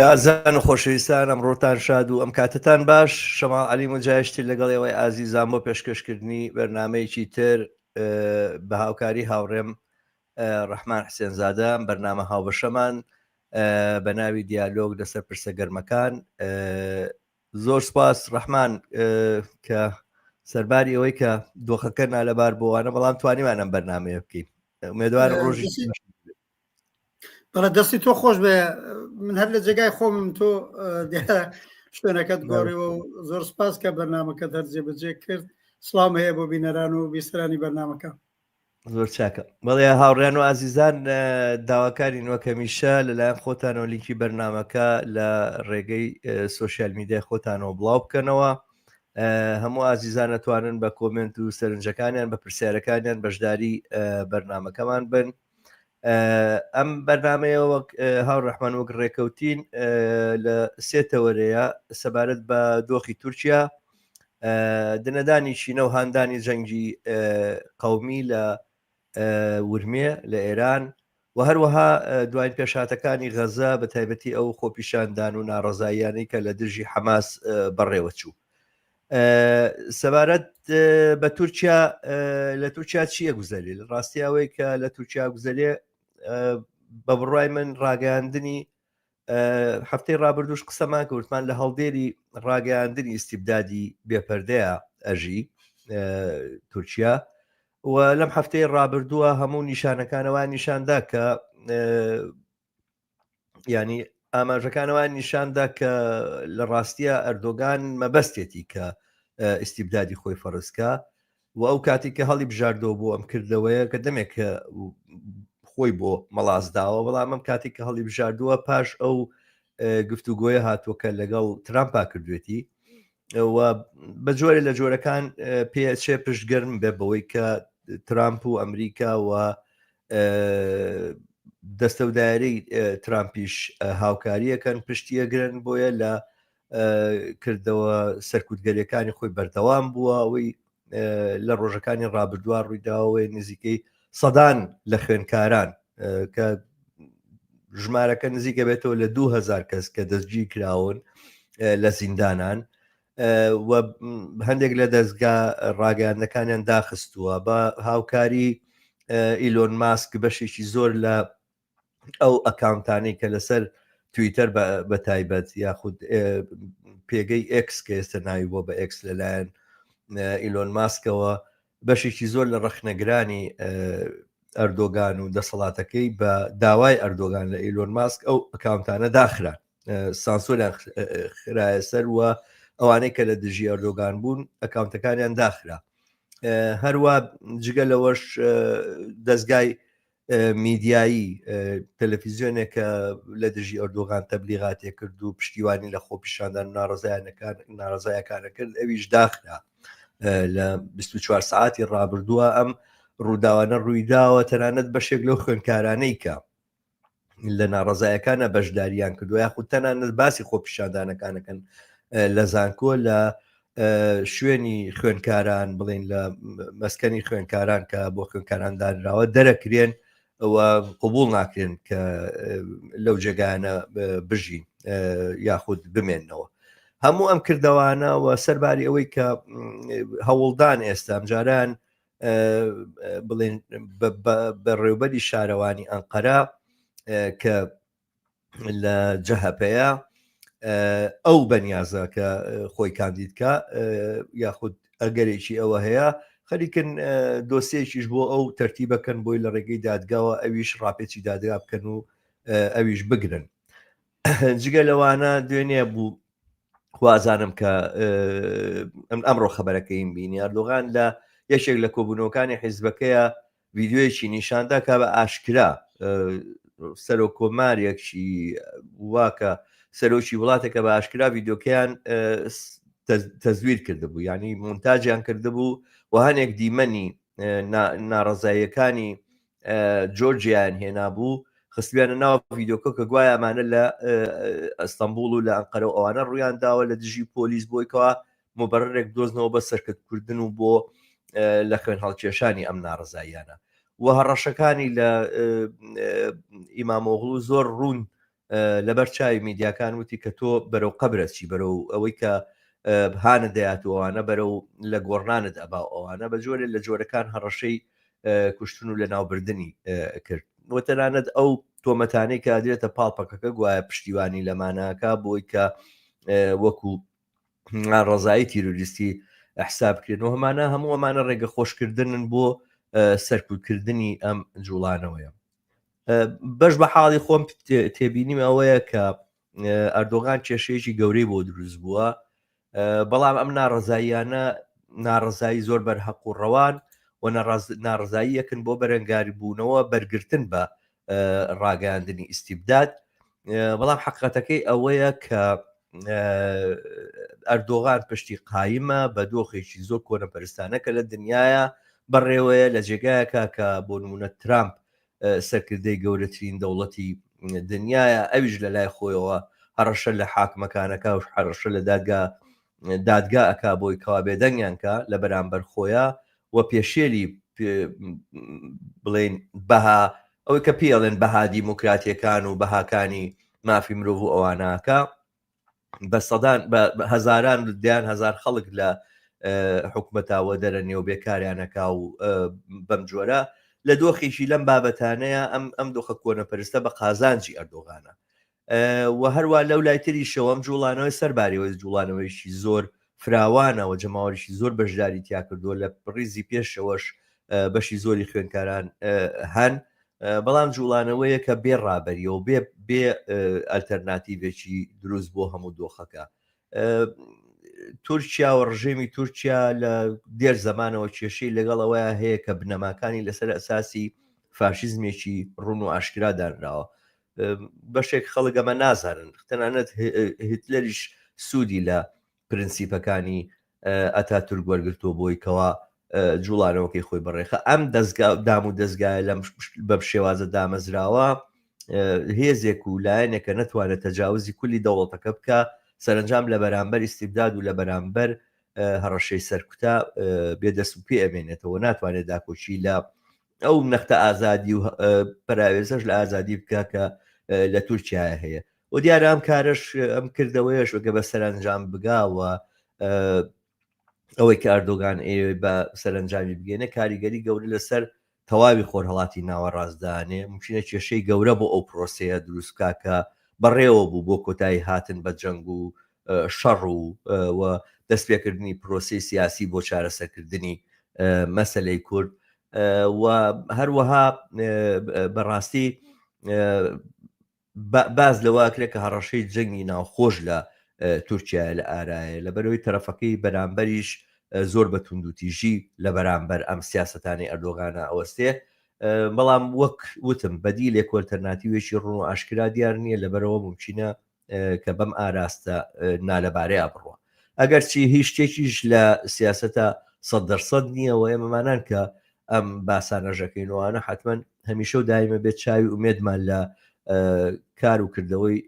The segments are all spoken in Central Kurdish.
ئازیزان و خۆشەویستان ئەمڕۆتان شاد و ئەم کاتتان باش شەماڵ عەلی موجایشتی لەگەڵ ئێوەی ئازیزان بۆ پێشکەشکردنی بەرنمەیەکی تر بە هاوکاری هاوڕێم ڕەحمان حسێنزادە ئەم بەرنامە هاوبەشەمان بە ناوی دیالۆگ لەسەر پرسە گەرمەکان زۆر سپاس ڕەحمان کە سەرباری ئەوەی کە دۆخەکە نالەبار بۆوانە بەڵام توانیمان ئەم بەرنمەیە بکەین ئومێدوارم ڕۆژی بەڵێ دەستی تۆ خۆش بێ من هەر لە جێگای خۆمم تۆ دیارە شوێنەکەت گۆڕیوە و زۆر سپاس کە بەرنمەکەت هەر جێبەجێ کرد سڵام هەیە بۆ بینەران و بیسەرانی بەرنمەکە زۆر چاکە بەڵێ هاوڕیان و ئازیزان داواکارین وەک هەمیشە لەلایەن خۆتانەوە لینکی بەرنمەکە لە ڕێگەی سوسیال میدیای خۆتانەوە بڵاو بکەنەوە هەموو ئازیزان ئەتوانن بە کۆمنت و سەرنجەکانیان بە پرسیارەکانیان بەشداری بەرنمەکەمان بن ئەم بەرنمەیە وەک هاوڕەحمان وەک ڕێکەوتین لە سێ تەوەرەیە سەبارەت بە دۆخی تورکیا دنەدانی چینە و هاندانی جەنگی قومی لە ورمێ لە ئێران و هەروەها دواین پێشهاتەکانی غەزە بە تایبەتی ئەو خۆپیشاندان و ناڕەزاییانەی کە لە دژی حەماس بەڕێوەچوو. سەبارەت بە تورکیا لە تورکیا چییە گوزەرێ لە ڕاستی ئەوەی کە لە تورکیا گوزەرێ بە بڕای من ڕاگەیاندنی هەفتەی ڕابردوش قسەمان کردمان لە هەڵدێری ڕاگەیاندنی ئیسیبدادی بێپەردەیە ئەژی تورکیا و لەم هەفتەی ڕابردووە هەموو نیشانەکانەوە نیشاندا کە ینی ئاماژەکانەوە نیشاندا کە لە ڕاستیە ئەردۆگان مەبەستێتی کە ئیسیبدادی خۆی فەرزکە و ئەو کاتی کە هەڵی بژاردەوە بۆ ئەم کردەوەیە کە دەمێک کە خۆی بۆ مەڵاس داوە بەڵام ئەم کاتی کە هەڵی بژاردووە پاش ئەو گفتوگۆیە هاتووە کە لەگەڵ ترامپا کردوێتی و بە جۆرە لە جۆرەکان پێچێ پشتگەرم بێ بەوەی کە ترامپ و ئەمریکا و دەستە و دایرەی ترامپیش هاوکاریەکەن پشتیەگرن بۆیە لە کردەوە سەرکوتگەریەکانی خۆی بەردەوام بووە ئەوەی لە ڕۆژەکانی ڕابردووە ڕوویداوەی نزیکەی سەدان لە خوێنکاران کە ژمارەکە نزیکە بێتەوە لە 2000 کەس کە دەستگیر کراون لە زیندانان و هەندێک لە دەستگا ڕاگەیاندەکانیان داخستووە بە هاوکاری ئیلۆن ماسک بەشێکی زۆر لە ئەو ئەکاونتانەی کە لەسەر تویتەر بە تایبەت یاخود پێگەی ئێکس کە ئێستا ناوی بۆ بە ئێکس لەلایەن ئیلۆن ماسکەوە بەشێکی زۆر لە ڕەخنەگرانی ئەردۆگان و دەسەڵاتەکەی بە داوای ئەردۆگان لە ئیلۆن ماسک ئەو ئەکاونتانە داخران سانسۆریان خرایە سەر و ئەوانەی کە لە دژی ئەردۆگان بوون ئەکاونتەکانیان داخرا هەروە جگە لەوەش دەستگای میدیایی تەلەفیزیۆنێک کە لە دژی ئەردۆغان تەبلیغاتێ کرد و پشتیوانی لە خۆپیشاندان ناڕزایانەکان ناڕزایەکانە کرد ئەویش داخرا لە 24 سعاتی ڕابردووە ئەم ڕووداوانە ڕوویداوە تەنانەت بەشێک لەو خوێنکارانەی کە لە ناڕزایەکانە بەشداریان کردو یاخود تەنانەت باسی خۆپیشاندانەکانەکەن لە زانکۆ لە شوێنی خوێنکاران بڵین لە مەسکەنی خوێنکاران کە بۆ خوێنکاران دانراوە دەرەکرێن و قوبول ناکرێن کە لەو جێگانە بژین یاخود بمێنەوە هەموو ئەم کردەوانە و سەرباری ئەوەی کە هەوڵدان ئێستا ئەمجاران بڵێن بەڕێوبەری شارەوانی ئەنقەرە کە لە جەهەپەیە ئەو بەنیازە کە خۆی کاندیدکە یاخود ئەگەرێکی ئەوە هەیە خەریکن دۆسیەکیش بۆ ئەو تەرتیبەکەن بۆی لە ڕێگەی دادگاوە ئەویش ڕاپێچی دادگا بکەن و ئەویش بگرن جگە لەوانە دوێنێ بوو وازانم کە ئەم ئەمڕۆ خەبەرەکەیم بینی ئەردۆغان لە یەکێک لە کۆبوونەوەکانی حیزبەکەیە ڤیدیۆیەکی نیشاندا کە بە ئاشکرا سەرۆک کۆمارێکی وا کە سەرۆکی وڵاتێکە بە ئاشکرا ڤیدیۆکەیان تەزویر کردبوو یعنی مونتاجیان کردبوو و هەنێک دیمەنی ناڕەزاییەکانی جۆرجیان هێنابوو خستویانە ناو ڤیدۆکە کە گوایە ئەمانە لە ئەستەمبوڵ و لە ئەنقەرە و ئەوانە ڕویان داوە لە دژی پۆلیس بۆی کەوا مبررێک دۆزنەوە بە سەرکەتکردن و بۆ لە خوێن هەڵکێشانی ئەم ناڕزاییانە و هەڕەشەکانی لە ئیمامۆغڵو زۆر ڕوون. لەبەر چاوی میدیاکان وتی کە تۆ بەرەو قەبرە چی بەرەو ئەوەی کە هانە دەیات و ئەوانە بەرەو لە گۆڕنانت ئەبا ئەوانە بە جۆرێ لە جۆرەکان هەڕەشەی کوشتن و لە ناوبردننی کرد و تەنانەت ئەو تۆمەتانەی کە ئەدرێتە پاڵ پەکەکە گوایە پشتیوانی لەمانەکە بۆی کە وەکو ناڕەزایی تیرۆریستی حساب بکرێن و هەمانە هەموو ئەمانە ڕێگە خۆشکردنن بۆ سەرکوتکردنی ئەم جوڵانەوەیە بەش بە حاڵی خۆم تێبینیم ئەوەیە کە ئەردۆغان کێشەیەکی گەورەی بۆ دروست بووە بەڵام ئەم ناڕزاییانە ناڕزایی زۆر بەرهەق و ڕەوان و ناڕزاییەکن بۆ بەرەنگاری بوونەوە بەرگرتن بە ڕاگەیاندنی ئیستیبداد بەڵام حقیقەتەکەی ئەوەیە کە ئەردۆغان پشتی قایمە بە دۆخێکی زۆر کۆنەپەرستانە کە لە دنیاە بەڕێوەیە لە جێگایەکە کە بۆ نمونە ترامپ سەرکردەی گەورەترین دەوڵەتی دنیاە ئەویش لە لای خۆیەوە هەڕەشە لە حاکمەکانەکە و هەڕەشە لە دادگا دادگا ئەکا بۆی کەوا بێدەنگیان کا لە بەرامبەر خۆیا و پێشێلی بڵێن بەها ئەوەی کە پێڵێن بەها دیموکراتیەکان و بەهاکانی مافی مرۆڤ و ئەواناکە بە سەدان بە هەزاران دەیان هەزار خەڵک لە حکومەتاوە دەرە نێو بێکاریانەکە و بەم جۆرە لە دۆخێکی لەم بابەتانەیە ئەم ئەم دۆخە کۆنەپەرستە بە قازانجی ئەردۆغانە و هەروا لەو لای تریشەوە ئەم جوڵانەوەی سەرباریەوەی جوڵانەوەیکی زۆر فراوانەوە جەماوەریی زۆر بەشداری تیا کردووە لە ڕیزی پێشەوەش بەشی زۆری خوێنکاران هەن بەڵام جوڵانەوەیە کە بێ ڕابەریەوە بێ بێ ئەلتەرناتیڤێکی دروست بۆ هەموو دۆخەکە تورکیا و ڕژێمی تورکیا لە دێر زەمانەوە کێشەی لەگەڵ ئەوەیە هەیە کە بنەماکانی لەسەر ئەساسی فاشیزمێکی ڕون و ئاشکرا دانراوە بەشێک خەڵک ئەمە نازانن تەنانەت هیتلەریش سوودی لە پرنسیپەکانی ئەتا تورک وەرگتووە بۆی کەوا جوڵانەوەکەی خۆی بەڕێخە ئەم دەستگا دام و دەستگایە لەم بەم شێوازە دامەزراوە هێزێک و لایەنێکە نەتوانێت تەجاوزی کولی دەوڵەتەکە بکە سەرنجام لە بەرامبەر ئیسیبداد و لە بەرامبەر هەڕەشەی سەرکوتە بێدەست و پێ ئەمێنێتەوە ناتوانێت داکۆکی لە ئەو نەختە ئازادی و پەراوێزەش لە ئازادی بکە کە لە تورکیا هەیە و دیارە ئەم کارش ئەم کردەوەیەش وەگە بە سەرنجام بگاوە ئەوەی کە ئەردۆگان ئەیەوێ بە سەرنجامی بگەێنە کاریگەری گەورە لەسەر تەواوی خۆرهڵاتی ناوەڕاستدانێ ممکنە کێشەی گەورە بۆ ئەو پرۆسەیە دروست بکا کە بەڕێوە بوو بۆ کۆتایی هاتن بە جەنگ و شەڕ و و دەستپێکردنی پرۆسەی سیاسی بۆ چارەسەرکردنی مەسەلەی کورد و هەروەها بەڕاستی باس لەوە ئەکرێت کە هەڕەشەی جەنگی ناوخۆش لە تورکیا لە ئارایە لەبەرەوەی تەرەفەکەی بەرامبەریش زۆر بە توندوتیژی لە بەرامبەر ئەم سیاسەتانی ئەردۆغانە ئەوەستێ بەڵام وەک وتم بەدیلێک ئەلتەرناتیوێکی ڕوون و ئاشکرا دیار نییە لەبەرەوە ممکنە کە بەم ئاراستە نالەبارەیە بڕوە ئەگەرچی هیچ شتێکیش لە سیاسەتە سەد دەرسەد نییە و ئێمەمانان کە ئەم باسانەژەکەینەوەوانە حتمما هەمیشە و دایمە بێت چاوی ئومێدمان لە کار و کردەوەی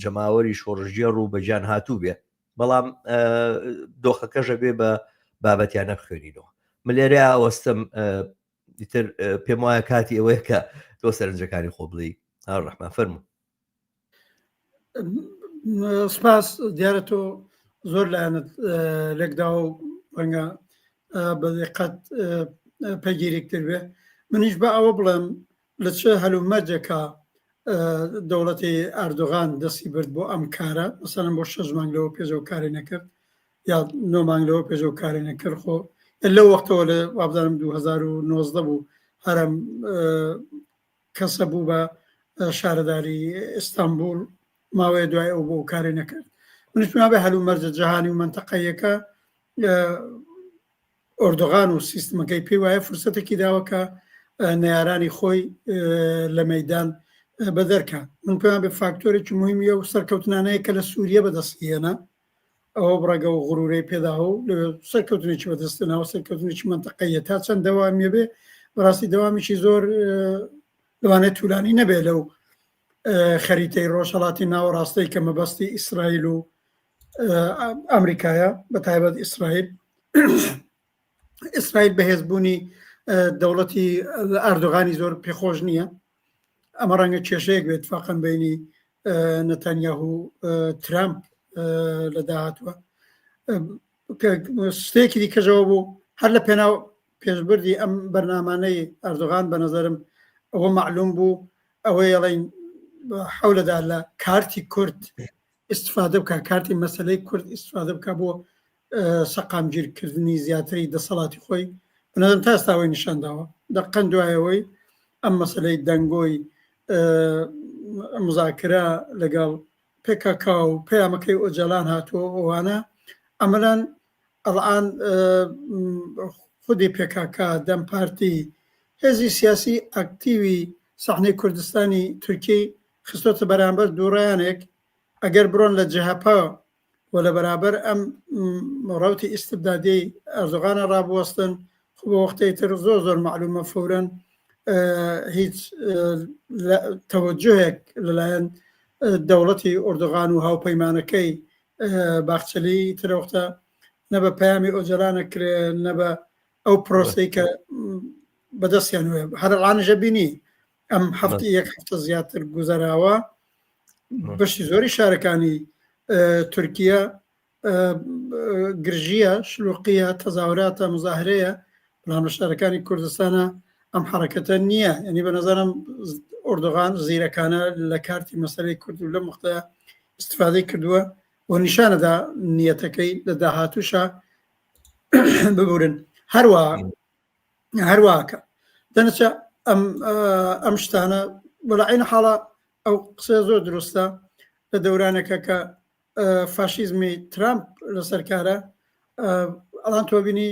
جەماوەری شۆڕژگێڕ و بەگیان هاتوو بێ بەڵام دۆخەکەشە بێ بە بابەتیانە بخوێنینەوە من لێرە ئەوەستم ئیتر پێم وایە کاتی ئەوەیە کە تۆ سەرنجەکانی خۆ بڵێی ڕەحمان فەرموو سپاس دیارە تۆ زۆر لایەنت لێکداوە و ڕەنگە بە دقەت پەیگیریکتر بێ منیش بە ئەوە بڵێم لە چ هەلومەرجێکە دەوڵەتی ئەردۆغان دەستی برد بۆ ئەم کارە مەسەلەن بۆ شەش مانگ لەوە پێشەوە کاری نەکرد یا نۆ مانگ لەوە پێشەوە کاری نەکرد خۆ لەو وەختەوە لە وابزانم 2019 بوو هەرم کەسە بوو بە شارەداری ئیستانبول ماوەیە دوای ئەو بۆ کاری نەکرد منیش پێم وابێ هەلومەرجە جیهانی و مەنتەقەیەکە ئۆردوغان و سیستمەکەی پێی وایە فرسەتێکی داوە کە نەیارانی خۆی لە مەدان بەدەرکە من پێیان بە فاکتۆرێکی مهمیە و سەرکەوتنانەیە کە لە سووریە بەدەستهێنا ئەوە بڕەگە و غرورەی پێداوە و لەوێ سەرکەوتنێکی بەدەستێناوە سەرکەوتنێکی مەنتەقەیە تا چەند دەوامیە بێ بەڕاستی دەوامێکی زۆر لەوانەیە تولانی نەبێ لەو خەریتەی ڕۆژهەڵاتی ناوەڕاستەی کە مەبەستی ئیسرائیل و ئەمریکایە بە تایبەت ئیسرائیل ئیسرائیل بەهێزبوونی دەوڵەتی ئەردۆغانی زۆر پێخۆش نییە ئەمە ڕەنگە کێشەیەک بێت فاقن بینی نەتانیاهو ترامپ لە داهاتوە شتێکی دیکەشەوە بوو هەر لە پێناو پێشبردی ئەم بەرنامانەی ئەردۆغان بە نظرم ئەوە معلوم بوو ئەوەی ئەڵین حەولەدا لە کارتی کورد استفادە بکە کارتی مەسلەی کورد استفادە بکە بۆ سەقامگیرکردنی زیاتری دەسەڵاتی خۆی بەنظرم تا ئێستا ئەوەی نیشان داوە دەقەن دوایەوەی ئەم مەسلەی دەنگۆی مزاکرە لەگەڵ پکک و پەیامەکەی ئۆجالان هاتووە ئەوانە ئەمەلان ئەڵان خودی پکک دەم پارتی هێزی سیاسی ئەکتیوی سەحنەی کوردستانی تورکی خستۆتە بەرامبەر دووڕیانێک ئەگەر بڕۆن لە جەهەپە و لە بەرابەر ئەم ڕەوتی ئیستبدادیەی ئەردۆغانە ڕابوەستن خۆ بۆ وەختەی تر زۆر زۆر مەعلومە فەورەن هیچ تەوەجوهێک لەلایەن دەوڵەتی ئۆردوغان و هاوپەیمانەکەی باخچەلی ترەوەختە نە بە پەیامی ئۆجەلانە کرێ نە بە ئەو پرۆسەی کە بەدەستیان وێ هەرڵانژە بینی ئەم هەفتە یەک هەفتە زیاتر گوزەراوە بەشی زۆری شارەکانی تورکیا گرژیە شلوقیە تەزاوراتە مزاهرەیە بەڵام لە شارەکانی کوردستانە ئەم حرەکەتە نییە ینی بە نظرم ئۆردوغان زیرەکانە لە کارتی مەسەرەی کورد و لە مختە استفادەی کردووە و نیشانەدا نیەتەکەی لە داهاتوشە ببورن هەروە هەرواکە دەنەچە ئەم ئەم شتانە بەڵا عین حاڵە ئەو قسە زۆر دروستە لە دەورانەکە کە فاشیزمی ترامپ لەسەر کارە ئەڵان تۆ بینی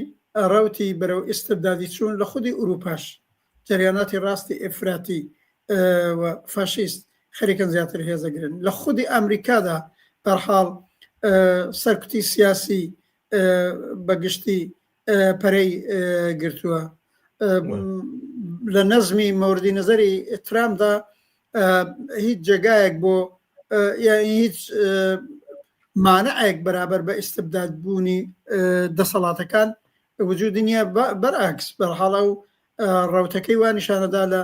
ڕوتی بەرەو ئیستبدادی چوون لە خودی ئوروپاش جریاناتی ڕاستی ئفراتی و فاشیست خەریکن زیاتر هێزەگرن لە خودی ئەمریکادا بەرحاڵ سەرکوتی سیاسی بەگشتی پەرەی گرتووە لە نەزمی مەوردی نظری ترامپدا هیچ جێگایەک بۆ هیچ مانعێک بەرابەر بە ئیستبداد بوونی دەسەڵاتەکان وجودی نییە بەرعکس بەرحاڵە و ڕوتەکەی وا نیشانەدا لە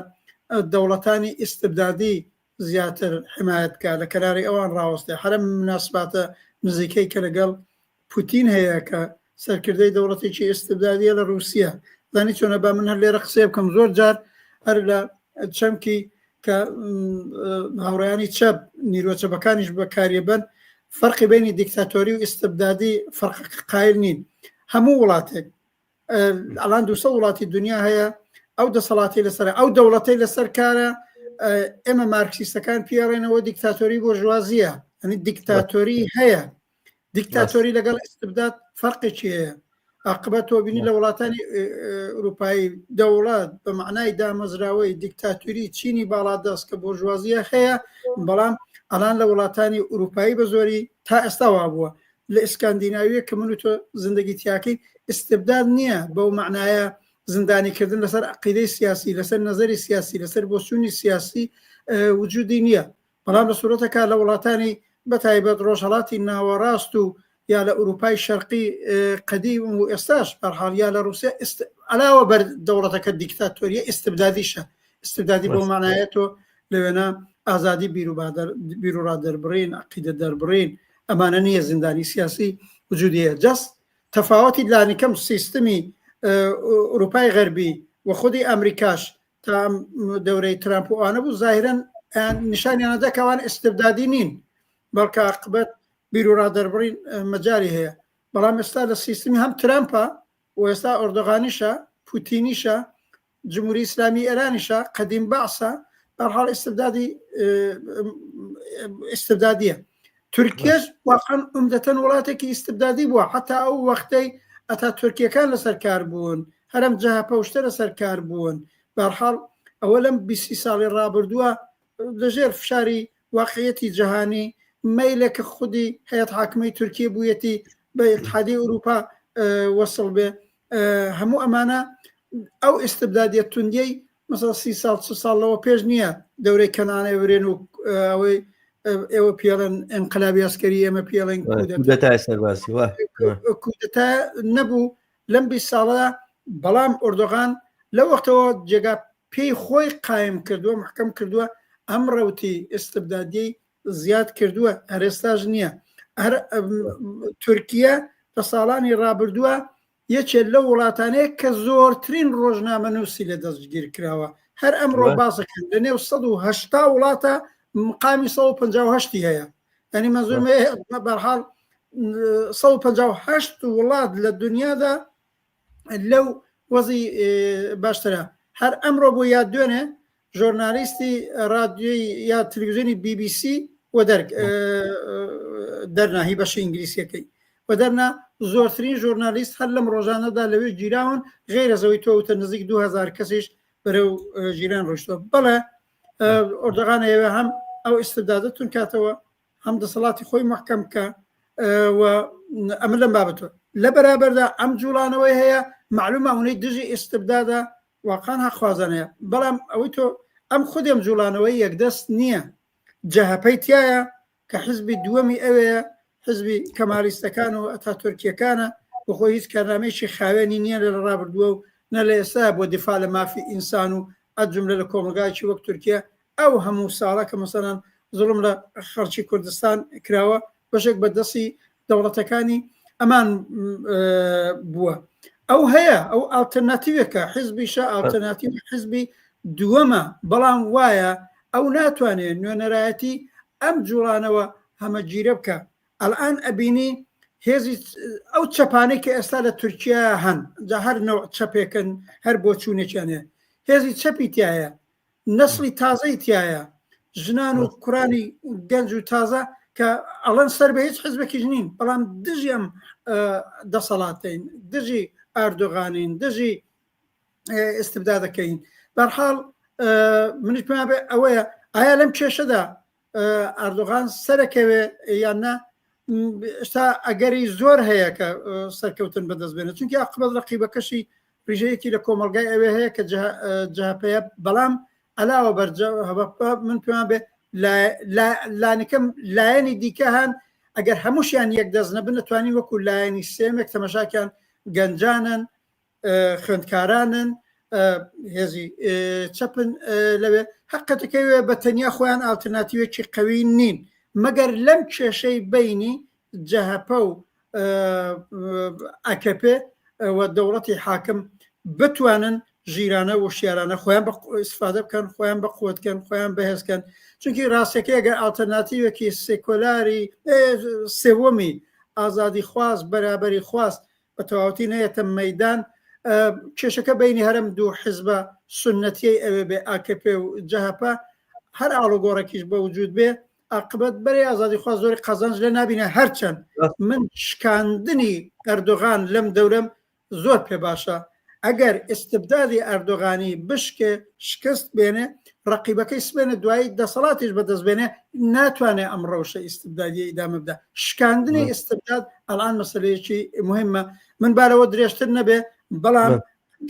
دەوڵەتانی ئیستبدادی زیاتر حمایەت بکە لە کەراری ئەوان ڕاوەستێ حرم مناسباتە نزیکەی کە لەگەڵ پوتین هەیە کە سەرکردەی دەوڵەتێکی ئیستبدادیە لە ڕووسیە زانی چۆنە با من هەر لێرە قسەیە بکەم زۆر جار هەر لە چەمکی کە هاوڕیانی چەپ نیرۆ چەپەکانیش بەکاریبەن فەرقی بینی دیکتاتۆری و ئیستبدادی فەرق قایل نین هەموو وڵاتێک ئەڵان دوسە وڵاتی دنیا هەیە ئەو دەسەڵاتی لەسەر ئەو دەوڵەتەی لەسەر کارە ئێمە مارکسیستەکان پێڕێنەوە دیکتاتۆری بۆرژوازیە ئەنی دیکتاتۆری هەیە دیکتاتۆری لەگەڵ ئیستبداد فەرقێکی هەیە عاقبەت تۆ بینی لە وڵاتانی ئەوروپایی دەوڵەت بە معنای دامەزراوەی دیکتاتوری چینی باڵادەست کە بۆرژوازیە هەیە بەڵام ئەلان لە وڵاتانی ئەوروپایی بە زۆری تا ئێستا وا بووە لە ئیسکاندیناویە کە من و تۆ زندگی تیاکەی ئیستبداد نییە بەو معنایە زیندانیکردن لەسەر عقیدەی سیاسی لەسەر نظری سیاسی لەسەر بۆچوونی سیاسی وجودی نییە بەڵام لە سورەتەکە لە وڵاتانی بەتایبەت ڕۆژهەڵاتی ناوەڕاست و یا لە ئوروپای شەرقی قەدیم و ئێستاش بەرحاڵ یا لە ڕوسیا علاوە بەر دەوڵەتەکە دیکتاتۆریە ئیستبدادیشە ئیستبدادی بۆ مانایە تۆ لەوێنە ئازادی بیروڕا دەربڕین عقیدە دەربڕین ئەمانە نییە زیندانی سیاسی وجودی هەیە جەست تەفاوەتی لانیکەم سیستمی ئوروپای غەربی و خودی ئەمریکاش تا ئەم دەورەی ترامپ و ئەوانە بوو زاهیرەن نیشانیان دەدا کە ئەوان ئیستبدادی نین بەڵکە عاقبەت بیرورا دەربڕین مەجاری هەیە بەڵام ئێستا لە سیستمی هەم ترامپە و ئێستا ئۆردۆغانیشە پوتینیشە جمهوری ئیسلامی ئێرانیشە قەدیم بەعسە بەرحاڵ ئیستبدادی ئیستبدادیە تورکیەش واقعا عمدەتەن وڵاتێکی ئیستبدادی بووە حتا ئەو وەختەی ئەتا تورکیەکان لەسەر کار بوون هەرم جەهەپە و شتە لەسەر کار بوون بەرحاڵ ئەوە لەم بیسی ساڵی ڕابردووە لەژێر فشاری واقعیەتی جەهانی مەیلە کە خودی هەیەت حاکمەی تورکیە بوویەتی بە ئیتحادی ئەوروپا وەسڵ بێ هەموو ئەمانە ئەو ئیستبدادیە توندیەی مەسەڵ سی ساڵ چ ساڵ لەوە پێش نییە دەورەی کەنانە ورێن و ئەوەی ئێوە پێڵێن ئینقلابی ئەسکەری ئێمە پێڵێن کودەتای سەربازی وا کودەتا نەبوو لەم 20 ساڵە بەڵام ئۆردۆغان لە وەختەوە جێگا پێی خۆی قایم کردووە محکەم کردووە ئەم ڕەوتی ئیستبدادیەی زیاد کردووە هەرێستاش نییە هەر تورکیا لە ساڵانی ڕابردووە یەکێ لەو وڵاتانەیە کە زۆرترین ڕۆژنامەنووسی لە دەستگیر کراوە هەر ئەمڕۆ باسەکەن لە نێو 180 وڵاتە مقامی 158 هەیە ئەنی مەزورمە بەرحاڵ 158 وڵات لە دنیادا لەو وەزی باشترە هەر ئەمڕۆ بۆ یا دوێنێ ژۆرنالیستی ڕادیۆی یا تلویزیۆنی BBC و دەرک دەرنا هی بەشی ئینگلیسیەکەی و دەرنا زۆرترین ژۆرنالیست هەر لەم ڕۆژانەدا لەوێ گیراون غیرە زەوەی تۆ وتە نزیک 2000 کەسیش بەرەو ژیران ڕۆشتوە بەڵێ ئۆردەغان ئەیەوێ هەم ئەو ئیستبدادە تون کاتەوە هەم دەسەڵاتی خۆی محکەم بکە و ئەمە لەم بابەتەوە لە بەرابەردا ئەم جوڵانەوەی هەیە معلومە ئەونەی دژی ئیستبدادە واقعا هەقخوازانەیە بەڵام ئەوەی تۆ ئەم خودێم جوڵانەوەی یەکدەست نییە جەهەپەی تایە کە حزبی دووەمی ئەوەیە حزبی کەمالیستەکان و ئەتاتورکیەکانە بەخۆی هیچ کارنامەیەکی خاوێنی نییە لە ڕابردووە و نە لە ئێستا بۆ دیفاع لە مافی ئینسان و ئەجملە لە کۆمەڵگایەکی وەک تورکیا ئەو هەموو ساڵە کە مەسەلەن زوڵم لە خەڵکی کوردستان کراوە بەشێک بە دەستی دەوڵەتەکانی ئەمان بووە ئەو هەیە ئەو ئالتەرناتیوێکە حزبیشە ئالتەرناتیو حزبی دووەمە بەڵام وایە ئەو ناتوانێت نوێنەرایەتی ئەم جوڵانەوە هەمەگیرە بکە ئەلئان ئەبینی هێزی ئەو چەپانەی کە ئێستا لە تورکیا هەن جا هەر نەوع چەپێکن هەر بۆچوونێکیان هەیە هێزی چەپی تایە نەسڵی تازەی تایە ژنان و کوڕانی گەنج و تازە کە ئەڵەن سەر بە هیچ حزبێکیش نین بەڵام دژی ئەم دەسەڵاتین دژی ئاردۆغانین دژی ئستبدا دەکەین بەرحاڵ منیش پێیان بێ ئەوەیە ئایا لەم کێشەدا ئاردۆغان سەرەکەوێ یان نا ئێستا ئەگەری زۆر هەیە کە سەرکەوتن بەدەست بێنێت چونکی عقبەت ڕقیبەکەشی ڕیژەیەکی لە کۆمەلگای ئەوێ هەیە کە جەهەپەیە بەڵام علاوە بەرجە من پێیان بێ لانیکەم لایەنی دیکە هەن ئەگەر هەمووشیان یەک دەست نەبن دەتوانین وەکو لایەنی سێمێک تەمەشاکیان گەنجانن خوێندکارانن هێزی چەپن لەوێ حقەتەکەوێ بە تەنیا خۆیان ئالتەرناتیوێکی قەوی نین مەگەر لەم کێشەی بینی جەهەپە و ئەکەپێ و دەوڵەتی حاکم بتوانن ژیرانە وشیارانە خۆیان بە ئیسفادە بکەن خۆیان بە قوتکەن خۆیان بەهێزکەن چونکی ڕاستەکەی ئەگەر ئالتەرناتیوێکی سێکۆلاری سێوەمی ئازادی خواست بەرابەری خواست بە تەواوەتی نەیەتە مەیدان کێشەکە بینی هەرم دوو حزبە سنەتیەی ئەوێ بێ ئاکەپێ و جەهەپە هەر ئاڵوگۆڕێکیش بە وجود بێ ئاقبەت بەرەی ئازادیخواز زۆری قازانج لێ نابینە هەرچەند من شکاندنی ئەردۆغان لەم دەورەم زۆر پێ باشە ئەگەر ئیستبدادی ئەردۆغانی بشکێ شکست بێنێ ڕقیبەکەی سبێنە دوایی دەسەڵاتیش بەدەست بێنێ ناتوانێ ئەم ڕەوشە ئیستبدادیە ئیدامە بدا شکاندنی ئیستبداد ئەلان مەسەلەیەکی مهمە من بارەوە درێژتر نەبێ بەڵام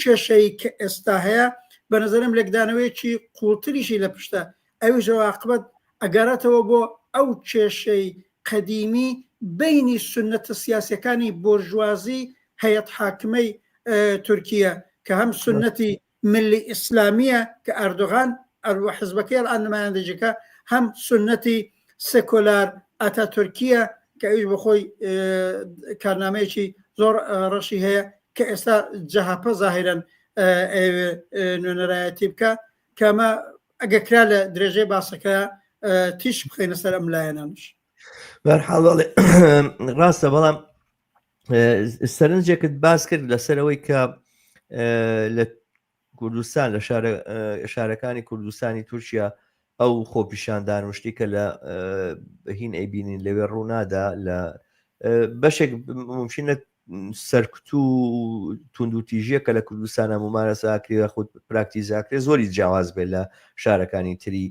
کێشەی کە ئێستا هەیە بە نظرم لێکدانەوەیەکی قوڵتریشی لە پشتە ئەویش عاقبەت ئەگەڕێتەوە بۆ ئەو کێشەی قەدیمی بەینی سوننەتە سیاسیەکانی بۆرژوازی هەیەت حاکمەی تورکیە کە هەم سوننەتی ملی ئیسلامیە کە ئەردۆغان و حزبەکەی الان نمایندەجەکە هەم سوننەتی سێکۆلار ئاتاتورکیە کە ئەویش بەخۆی کارنامەیەکی زۆر ڕەشی هەیە کە ئێستا جەهەپە زاهیرەن ئەیەوێ نوێنەرایەتی بکە کە ئەمە ئەگە کرا لە درێژەی باسەکە تیش بخەینە سەر ئەم لایەنانش. بەرحاڵ ڕاستە بەڵام سەرنجێکت باس کرد لەسەرەوەی کە لە کوردستان لە شارەکانی کوردستانی تورکیا ئەو خۆپیشاندان و شتی کە لە هین ئەیبینین لەوێ ڕوونادا لە بەشێک ممکنە سەرکوت و توندوتیژیە کە لە کوردستانە ممارەسە ئاکرێ یاخود پراکتیزاکرێ زۆری جیاواز بێت لە شارەکانی تری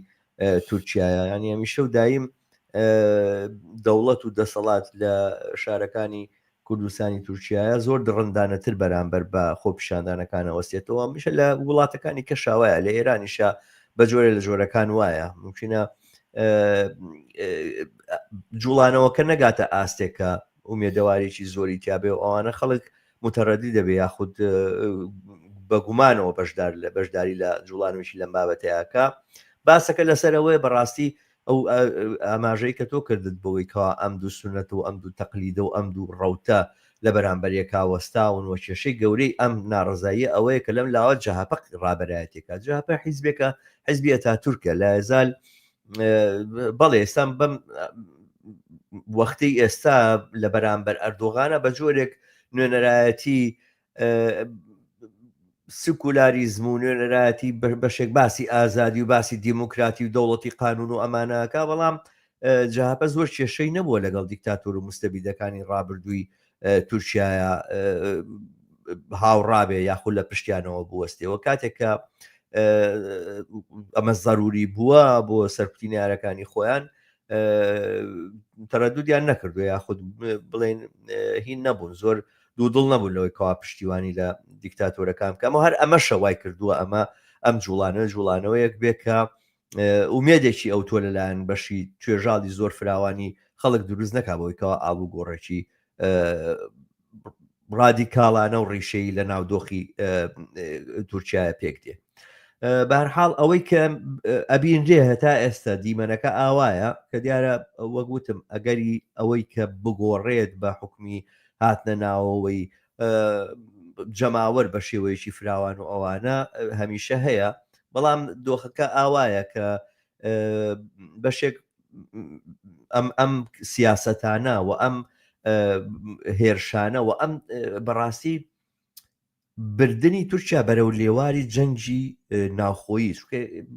تورکیایە ینی هەمیشە و دایم دەوڵەت و دەسەڵات لە شارەکانی کوردستانی تورکیایە زۆر دڕندانەتر بەرامبەر بە خۆپیشاندانەکانە وەستێتەوە میشە لە وڵاتەکانی کەشاوایە لە ئێرانیشە بە جۆرە لە جۆرەکان وایە ممکنە جوڵانەوەکە نەگاتە ئاستێکە ئومێدەوارێکی زۆری تیاابێ و ئەوانە خەڵک متەڕەدی دەبێ یاخود بە گومانەوە بەشدار لە بەشداری لە جوڵانەوەی لەم بابەتەیەکە باسەکە لەسەر ئەوەیە بەڕاستی. ئەو ئاماژەی کە تۆ کردت بەوەی کەوا ئەم دوو سونەت و ئەم دوو تەقلیدە و ئەم دوو ڕەوتە لە بەرامبەر یەکا وەستاون و کێشەی گەورەی ئەم ناڕەزاییە ئەوەیە کە لەم لاوە جەهەپە ڕابەرایەتیەکە جەهەپە حیزبێکە حیزبی ئەتاتورکە لایەزال بەڵێ ئێستا بەم وەختی ئێستا لە بەرامبەر ئەردۆغانە بە جۆرێک نوێنەرایەتی سکولاریزم و نوێنەرایەتی بەشێک باسی ئازادی و باسی دیموکراتی و دەوڵەتی قانون و ئەمانەکە بەڵام جەهەپە زۆر کێشەی نەبووە لەگەڵ دیکتاتۆر و مستەبیدەکانی ڕابردووی تورکایە هاوڕابێ یاخود لە پشتیانەوە بوەستێەوە کاتێک کە ئەمە زەروری بووە بۆ سەرکوتی نارەکانی خۆیان تەرەدودیان نەکردو یاخود بڵێن هین نەبوون زۆر دوودڵ نەبوون لەوەی کەوا پشتیوانی لە دیکتاتۆرەکان بکەم و هەر ئەمەشە وای کردووە ئەمە ئەم جوڵانە جوڵانەوەیەک بێ کە ئومێدێکی ئەو تۆ لەلایەن بەشی توێژاڵی زۆر فراوانی خەڵک دروست نەکا بەوەی کەوا ئاڵوگۆڕێکی ڕادیکاڵانە و ڕیشەیی لە ناو دۆخی تورکایە پێک دێ بەهرحاڵ ئەوەی کە ئەبینرێ هەتا ئێستا دیمەنەکە ئاوایە کە دیارە وەک وتم ئەگەری ئەوەی کە بگۆڕێت بە حکومی هاتنە ناوەوەی جەماوەر بە شێوەیەکی فراوان و ئەوانە هەمیشە هەیە بەڵام دۆخەکە ئاوایە کە بەشێک ئەم ئەم سیاستانە و ئەم هێرشانە و ئەم بەڕاستی بردننی تورکیا بەرەو لێواری جەنگی ناوخۆیی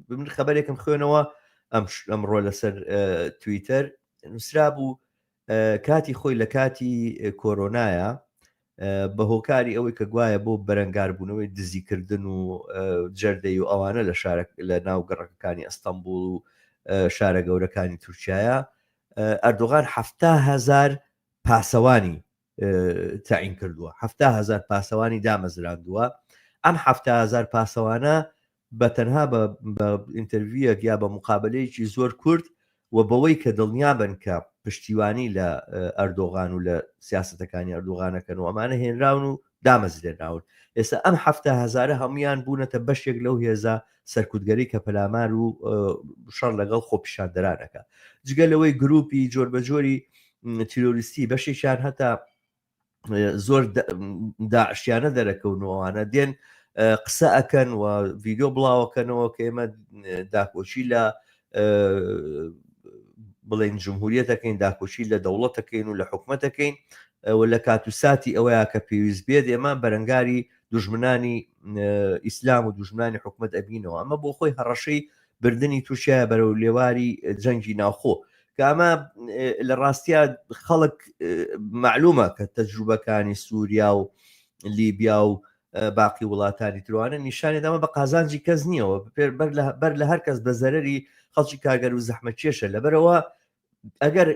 من خبرێکم خوێنەوە ئەم ئەمڕۆ لەسەر تویتەر نووسرا بوو کاتی خۆی لە کاتی کۆرۆنایە بە هۆکاری ئەوەی کە گوایە بۆ بەرەنگاربوونەوەی دزیکردن و جەردەی و ئەوانە لە شارە لە ناو گەڕەکەکانی ئەستەمبول و شارە گەورەکانی تورکایە ئەردۆغان هزار پاسەوانی تەعین کردووە هزار پاسەوانی دامەزراندووە ئەم هزار پاسەوانە بە تەنها بە ئینتەرڤیویەک یا بە مقابلەیەکی زۆر کورت و بەوەی کە دڵنیا بن کە پشتیوانی لە ئەردۆغان و لە سیاسەتەکانی ئەردۆغانەکەن و ئەمانە هێنراون و دامەزرێنراون ئێستا ئەم هەفتا هەزارە هەمویان بوونەتە بەشێک لەو هێزە سەرکوتگەری کە پەلامار و شەڕ لەگەڵ خۆپیشاندەرانەکە جگە لەوەی گروپی جۆربەجۆری تیرۆریستی بەشێکیان هەتا زۆر داعشیانە دەرەکەون و ئەوانە دێن قسە ئەکەن و ڤیددیو بڵاوەکەنەوە کە ئێمە داکۆچی لە بڵێن جمهوریەتەکەین داکۆچی لە دەوڵەتەکەین و لە حکومەتەکەین و لە کات و ساتی ئەوەیە کە پێویست بێت ئێمە بەرەنگاری دوژمنانی ئیسلام و دوژمنانی حکومت ئەبینەوە ئەمە بۆ خۆی هەڕەشەی بردننی تورکیا بەرەو لێواری جەنگی ناوخۆ کە ئەمە لە ڕاستیا خەڵک معلومە کە تەجروبەکانی سووریا و لیبیا و باقی وڵاتانی تروانە نیشانی داما بە قازانجی کەس نییەوە بەر لە هەر کەس بە زەرری خەڵکی کارگەر و زەحمە کێشە لەبەرەوە ئەگەر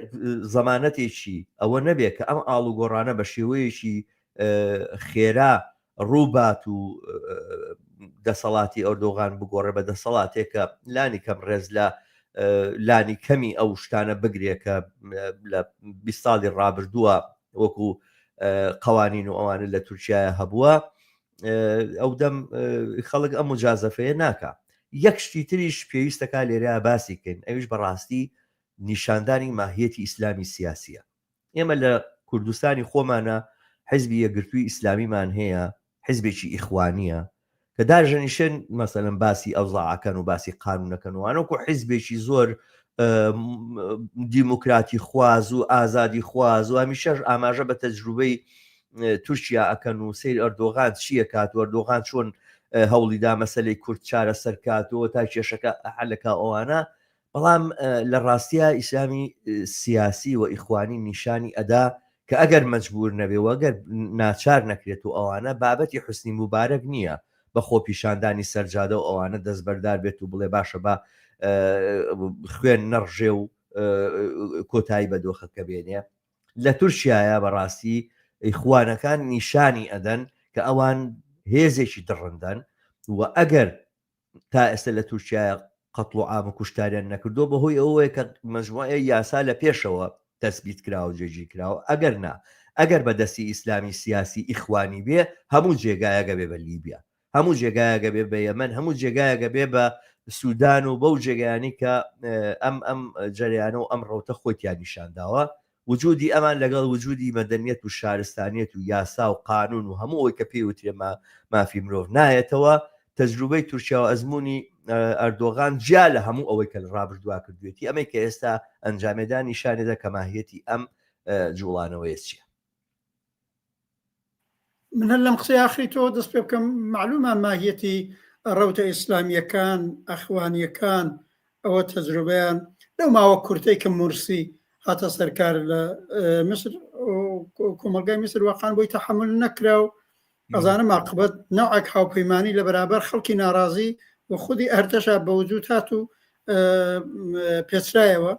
زەمانەتێکی ئەوە نەبێت کە ئەم ئاڵوگۆڕانە بە شێوەیەکی خێرا ڕووبات و دەسەڵاتی ئەردۆغان بگۆڕێ بە دەسەڵاتێک کە لانی کەم ڕێز لە لانی کەمی ئەو شتانە بگرێ کە لە 20 ساڵی ڕابردووە وەکو قوانین و ئەوانە لە تورکیا هەبووە ئەو دەم خەڵک ئەم مجازەفەیە ناکە یەک شتی تریش پێویستەکە لێرە باسی کەین ئەویش بەڕاستی نیشاندانی ماهیەتی ئیسلامی سیاسیە ئێمە لە کوردستانی خۆمانە حزبی یەکگرتووی ئیسلامیمان هەیە حزبێکی ئیخوانیە کە داژەنیشن مەسەلەن باسی ئەوزاعەکەن و باسی قانونەکەن و وانەکو حزبێکی زۆر دیموکراتی خواز و ئازادی خواز و هەمیشەش ئاماژە بە تەجروبەی تورکیا ئەکەن و سیر ئەردۆغان چییە کات و ئەردۆغان چۆن هەوڵیدا مەسلەی کورد چارە سەرکاتەوە تا کێشەکە حلەکە ئەوانە بەڵام لە ڕاستیا ئیسلامی سیاسی و ئیخوانی نیشانی ئەدا کە ئەگەر مەجبور نەبێ و ئەگەر ناچار نەکرێت و ئەوانە بابەتی حوسنی موبارەک نییە بە خۆپیشاندانی سەرجادە و ئەوانە دەستبەردار بێت و بڵێ باشە با خوێن نەڕژێ و کۆتایی بە دۆخەکە بێنێ لە تورکیایە بەڕاستی ئیخوانەکان نیشانی ئەدەن کە ئەوان هێزێکی دڕندەن و ئەگەر تا ئێستا لە تورکیا قەتڵ و عام و کوشتاریان نەکردووە بەهۆی ئەوەیە کە مەجموعەیە یاسا لە پێشەوە تەسبیت کراوە جێگیر کراوە ئەگەر نا ئەگەر بە دەستی ئیسلامی سیاسی ئیخوانی بێ هەموو جێگایەگە بێ بە لیبیا هەموو جێگایەگە بێ بە یەمەن هەموو جێگایەگە بێ بە سوودان و بەو جێگایانی کە ئەم ئەم جەریانە و ئەم ڕەوتە خۆی تیا نیشانداوە وجودی ئەمان لەگەڵ وجودی مەدەنیەت و شارستانیەت و یاسا و قانون و هەموو ئەوەی کە پێی وترێ مافی مرۆڤ نایەتەوە تەجروبەی تورکیا و ئەزموونی ئەردۆغان جیا لە هەموو ئەوەی کە لە ڕابردووا کردوێتی ئەمەی کە ئێستا ئەنجامێدا نیشانێدا کە ماهیەتی ئەم جوڵانەوەیە چییە. من هەر لەم قسەی ئاخری تۆ دەست پێ بکەم معلومە ماهیەتی ڕەوتە ئیسلامیەکان ئەخوانیەکان ئەوە تەجروبەیان لەو ماوە کورتەی کە مورسی هاتە سەرکار لە میسر کۆمەلگای میسر واقعا بۆی تەحمل نەکرا و ئەزانم عاقبەت نەوعێک هاوپەیمانی لە بەرابەر خەڵکی ناڕازی و خودی ئەرتەشا بەوجود هات و پێچرایەوە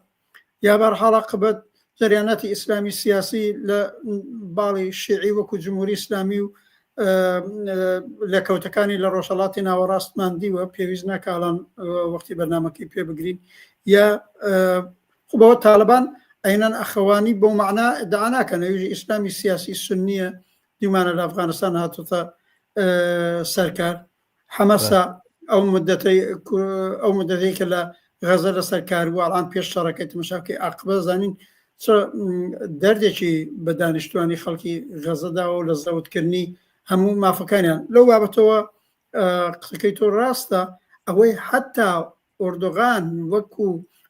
یا بەرحاڵ عاقبەت جەریاناتی ئیسلامی سیاسی لە باڵی شیعی وەکو جمهوری ئیسلامی و لەکەوتەکانی لە ڕۆژهەڵاتی ناوەڕاستمان دیوە پێویست ناکاڵان وەختی بەرنمەکەی پێ بگرین یا خۆ تاالبان ئەینەن ئەخەوانی بۆ معنا داناکەن ئەویش ئیسلامی سیاسی سنیە دیمانە لە ئەفغانستان هاتوتە سەرکار حەمەسە ئەو مدەتەی ئەو مدەتەی کە لە غەزە لەسەر کار بوو ئەڵان پێش شەڕەکەی تمەشاکەی عاقبە زانین چ دەردێکی بە دانیشتوانی خەڵکی غەزە داوە و لە زەوتکردنی هەموو مافەکانیان لەو بابەتەوە قسەکەی تۆ ڕاستە ئەوەی حتا ئۆردوغان وەکو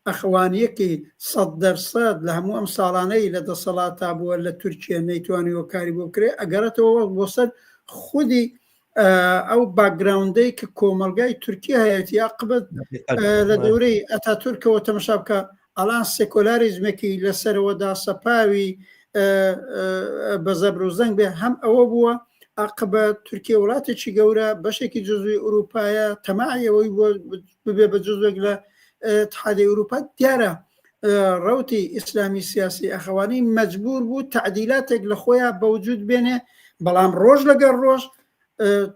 ئەخوانیەکی سەد دەرسەد لە هەموو ئەم ساڵانەی لە دەسەڵاتا بووە لە تورکیە نەیتوانیوە کاری بۆ بکرێ ئەگەڕێتەوە بۆ سەر خودی ئەو باکگراوندەی کە کۆمەڵگای تورکیا هەیەتی عاقبەت لە دەورەی ئەتاتورکەوە تەمەشا بکە ئەڵان سێکۆلاریزمێکی لەسەرەوە داسەپاوی بە زەبر و زەنگ بێ هەم ئەوە بووە عاقبە تورکیا وڵاتێکی گەورە بەشێکی جزوی ئەوروپایە تەماعی ئەوەی بووە ببێ بە جزوێک لە اتحادی ئەوروپا دیارە ڕەوتی ئیسلامی سیاسی ئەخەوانی مەجبور بوو تعدیلاتێک لە خۆیان بەوجود بێنێ بەڵام ڕۆژ لەگەڵ ڕۆژ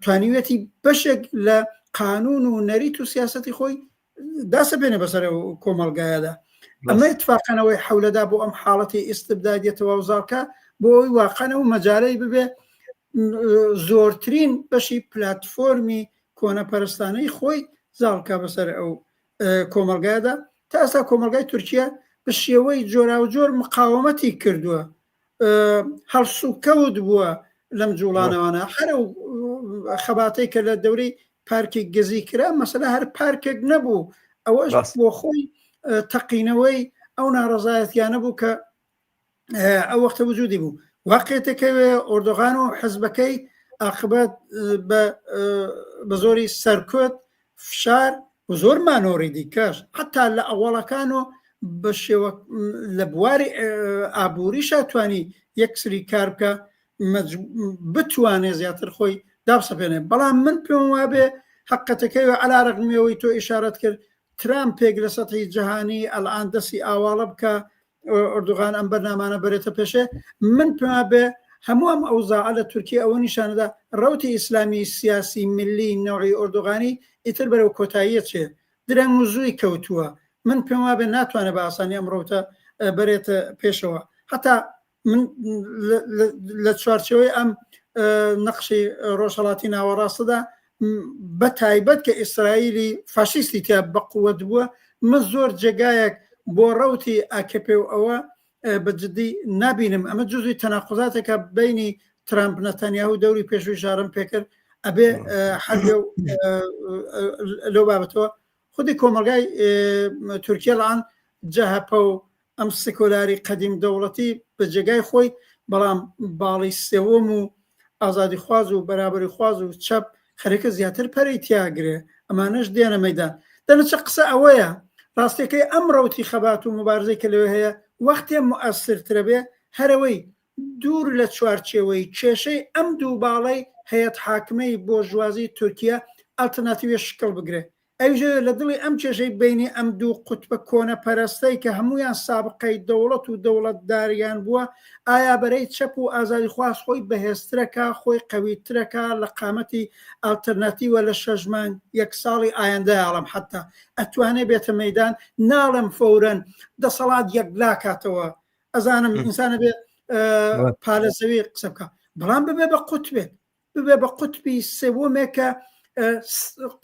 توانیویەتی بەشێک لە قانون و نەریت و سیاستی خۆی داسەپێنێ بەسەر کۆمەڵگایەدا ئەمە اتفاقەنەوەی حولەدا بۆ ئەم حاڵەتی ئیستبدادیەتەوە و زاڵکە بۆ ئەوی واقعەن ئەو مەجارەی ببێ زۆرترین بەشی پلتفۆرمی کۆنەپەرستانەی خۆی زاڵکە بەسەر ئەو کۆمەلگایدا تا ئێستا کۆمەلگای تورکیا بە شێوەی جۆراوجۆر مقاومەتی کردووە هەڵسوکەوت بووە لەم جوڵانەوانە هەر ئەو خەباتەی کە لە دەورەی پارکی گزی کرا مەسەلە هەر پارکێک نەبوو ئەوەش بۆ خۆی تەقینەوەی ئەو ناڕەزایەتیانە بوو کە ئەو وەختە وجودی بوو واقعێتەکەوێ ئۆردۆغان و حزبەکەی ئاقبەت بە زۆری سەرکوت فشار و زۆر مانۆڕی دیکەش حتا لە ئەوەڵەکان و بە شێوە لە بواری ئابووریشا توانی یەکسری کار بکە بتوانێ زیاتر خۆی دابسەپێنێ بەڵام من پێم وابێ حقەتەکەی و علا رەغمیەوەی تۆ ئیشارەت کرد ترامپێک لە سەتحی جەهانی ئەلئان دەستی ئاواڵە بکە ئۆردوغان ئەم بەرنامانە بەرێتە پێشێ من پێم وابێ هەموو ئەم ئەوزاعە لە تورکیا ئەوە نیشانەدا ڕەوتی ئیسلامی سیاسی ملی نەوعی ئۆردوغانی ئیتر بەرەو کۆتاییە چێ درەنگ و زووی کەوتووە من پێم وابێ ناتوانێت بە ئاسانی ئەم ڕەوتە بەرێتە پێشەوە هەتا من لە چوارچێوەی ئەم نەقشی ڕۆژهەڵاتی ناوەڕاستدا بە تایبەت کە ئیسرائیلی فاشیستی تیا بەقوت بووە من زۆر جێگایەک بۆ ڕەوتی ئاکەپێ و ئەوە بە جدی نابینم ئەمە جزوی تەناقضاتێکە بینی ترامپ نەتەنیاهو دەوری پێشوی ژارم پێکرد ئەبێ حەبێ لەو بابەتەوە خودی کۆمەلگای تورکیا لەئان جەهەپە و ئەم سکۆلاری قەدیم دەوڵەتی بە جێگای خۆی، بەڵام باڵی سێوەم و ئازادیخواز و بەرابەریخواز و چەپ خەریکە زیاتر پەرەی تیاگرێ، ئەمانەش دێنە مەیدان. دەنەچە قسە ئەوەیە ڕاستیەکەی ئەم ڕەوتی خەبات و موبارزەی کە لەوێ هەیە وەختێ موئەسرترە بێ هەرەوەی دوور لە چوارچێوەی کێشەی ئەم دوو باڵەی هەیەت حاکمەی بۆرژوازی تورکیە ئەلتەرناتیڤێ شکڵ بگرێ ئەویش ئەوێ لە دڵی ئەم کێشەی بەینی ئەم دوو قوتبە کۆنەپەرەستەی کە هەموویان سابقەی دەوڵەت و دەوڵەتداریان بووە، ئایا بەرەی چەپ و ئازادیخواز خۆی بەهێزترەکا، خۆی قەویترەکا لە قامەتی ئەڵتەرناتیوە لە شەش مانگ، یەک ساڵی ئایەندە ئەڵێم حەتتا ئەتوانێ بێتە مەیدان، ناڵێم فەورەن دەسەڵات یەکلاکاتەوە، ئەزانم ئینسان ئەبێ پالەزەوی قسە بکا، بەڵام ببێ بە قوتبێک، ببێ بە قوتبی سێوەمێک کە.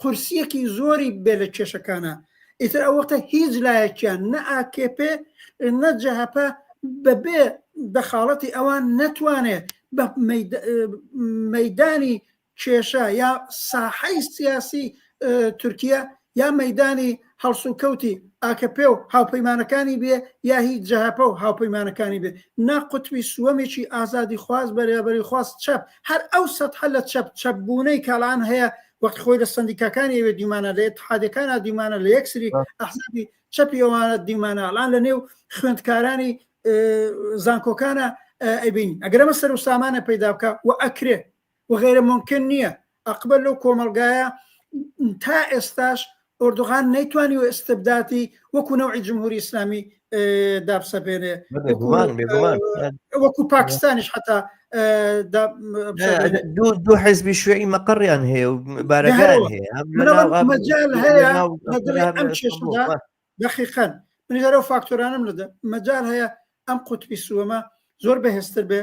قورسیەکی زۆری بێ لە کێشەکانە ئیتر ئەو وەختە هیچ لایەکیان نە ئاکێپێ نە جەهەپە بەبێ دەخاڵەتی ئەوان نەتوانێت بە مەدانی کێشە یا ساحەی سیاسی تورکیا یا مەدانی هەڵسوکەوتی ئاکەپێ و هاوپەیمانەکانی بێ یا هی جەهەپە و هاوپەیمانەکانی بێ نا قوتبی سووەمێکی ئازادی خواز بەرێبەری خواست چەپ هەر ئەو سەتحە لە چەپ چەپ بوونەی کاڵان هەیە وەخت خۆی لە سندیکاکانی ئەوێ دیمانە لە اتحادەکانە دیمانە لە یەکسری ئەحزابی چەپی ئەوانە دیمانە ئەڵان لە نێو خوێندکارانی زانکۆکانە ئەیبین ئەگەر ئەمە سەر و سامانە پەیدا بکە و ئەکرێ و غەیرە ممکن نییە ئەقبەل لەو کۆمەڵگایە تا ئێستاش ئۆردوغان نەیتوانی و ئستبداتی وەکو نەوعی جمهوری ئیسلامی دابسەپێنێ وەکو پاکستانیش حتا دوو حزبی شوێعی مەقڕیان هەیە و بارەگان هەیە مەجال هەیە ئەم چێشدا دەقیقەن من لەو فاکتۆرانم لەدە مەجال هەیە ئەم قوتبی سووەمە زۆر بەهێزتر بێ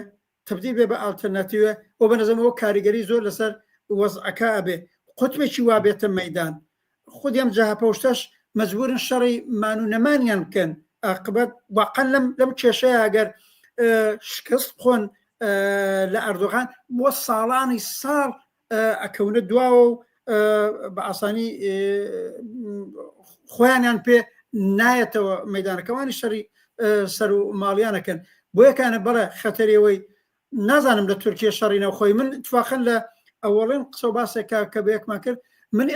تبدیل بێ بە ئالتەرناتیوێ و بە نەزەمەوە کاریگەری زۆر لەسەر وەزعەکە ئەبێ قوتبێکی وا بێتە مەدان خودی ئەم جەهەپەوشتەش مەجبورن شەڕی مان و نەمانیان بکەن ئاقبەت واقعا لەم لەم کێشەیە ئەگەر شکست بخۆن لە ئەردۆغان بۆ ساڵانی ساڵ ئەکەونە دواوە و بە ئاسانی خۆیانیان پێ نایەتەوە مەدانەکەوانی شەڕی سەر و ماڵیانەکەن بۆ یەکانە بەڵێ خەتەرەوەی نازانم لە تورکیە شەڕی ناوخۆی من اتفاقا لە ئەوەڵێن قسە و باسێکا کە بە یەکمان کرد من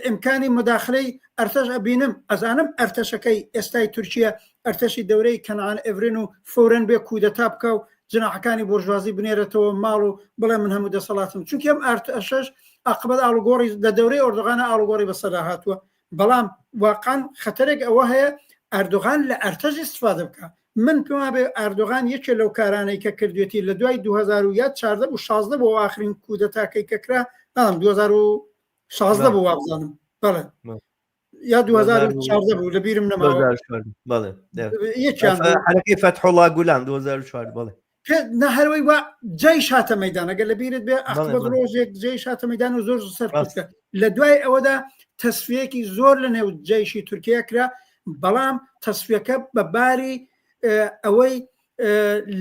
ئیمکانی مداخلەی ئەرتەش ئەبینم ئەزانم ئەرتەشەکەی ئێستای تورکیە ئەرتەشی دەورەی کەنعان ئێڤرین و فەورەن بێ کودەتا بکە و جناحەکانی بۆرژوازی بنێرێتەوە ماڵ و بڵێ من هەموو دەسەڵاتم چونکە ئەم ئەرتەشەش ئاقبەت ئاڵوگۆڕی لە دەورەی ئۆردوغانە ئاڵوگۆڕی بەسەردا هاتووە بەڵام واقعا خەتەرێک ئەوە هەیە ئەردۆغان لە ئەرتەش ئیستفادە بکە من پێم وابێ ئەردۆغان یەکێ لەو کارانەی کە کردوێتی لە دوای 2014 بوو 16 بۆ ئاخرین کودەتاکەی کە کرا نازانم 2016 بوو وابزانم بەڵێ یا 2014 بوو لە بیرم نەماوە بەڵێ یەکیان حرەکەی فەتحوڵا گولان 2004 بەڵێ نە هەروەی وا جەیش هاتە مەدان ئەگەر لە بیرت بێ ئەخبەت ڕۆژێک جەیش هاتە مەدان و زۆر سەر لە دوای ئەوەدا تەسفیەکی زۆر لە نێو جەیشی تورکیا کرا بەڵام تەسفیەکە بە باری ئەوەی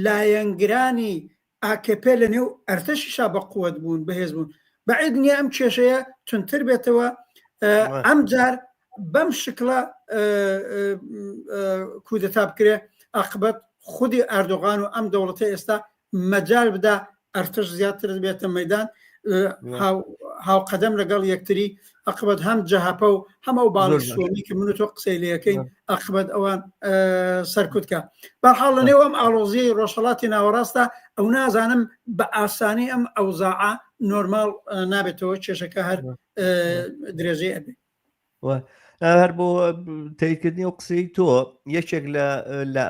لایەنگرانی ئاکپ لە نێو ئەرتەشیشا بە قوت بوون بەهێز بوون بەعید نییە ئەم کێشەیە تونتر بێتەوە ئەم جار بەم شکڵە کودەتا بکرێ ئاقبەت خودی ئەردۆغان و ئەم دەوڵەتە ئێستا مەجال بدا ئەرتش زیاتر بێتە مەدان هاوقەدەم لەگەڵ یەکتری ئەقبەت هەم جەهەپە و هەم ئەو باڵی سۆمی کە من و تۆ قسەی لەکەین ئەقبەت ئەوان سەرکوتکە بەرحاڵ لە نێو ئەم ئاڵۆزیی ڕۆژهڵاتی ناوەڕاستە ئەو نازانم بە ئاسانی ئەم ئەوزاعە نۆرماڵ نابێتەوە کێشەکە هەر درێژەی ئەبێ هەر بۆ تەیکردنی و قسەی تۆ یەکێک لە لە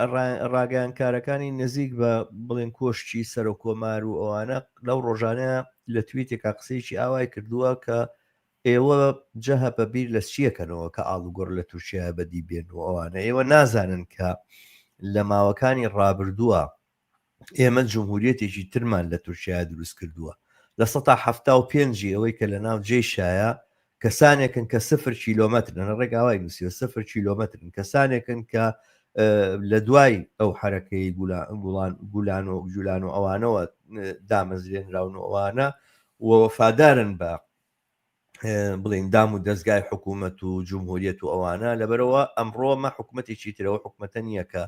ڕاگەیانکارەکانی نزیک بە بڵێن کۆشکی سەرۆک کۆمار و ئەوانە لەو ڕۆژانە لە تویتێکا قسەیەکی ئاوای کردووە کە ئێوە جەهەپە بیر لە چیەکەنەوە کە ئاڵوگۆڕ لە تورکیا بەدی بێن و ئەوانە ئێوە نازانن کە لە ماوەکانی ڕابردووە ئێمە جمهوریەتێکی ترمان لە تورکیا دروست کردووە 75% ئەوەی کە لە ناو جێشایە کەسانێکن کە سفر کیلۆمەترن ڕێک ئاوای نووسیوە سفر کیلۆمەترن کەسانێکن کە لە دوای ئەو حرەکەی گوڵان گولان و جولان و ئەوانەوە دامەزرێنراون و ئەوانە و وەفادارن بە بڵین دام و دەستگای حکوومەت و جمهوریەت و ئەوانە لەبەرەوە ئەمڕۆ مە حکوومەتێکی ترەوە حکوومەتە نییە کە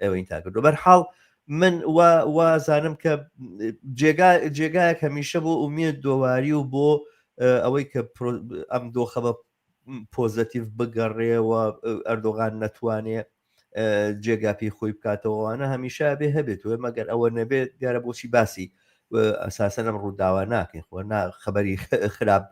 ئێوەین تا کردو بەرحاڵ من وازانم کە جێگا جێگایەک هەمیشە بۆ ئومێد دۆواری و بۆ ئەوەی کە ئەم دۆخە بە پۆزەتیڤ بگەڕێەوە ئەردۆغان نەتوانێ جێگا پێی خۆی بکاتەوەوانە هەمیشە بێ هەبێت و مەگەر ئەوە نەبێت دیارە بۆچی باسی ئەساسەن ئەم ڕووداوە ناکەین خۆ نا خەبەری خراپ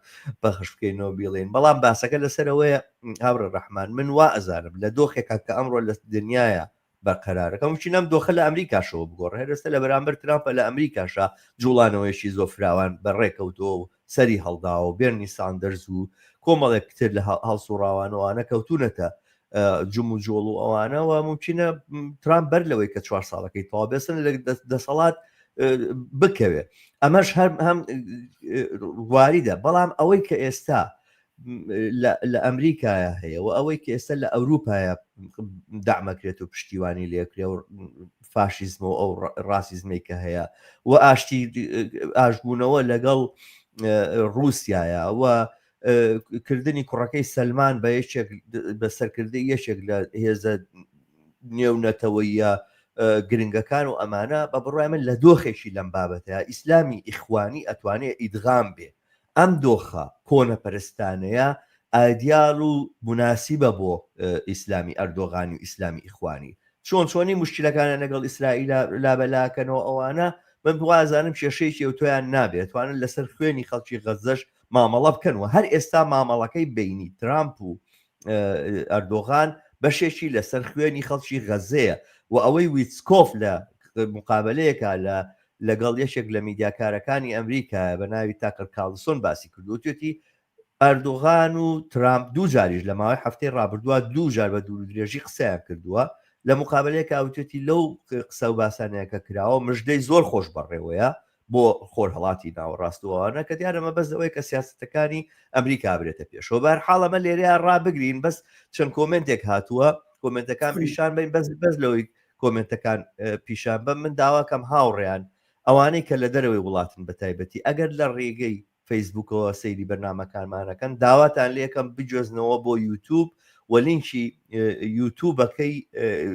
بەخش بکەینەوە بیڵێن بەڵام باسەکە لەسەرەوەیە هاوڕێ ڕەحمان من وا ئەزانم لە دۆخێکا کە ئەمڕۆ لە دنیاە بەرقەرارە ممکنە ئەم دۆخە لە ئەمریکاشەوە بگۆڕێ هەر ئێستا لە بەرامبەر ترامپە لە ئەمریکاشا جوڵانەوەیەکی زۆر فراوان بەڕێکەوتووە و سەری هەڵداوە و بێرنی ساندەرز و کۆمەڵێک تر لە هەڵسوڕاوان و ئەوانە کەوتونەتە جم و جۆڵ و ئەوانەوە ممکنە ترامپ بەر لەوەی کە چوار ساڵەکەی تەواو بێسن لە دەسەڵات. بکەوێ ئەمەش هەر هەم واریدە بەڵام ئەوەی کە ئێستا لە ئەمریکایە هەیە و ئەوەی کە ئێستا لە ئەوروپایە دامەکرێت و پشتیوانی لێکرێ و فاشیزم و ئەو ڕاسیزمەی کە هەیە و ئاشتی ئاشبوونەوە لەگەڵ رووسایە و کردنی کوڕەکەی سەلمان بە یەکێک بە سەرکردەی یەکێک لە هێزە نێونەتەوەیە گرنگەکان و ئەمانە بە بڕای من لە دۆخێکی لەم بابەتەیە ئیسلامی ئیخوانی ئەتوانێ ئیدغام بێ ئەم دۆخە کۆنەپەرستانەیە ئایدیال و موناسیبە بۆ ئیسلامی ئەردۆغانی و ئیسلامی ئیخوانی. چۆن چۆنی موشکیلەکانیان لەگەڵ ئیسرائیلا لابەلاکەنەوە ئەوانە من وازانم کێشەیەکی ئەوتۆیان نابێت توانن لەسەر خوێنی خەڵکی غەزەش مامەڵە بکەن و هەر ئێستا مامەڵەکەی بینی ترامپ و ئەردۆغان بەشێکی لەسەر خوێنی خەڵکی غەزەیە و ئەوەی ویتسکۆف لە مقابلەیەکە لە لەگەڵ یەکێک لە میدیاکارەکانی ئەمریکا بە ناوی تاکەر کارلسۆن باسی کردو وتوێتی ئەردۆغان و ترامپ دوو جاریش لە ماوەی هەفتەی ڕابردووە دوو جار بە دوور و درێژی قسەیان کردووە لە مقابلەیەکا وتوێتی لەو قسە و باسانەیە کە کراوە مژدەی زۆر خۆش بەڕێوەیە بۆ خۆرهەڵاتی ناوەڕاست و ئەوانە کە دیارە مەبەست ئەوەیە کە سیاسەتەکانی ئەمریکا برێتە پێشەوە بەهەرحاڵ ئەمە لێرەیە ڕابگرین بەس چەند کۆمێنتێک هاتووە کۆمێنتەکان پیشان بین بەس بەس لەوەی کۆمێنتەکان پیشان بەم من داواکەم هاوڕێیان ئەوانەی کە لە دەرەوەی وڵاتن بە تایبەتی ئەگەر لە ڕێگەی فەیسبوکەوە سەیری بەرنامەکانمانەکەن داواتان لێکەم بگوێزنەوە بۆ یوتوب و لینکی یوتوبەکەی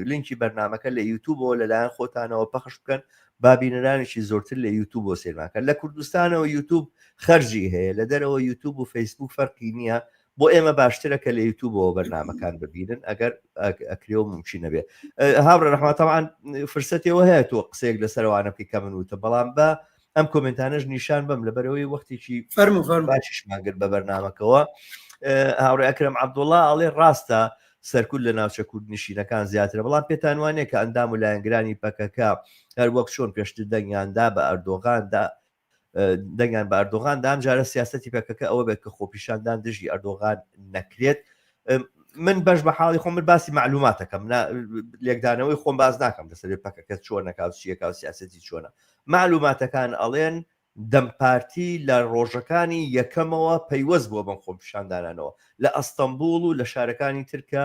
لینکی بەرنمەکە لە یوتوبەوە لەلایەن خۆتانەوە پەخش بکەن با بینەرانێکی زۆرتر لە یوتوب بۆ سێرماکە لە کوردستانەوە یوتوب خەرجی هەیە لە دەرەوە یوتوب و فەیسبوک فەرقی نییە بۆ ئێمە باشترە کە لە یوتوبەوە بەرنمەکان ببینن ئەگەر ئەکرێ و ممکن نەبێ هاوڕێ ڕەحمە تەوان فرسەتەوە هەیە تۆ قسەیەک لەسەروانە بکەی کە من وتم بەڵام بە ئەم کۆمنتانەش نیشان بم لەبەرەوەی وەختێکی فەرمو فەرمو باشیشمان گرت بە بەرنمەکەوە هاوڕێ ئەکرم عەبدوڵڵا ئەڵێ ڕاستە سەرکوت لە ناوچە کوردنشینەکان زیاترە بەڵام پێتان وانە کە ئەندام و لایەنگرانی پەکەکە هەر وەک چۆن پێشتر دەنگیاندا بە ئەردۆغاندا دەنگیان بە ئەردۆغان دام جارە سیاستی پەکەکە ئەوە بێت کە خۆپیشاندان دژی ئەردۆغان نەکرێت من بەش بە حاڵی خۆم من باسی معلوماتەکەم لێکدانەوەی خۆم باز ناکەم لەسەر پەکەکە چۆنەکە و چیەکە و سیاستی چۆنە معلوماتەکان ئەڵێن دەم پارتی لە ڕۆژەکانی یەکەمەوە پەیوەست بووە بەم خۆپیشاندانانەوە لە ئەستەنبوڵ و لە شارەکانی تر کە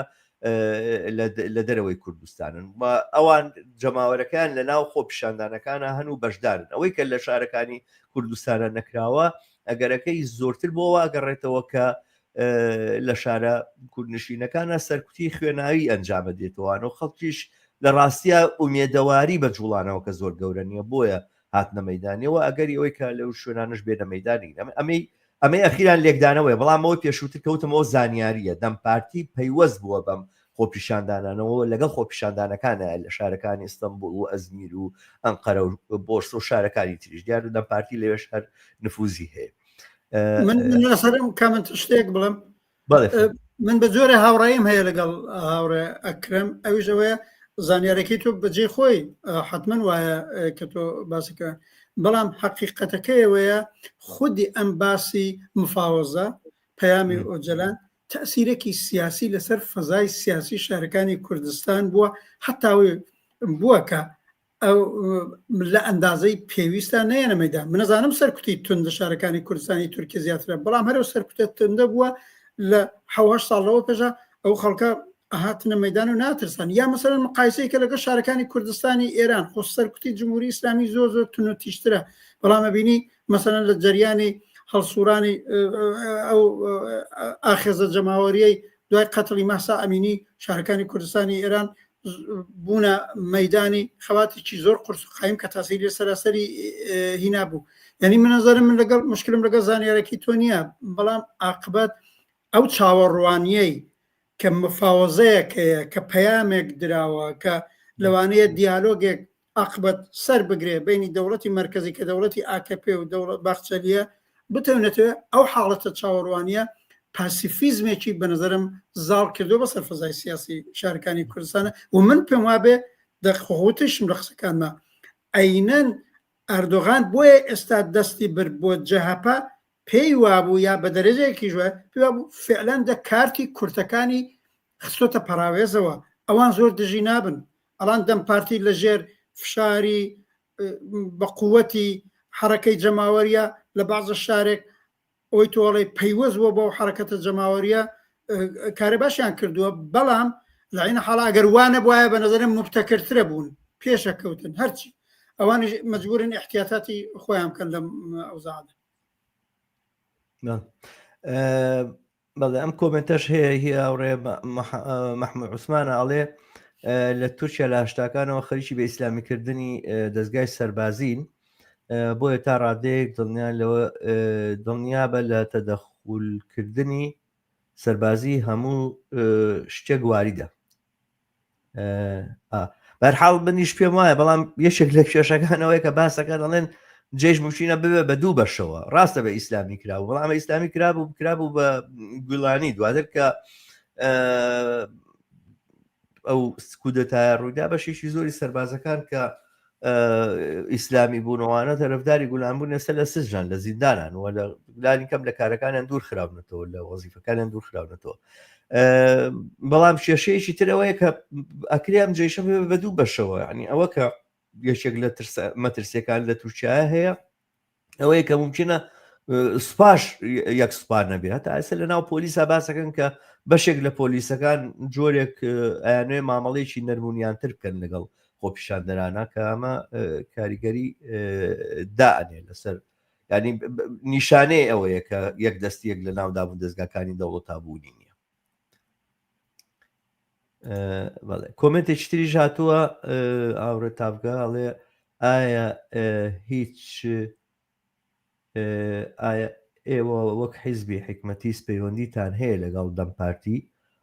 لە دەرەوەی کوردستانن و ئەوان جەماوەرەکەیان لە ناو خۆپیشاندانەکانە هەن و بەشدارن ئەوەی کە لە شارەکانی کوردستانە نەکراوە ئەگەرەکەی زۆرتر بۆ واگەڕێتەوە کە لە شارە کوردنشینەکانە سەرکوتی خوێناوی ئەنجامە دێتەوەوان و خەڵکیش لە ڕاستە ئومێدەواری بە جوڵانەوە کە زۆر گەورە نییە بۆیە هاتنە مەدانیەوە ئەگەری ئەوەی کە لەو شوێنانش بێنە مەدانی ئەمەی ئەمەی ئەخیران لێکدانەوەی بەڵام ئەوەی پێشووتر کەوتمەوە زانیاریە دەم پارتی پەیوەست بووە بەم خۆپیشاندانانەوە لەگەڵ خۆپیشاندانەکانە لە شارەکانی ئیستەنبوڵ و ئەزمیر و ئەنقەرە و بۆرسە و شارەکانی تریش دیارە دەم پارتی لەوێش هەر نفوزی هەیە من لەسەر ئەم comment شتێک بڵێم من بە جۆرە هاوڕێیم هەیە لەگەڵ هاوڕێ ئەکرم ئەویش ئەوەیە زانیارەکەی تۆ بەجێ خۆی حتمما وایە کە تۆ باسەکە بەڵام حەقیقەتەکەیەوەیە خودی ئەم باسی مفاوەزە پەیامی ئۆجەلان تەسیرێکی سیاسی لەسەر فەزای سیاسی شارەکانی کوردستان بووە حتاوی بووە کە ئەو لە ئەندازەی پێویستە نەیەنە مەدان منەزانم سەرکوتی توند لە شارەکانی کوردستانی تورکیا زیاترە بەڵام هەرو سەرکوتە توندە بووە لە حەوهش ساڵ لەوە پێشە ئەو خەڵکە هاتنە مەدان و ناترسان یا مەسەلەن مقایسەی کە لەگەڵ شارەکانی کوردستانی ئێران خۆ سەرکوتی جمهوری ئیسلامی زۆر زۆر تون و تیژترە بەڵام ئەبینی مەسەلەن لە جەریانی هەڵسوورانی ئەو ئاخێزە جەماوەریەی دوای قەتڵی مەهسا ئەمینی شارەکانی کوردستانی ئێران بوونە مەدانی خەباتێکی زۆر قورس و قایم کە تاسیری لە سەراسەری هینا بوو یعنی من نظرم من لەگەڵ مشکلم لەگەڵ زانیارەکی تۆ نییە بەڵام عاقبەت ئەو چاوەڕوانیەی کە مفاوەزەیەک هەیە کە پەیامێک دراوە کە لەوانەیە دیالۆگێک عاقبەت سەر بگرێ بینی دەوڵەتی مەرکەزی کە دەوڵەتی ئاکەپێ و دەوڵەت باخچەلیە بتەونێتەوە ئەو حاڵەتە چاوەڕوانیە پاسیفیزمێکی بە نظرم زاڵ کردو بەسەر فەزای سیاسی شارەکانی کوردستانە و من پێم وابێ دەخۆتیشم لە قسەکانما ئەینەن ئەردۆغان بۆیە ئێستا دەستی برد بۆ جەهەپە پێی وابوو یا بە دەرەجەیەکیش وایە پێی وابوو فعلەن دە کارتی کورتەکانی خستۆتە پەراوێزەوە ئەوان زۆر دژی نابن ئەڵان دەم پارتی لە ژێر فشاری. بە قووەتی حەرەکەی جەماوەریە لە بەعزە شارێک ئەوەی تۆڵێ پەیوەست بووە بەو حەرەکەتە جەماوەریە کارە باشیان کردووە بەڵام لە عین حاڵا ئەگەر وا نەبوایە بە نظرم مبتەکرترە بوون پێشەکەوتن هەرچی ئەوانیش مەجبورن احتیاطاتی خۆیان بکەن لەم ئەوزاعدا. بەڵێ ئەم کۆمنتەش هەیە هی هاوڕێ مەحمود عوسمانە ئەڵێ لە تورکیا لە هەشتاکانەوە خەریکی بە ئیسلامیکردنی دەستگای سەربازین بۆیە تا ڕادەیەک دڵنیا لەوە دڵنیا بە لە تەدەخولکردنی سەربازی هەموو شتێک واریدە بەرحاڵ منیش پێم وایە بەڵام یەکێک لە کێشەکانەوەی کە باسەکە دەڵێن جێژ موشینە ببێ بە دوو بەشەوە ڕاستە بە ئیسلامی کرا بەڵام ئیسلامی کرابوو کرابوو بە گوڵانی دواتر کە ئەو کودەتایە ڕوویدا بەشێکی زۆری سەربازەکان کە ئیسلامی بوونەوانە تەرەفداری گولان بوون ئێستا لە سجنان لە زیندانان و لە لانی کەم لە کارەکانیان دوور خراونەتەوە لە وەزیفەکانیان دوور خراونەتەوە بەڵام کێشەیەکی تر ئەوەیە کە ئەکرێ ئەم جێشە بە دوو بەشەوە ینی ئەوە کە یەکێک لە مەترسیەکان لە تورکیا هەیە ئەوەیە کە ممکنە سوپاش یەک سوپا نەبێ هەتا ئێستا لە ناو پۆلیسا باسەکەن کە بەشێک لە پۆلیسەکان جۆرێک ئەیانوێ مامەڵەیەکی نەرمونیانتر بکەن لەگەڵ خۆپیشاندەرانە کە ئەمە کاریگەری دائەنێ لەسەر ینی نیشانەیە ئەوەیە کە یەک دەستی یەک لە ناو دابوو دەستگاکانی دەوڵەتا بوونی نییە کۆمنتێکی تریش هاتووە ئاورە تاڤگە ئەڵێ ئایا هیچ ئایا ئێوە وەک حیزبی حکمەتیس پەیوەندیتان هەیە لەگەڵ دەم پارتی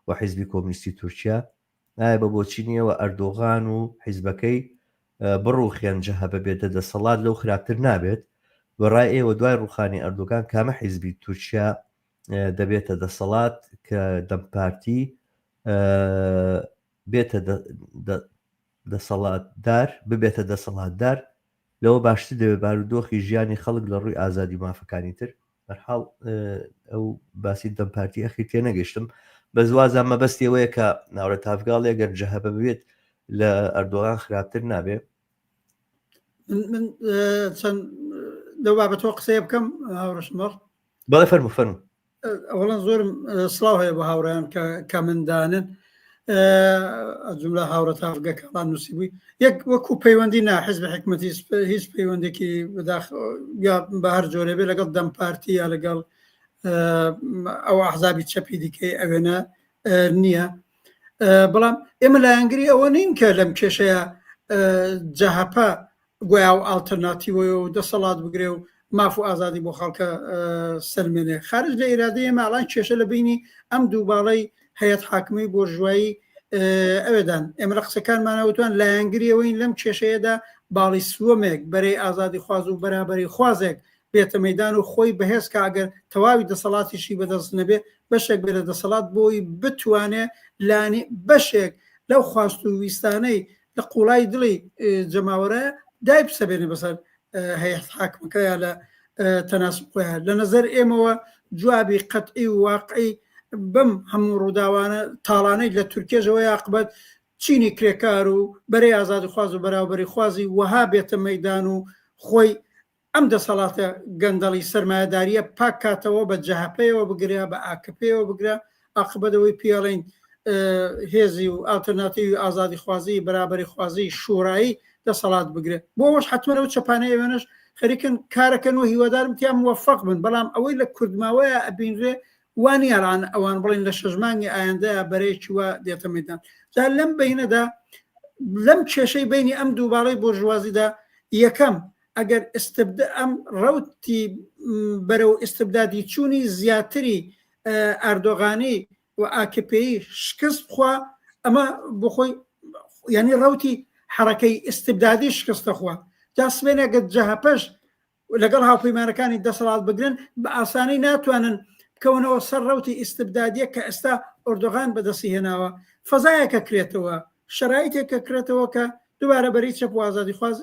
و حیزبی کۆمنیستی تورکیا ئایا بە بۆچینیەوە ئەردۆغان و حیزبەکەی بڕوخێن جەهەپە بێتە دەسەڵات لەو خراپتر نابێت بەڕای ئێوە دوای ڕوخانی ئەردۆگان کامە حیزبی تورکیا دەبێتە دەسەڵات کە دەم پارتی بێتە دەسەڵاتدار ببێتە دەسەڵاتدار لەوە باشتر دەبێت بارودۆخی ژیانی خەڵک لە ڕووی ئازادی و مافەکانی تر بەرحاڵ ئەو باسی دەم پارتی ئەخیر تێنەگەشتم بەس وازان مەبەستی ئەوەیە کە ناورە تافگاڵێ گەر جەهەپە ببێت لە ئەردۆغان خراپتر نابێ من چەند لەو بابەتەوە قسەیە بکەم هاوڕشمەڕ بەڵێ فەرموو فەرموو. ئەوەڵەن زۆرم سڵاو هەیە بۆ هاوڕێیان کە کە مندانن جملە هاوڕە تاڤگە کاڵان نووسی بووی یەک وەکو پەیوەندی نا حزب حکومەتی هیچ پەیوەندێکی بەداخ یا بە هەر جۆرێ بێ لەگەڵ دەم پارتی یا لەگەڵ ئەو ئەحزابی چەپی دیکەی ئەوێنە نییە بەڵام ئێمە لایەنگری ئەوە نین کە لەم کێشەیە جەهەپە گۆیا و ئاڵتەرناتیوەیە و دەسەڵات بگرێ و ماف و ئازادی بۆ خەڵکە سەلمێنێ. خارج لە ئیرادەی ئێمە ئەڵان کێشە لە بەینی ئەم دوو باڵەی هەیەت حاکمەی بۆرژوایی ئەوێدان. ئێمە لە قسەکانمانا وتوان لایەنگری ئەوەین لەم کێشەیەدا باڵی سووەمێک، بەرەی ئازادیخواز و بەرابەریخوازێک بێتە مەیدان و خۆی بەهێز کا ئەگەر تەواوی دەسەڵاتیشی بەدەست نەبێ بەشێک بێ لە دەسەڵات بۆی بتوانێ لانی بەشێک لەو خواست و ویستانەی لە قوڵای دڵی جەماوەرە دای بسەبێنێ بەسەر هەیئەت حاکمەکەیا لە تەناسب خۆیان لە نظر ئێمەوە جوابی قەتعی و واقعی بەم هەموو ڕووداوانە تاڵانەی لە تورکێژەوە یاقبەت چینی کرێکار و بەرەی ئازادیخواز و بەراوبەریخوازی وەها بێتە مەدان و خۆی ئەم دەسەڵاتە گەندەڵی سەرمایەداریە پاک کاتەوە بە جەهەپەیەوە بگرە بە ئاکەپەیەوە بگرە ئاقبەت ئەوەی پێڵین هێزی و ئالتەرناتیوی ئازادیخوازی بەرابەریخوازی شورایی دەسەڵات بگرێت بۆ ئەوەش حتمما ئەو چەپانەی ئەوێنەش خەریکن کارەکەن و هیوادارم تیا موفق بن بەڵام ئەوەی لە کوردماوەیە ئەبینرێ وانییە ئەلان ئەوان بڵێن لە شەش مانگی ئایندەیا بەرەیەکی وا دێتە مەیدان جا لەم بەینەدا لەم کێشەی بینی ئەم دوو باڵەی بۆرژوازیدا یەکەم ئەگەر ئیستبدا ئەم ڕەوتی بەرەو ئیستبدادی چوونی زیاتری ئەردۆغانی و ئاکپی شکست بخوا ئەمە بۆ خۆی یعنی ڕەوتی حرەکەی ئیستبدادی شکستە خوا جا سبێنێ گەر جەهەپەش لەگەڵ هاوپەیمانەکانی دەسەڵات بگرن بە ئاسانی ناتوانن بکەونەوە سەر ڕەوتی ئیستبدادیە کە ئێستا ئۆردۆغان بەدەستی هێناوە فەزایەکە کرێتەوە شەرایتێک کە کرێتەوە کە دووبارە بەری چەپ و ئازادیخواز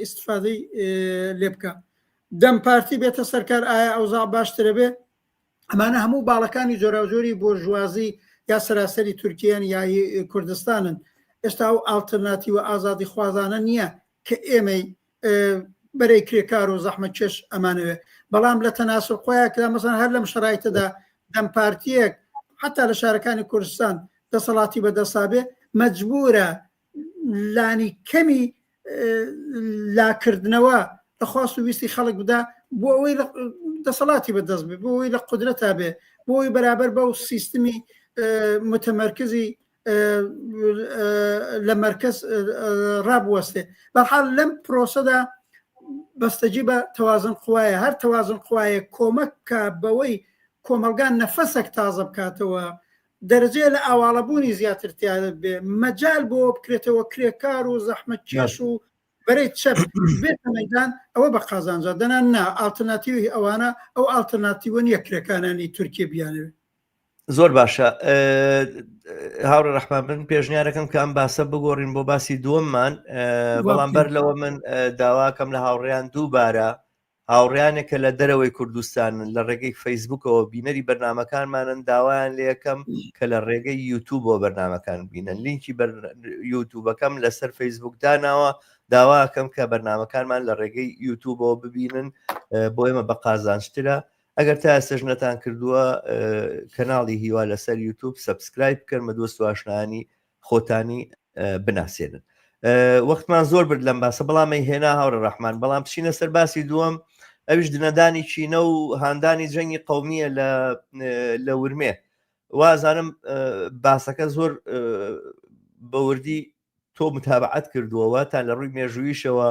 ئیستفادەی لێ بکە دەم پارتی بێتە سەرکار ئایا ئەوزاع باشترە بێ ئەمانە هەموو باڵەکانی جۆراوجۆری بۆرژوازی یا سەراسەری تورکیەن یا کوردستانن ئێستا ئەو ئاڵتەرناتیوە ئازادیخوازانە نییە کە ئێمەی. بەرەی کرێکار و زەحمەتکێش ئەمانەوێ بەڵام لە تەناسب خۆیان کرا مەسەن هەر لەم شەرایتەدا دەم پارتیەک حتا لە شارەکانی کوردستان دەسەڵاتی بەدەسابێ مەجبورە لانی کەمی لاکردنەوە لە خواست و ویستی خەڵک بدا بۆ ئەوەی دەسەڵاتی بەدەست بێ بۆ ئەوەی لە قودرەتا بێ بۆ ئەوەی بەرابەر بەو سیستمی متەمەرکزی لە مەرکز ڕابوەستێ بەرحاڵ لەم پرۆسەدا بەستەجی بە تەوازن قوایە هەر تەوازن قوایە کۆمەک کە بەوەی کۆمەلگان نەفەسێک تازە بکاتەوە دەرەجەیە لە ئاواڵەبوونی زیاتر تیا بێ مەجال بۆ بکرێتەوە کرێکار و زەحمەتکێش و بەرەی چەپ بێتە مەیدان ئەوە بە قازانجە دەنا نا ئاڵترناتیوی ئەوانە ئەو ئاڵترناتیوە نییە کرێکانانی تورکیە بیانەوێت. زۆر باشە هاوڕێ ڕەحمان من پێشنیارەکەم کە ئەم باسە بگۆڕین بۆ باسی دووەممان بەڵام بەر لەوە من داواکەم لە هاوڕێیان دووبارە هاوڕێیانێک کە لە دەرەوەی کوردستانن لە ڕێگەی فەیسبوکەوە بینەری بەرنامەکانمانن داوایان لێکەم کە لە ڕێگەی یوتوبەوە بەرنامەکان بینن لینکی یوتوبەکەم لەسەر فەیسبوک داناوە داواکەم کە بەرنامەکانمان لە ڕێگەی یوتوبەوە ببینن بۆ ئێمە بە قازانجترە ئەگەر تا ئێستش نەتان کردووە کەناڵی هیوا لەسەر یوتوب subscribe بکەن بە دۆست و ئاشنایانی خۆتانی بناسێنن وەختمان زۆر برد لەم باسە بەڵام ئەی هێنا هاوڕێ ڕەحمان بەڵام بچینە سەر باسی دووەم ئەویش دنەدانی چینە و هاندانی جەنگی قومیە لە لە ورمێ وازانم باسەکە زۆر بەوردی تۆ متابعەت کردووەوە تا لە ڕووی مێژوویشەوە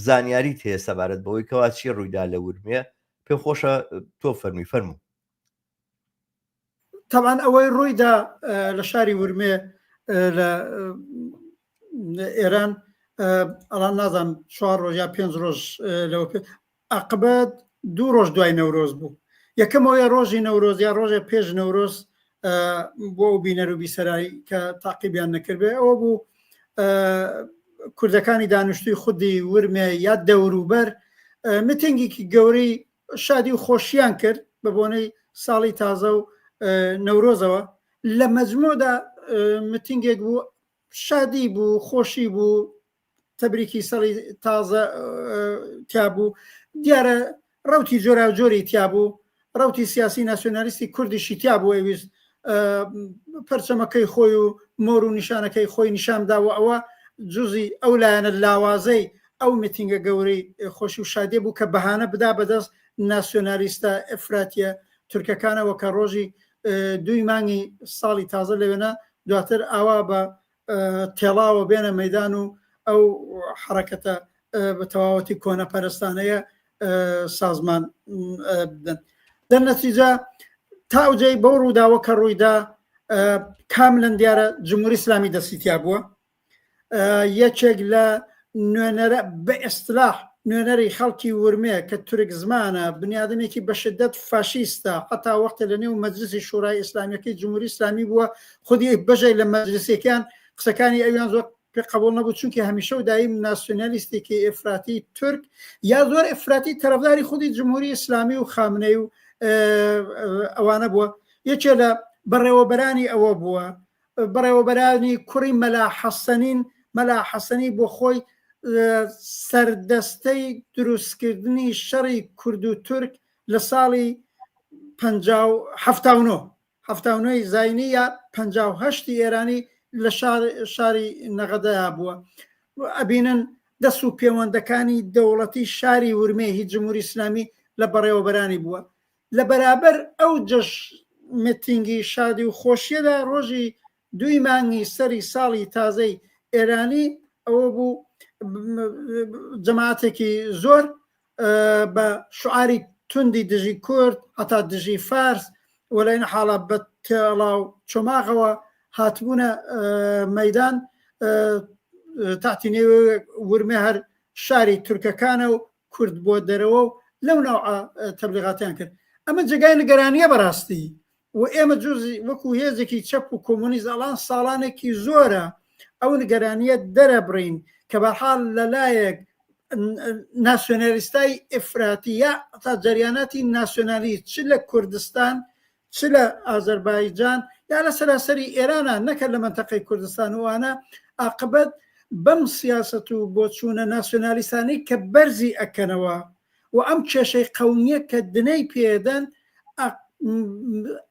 زانیاریت هەیە سەبارەت بەوەی کەوا چی ڕوویدا لە ورمێ پێم خۆشە تۆ فەرمی فەرموو تەبعەن ئەوەی ڕوویدا لە شاری ورمێ لە ئێران ئەڵان نازانم چوار ڕۆژ یا پێنج ڕۆژ لەوە پێ عقبەت دوو ڕۆژ دوای نەورۆز بوو یەکەمەوەی ڕۆژی نەورۆز یا ڕۆژێ پێش نەورۆز بۆ ئەو بینەر و بیسەرایی کە تاقیبیان نەکردبێ ئەوە بوو کوردەکانی دانیشتوی خودی ورمێ یا دەوروبەر متنگێکی گەورەی شادی و خۆشیان کرد بە بۆنەی ساڵی تازە و نەورۆزەوە لە مەجموعدا متینگێک بوو شادی بوو خۆشی بوو تەبریکی سەڵی تازە تیا بوو دیارە ڕوتی جۆراوجۆری تیا بوو ڕوتی سیاسی ناسیۆنالیستی کوردیشی تیا بوو ئەویست پەرچەمەکەی خۆی و مۆر و نیشانەکەی خۆی نیشان داوە ئەوە جزی ئەو لایەنە لاوازەی ئەو میتینگە گەورەی خۆشی و شادیە بوو کە بەهانە بدا بەدەست ناسیۆنالیستە ئیفراتیە تورکەکانەوە کە ڕۆژی دووی مانگی ساڵی تازە لەوێنە دواتر ئاوا بە تێڵاوە بێنە مەدان و ئەو حرەکەتە بە تەواوەتی کۆنەپەرستانەیە سازمان بدەن دەرنەتیجە تا ئەو جێی بەو ڕووداوە کە ڕوویدا کاملەن دیارە جمهوری ئیسلامی دەستی تیا بووە یەکێک لە نوێنەرە بە ئێستلاح نوێنەری خەڵکی ورمێ کە تورک زمانە بنیادمێکی بە شدەت فاشیستە حتا وەختە لە نێو مەجلسی شورای ئیسلامیەکەی جمهوری ئیسلامی بووە خودی بەژێک لە مەجلسێکیان قسەکانی ئەویان زۆر پێ قبول نەبوو چونکە هەمیشە و دایم ناسیۆنالیستێکی ئێفراتی تورک یا زۆر ئێفراتی تەرەفداری خودی جمهوری ئیسلامی و خامنەی و ئەوانە بووە یەکێ لە بەڕێوەبەرانی ئەوە بووە بەڕێوەبەرانی کوڕی مەلا حەسەنین، مەلا حەسەنی بۆ خۆی سەردەستەی دروستکردنی شەڕی کورد و تورک لە ساڵی 79 79 زینی یا 58 ئێرانی لە شاری نەغەدەیا بووە ئەبینن دەست و پێوەندەکانی دەوڵەتی شاری ورمێ هی جمهوری ئیسلامی لە بەڕێوەبەرانی بووە لە بەرابەر ئەو جەژ متینگی شادی و خۆشیەدا ڕۆژی دووی مانگی سەری ساڵی تازەی ئێرانی ئەوە بوو جەماعەتێکی زۆر بە شعاری توندی دژی کورد هەتا دژی فارس وەلای حاڵە بە تێڵا و چۆماغەوە هاتبوونە مەدان تاتی نێوێ ورمێ هەر شاری تورکەکانە و کورد بۆ دەرەوە و لەو ناوعە تەبلیغاتیان کرد ئەمە جێگای نگەرانیە بەڕاستی و ئێمە جوزی وەکو هێزێکی چەپ و کۆمۆنیست ئەڵان ساڵانێکی زۆرە ئەو نگەرانیە دەرەبڕین کە بەحاڵ لەلایەک ناسیۆنالیستای ئفراتی یا تا جەریاناتی ناسیۆنالی چ لە کوردستان چ لە ئازەربایجان یا لە سەراسەری ئێرانە نەکە لە مەنتەقەی کوردستان وانە ئاقبەت بەم سیاسەت و بۆچوونە ناسیۆنالیستانەی کە بەرزی ئەکەنەوە و ئەم کێشەی قەومیە کە دنەی پێدەن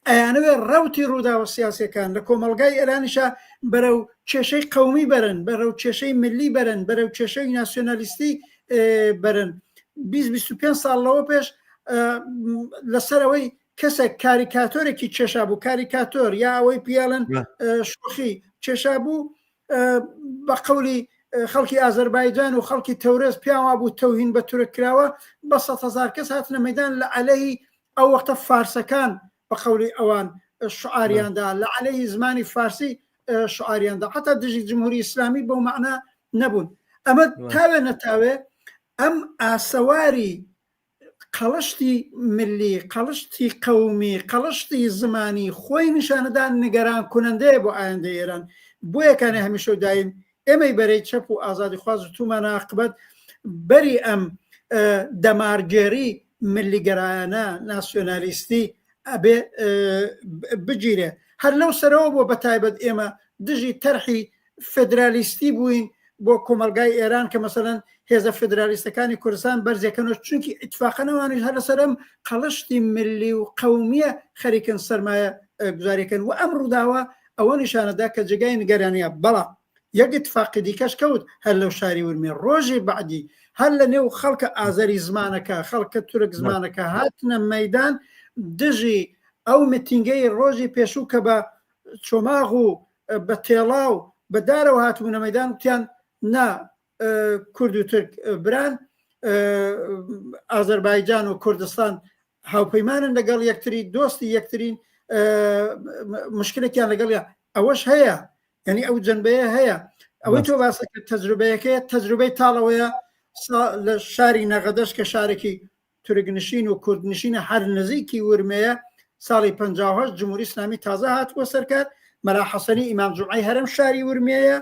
ئەیانەوێ ڕەوتی ڕووداوە سیاسەکان لە کۆمەڵگای ئێرانیشا بەرەو کێشەی قەومی بەرن بەرەو کێشەی ملی بەرن بەرەو کێشەی ناسیۆنالیستی بەرن 25 ساڵ لەوە پێش لەسەرەوەی کەسێک کاریکاتۆرێکی کێشا بوو کاریکاتۆر یا ئەوەی پیاڵن شۆخی کێشا بوو بە قەولی خەڵکی ئازەربایجان و خەڵکی تەورێز پیاوا بوو تەوهین بە تورک کراوە بە هزار کەس هاتنە مەدان لە عەلەی ئەو وەختە فارسەکان بە قەولی ئەوان شعاریاندا لە عەلەی زمانی فارسی شعاریاندا حتا دژی جمهوری ئیسلامی بەو مەعنا نەبوون ئەمە تاوێ نەتاوێ ئەم ئاسەواری قەڵشتی ملی، قەڵشتی قەومی، قەڵشتی زمانی خۆی نیشانەدان نیگەران کونەندەیە بۆ ئایندەی ئێران. بۆیە کانێ هەمیشە و دایم ئێمەی بەرەی چەپ و ئازادیخواز وتوومانە عاقبەت بەری ئەم دەمارگێری ملیگەرایانە، ناسیۆنالیستی ئەبێ بگیرێ. هەر لەو سەرەوە بووە بەتایبەت ئێمە دژی تەرحی فێدرالیستی بووین بۆ کۆمەڵگای ئێران کە مەسەلەن هێزە فێدرالیستەکانی کوردستان بەرزەکەنەوە چونکی ئیتفاقەن ئەوانیش هەر لەسەر ئەم قەڵشتی ملی و قەومیە خەریکن سەرمایە گوزاریەکەن و ئەم ڕووداوە ئەوە نیشانەدا کە جێگای نیگەرانیە بەڵام یەک ئیتفاقی دیکەش کەوت هەر لەو شاری ورمێ ڕۆژی بەعدی هەر لە نێو خەڵکە ئازەری زمانەکە خەڵکە تورک زمانەکە هاتنە مەدان دژی ئەو متینگەی ڕۆژی پێشوو کە بە چۆماغ و بە تێڵا و بە دارەوە هاتبوونە مەدان وتیان نا کورد و تورک بران ئازەربایجان و کوردستان هاوپەیمانن لەگەڵ یەکتری دۆستی یەکترین مشکلێکیان لەگەڵ ئەوەش هەیە یعنی ئەو جنبەیە هەیە ئەوەی تۆ باسە کرد تەجروبەیەکەیە تەجروبەی تاڵەوەیە لە شاری نەغەدەش کە شارێکی تورکنشین و کوردنشینە هەر نزیکی ورمێیە، ساڵی 58 جمهوری ئیسلامی تازە هاتبووە سەرکار، مەلا حەسەنی ئیمام جومعەی هەرەم شاری ورمێیە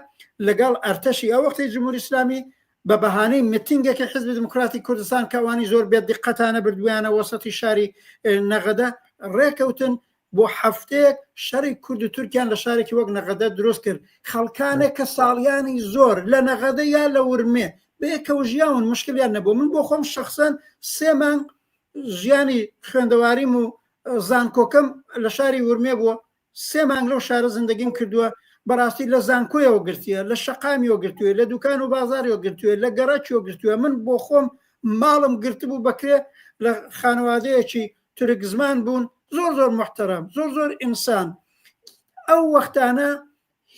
لەگەڵ ئەرتەشی ئەو وەختەی جمهوری ئیسلامی بە بەهانەی متینگێکی حزبی دموکراتی کوردستان کە ئەوانی زۆر بێ دیقەتانە بردویانە وەسەتی شاری نەغەدە ڕێکەوتن بۆ هەفتەیەک شەڕی کورد و تورکیان لە شارێکی وەک نەغەدە دروست کرد خەڵکانێک کە ساڵیانی زۆر لە نەغەدە یا لە ورمێ بەیەکەوە ژیاون مشکلیان نەبوو من بۆ خۆم شخصەن سێ مانگ ژیانی خوێندەواریم و زانکۆکەم لە شاری ورمێ بووە سێ مانگ لەو شارە زندگیم کردووە بەڕاستی لە زانکۆیەوە گرتیە لە شەقامیەوە گرتووە لە دوکان و بازاریەوە گرتووە لە گەڕەکیەوە گرتووە من بۆ خۆم ماڵم گرتبوو بەکرێ لە خانەوادەیەکی تورک زمان بوون زۆر زۆر محتەرەم زۆر زۆر ئینسان ئەو وەختانە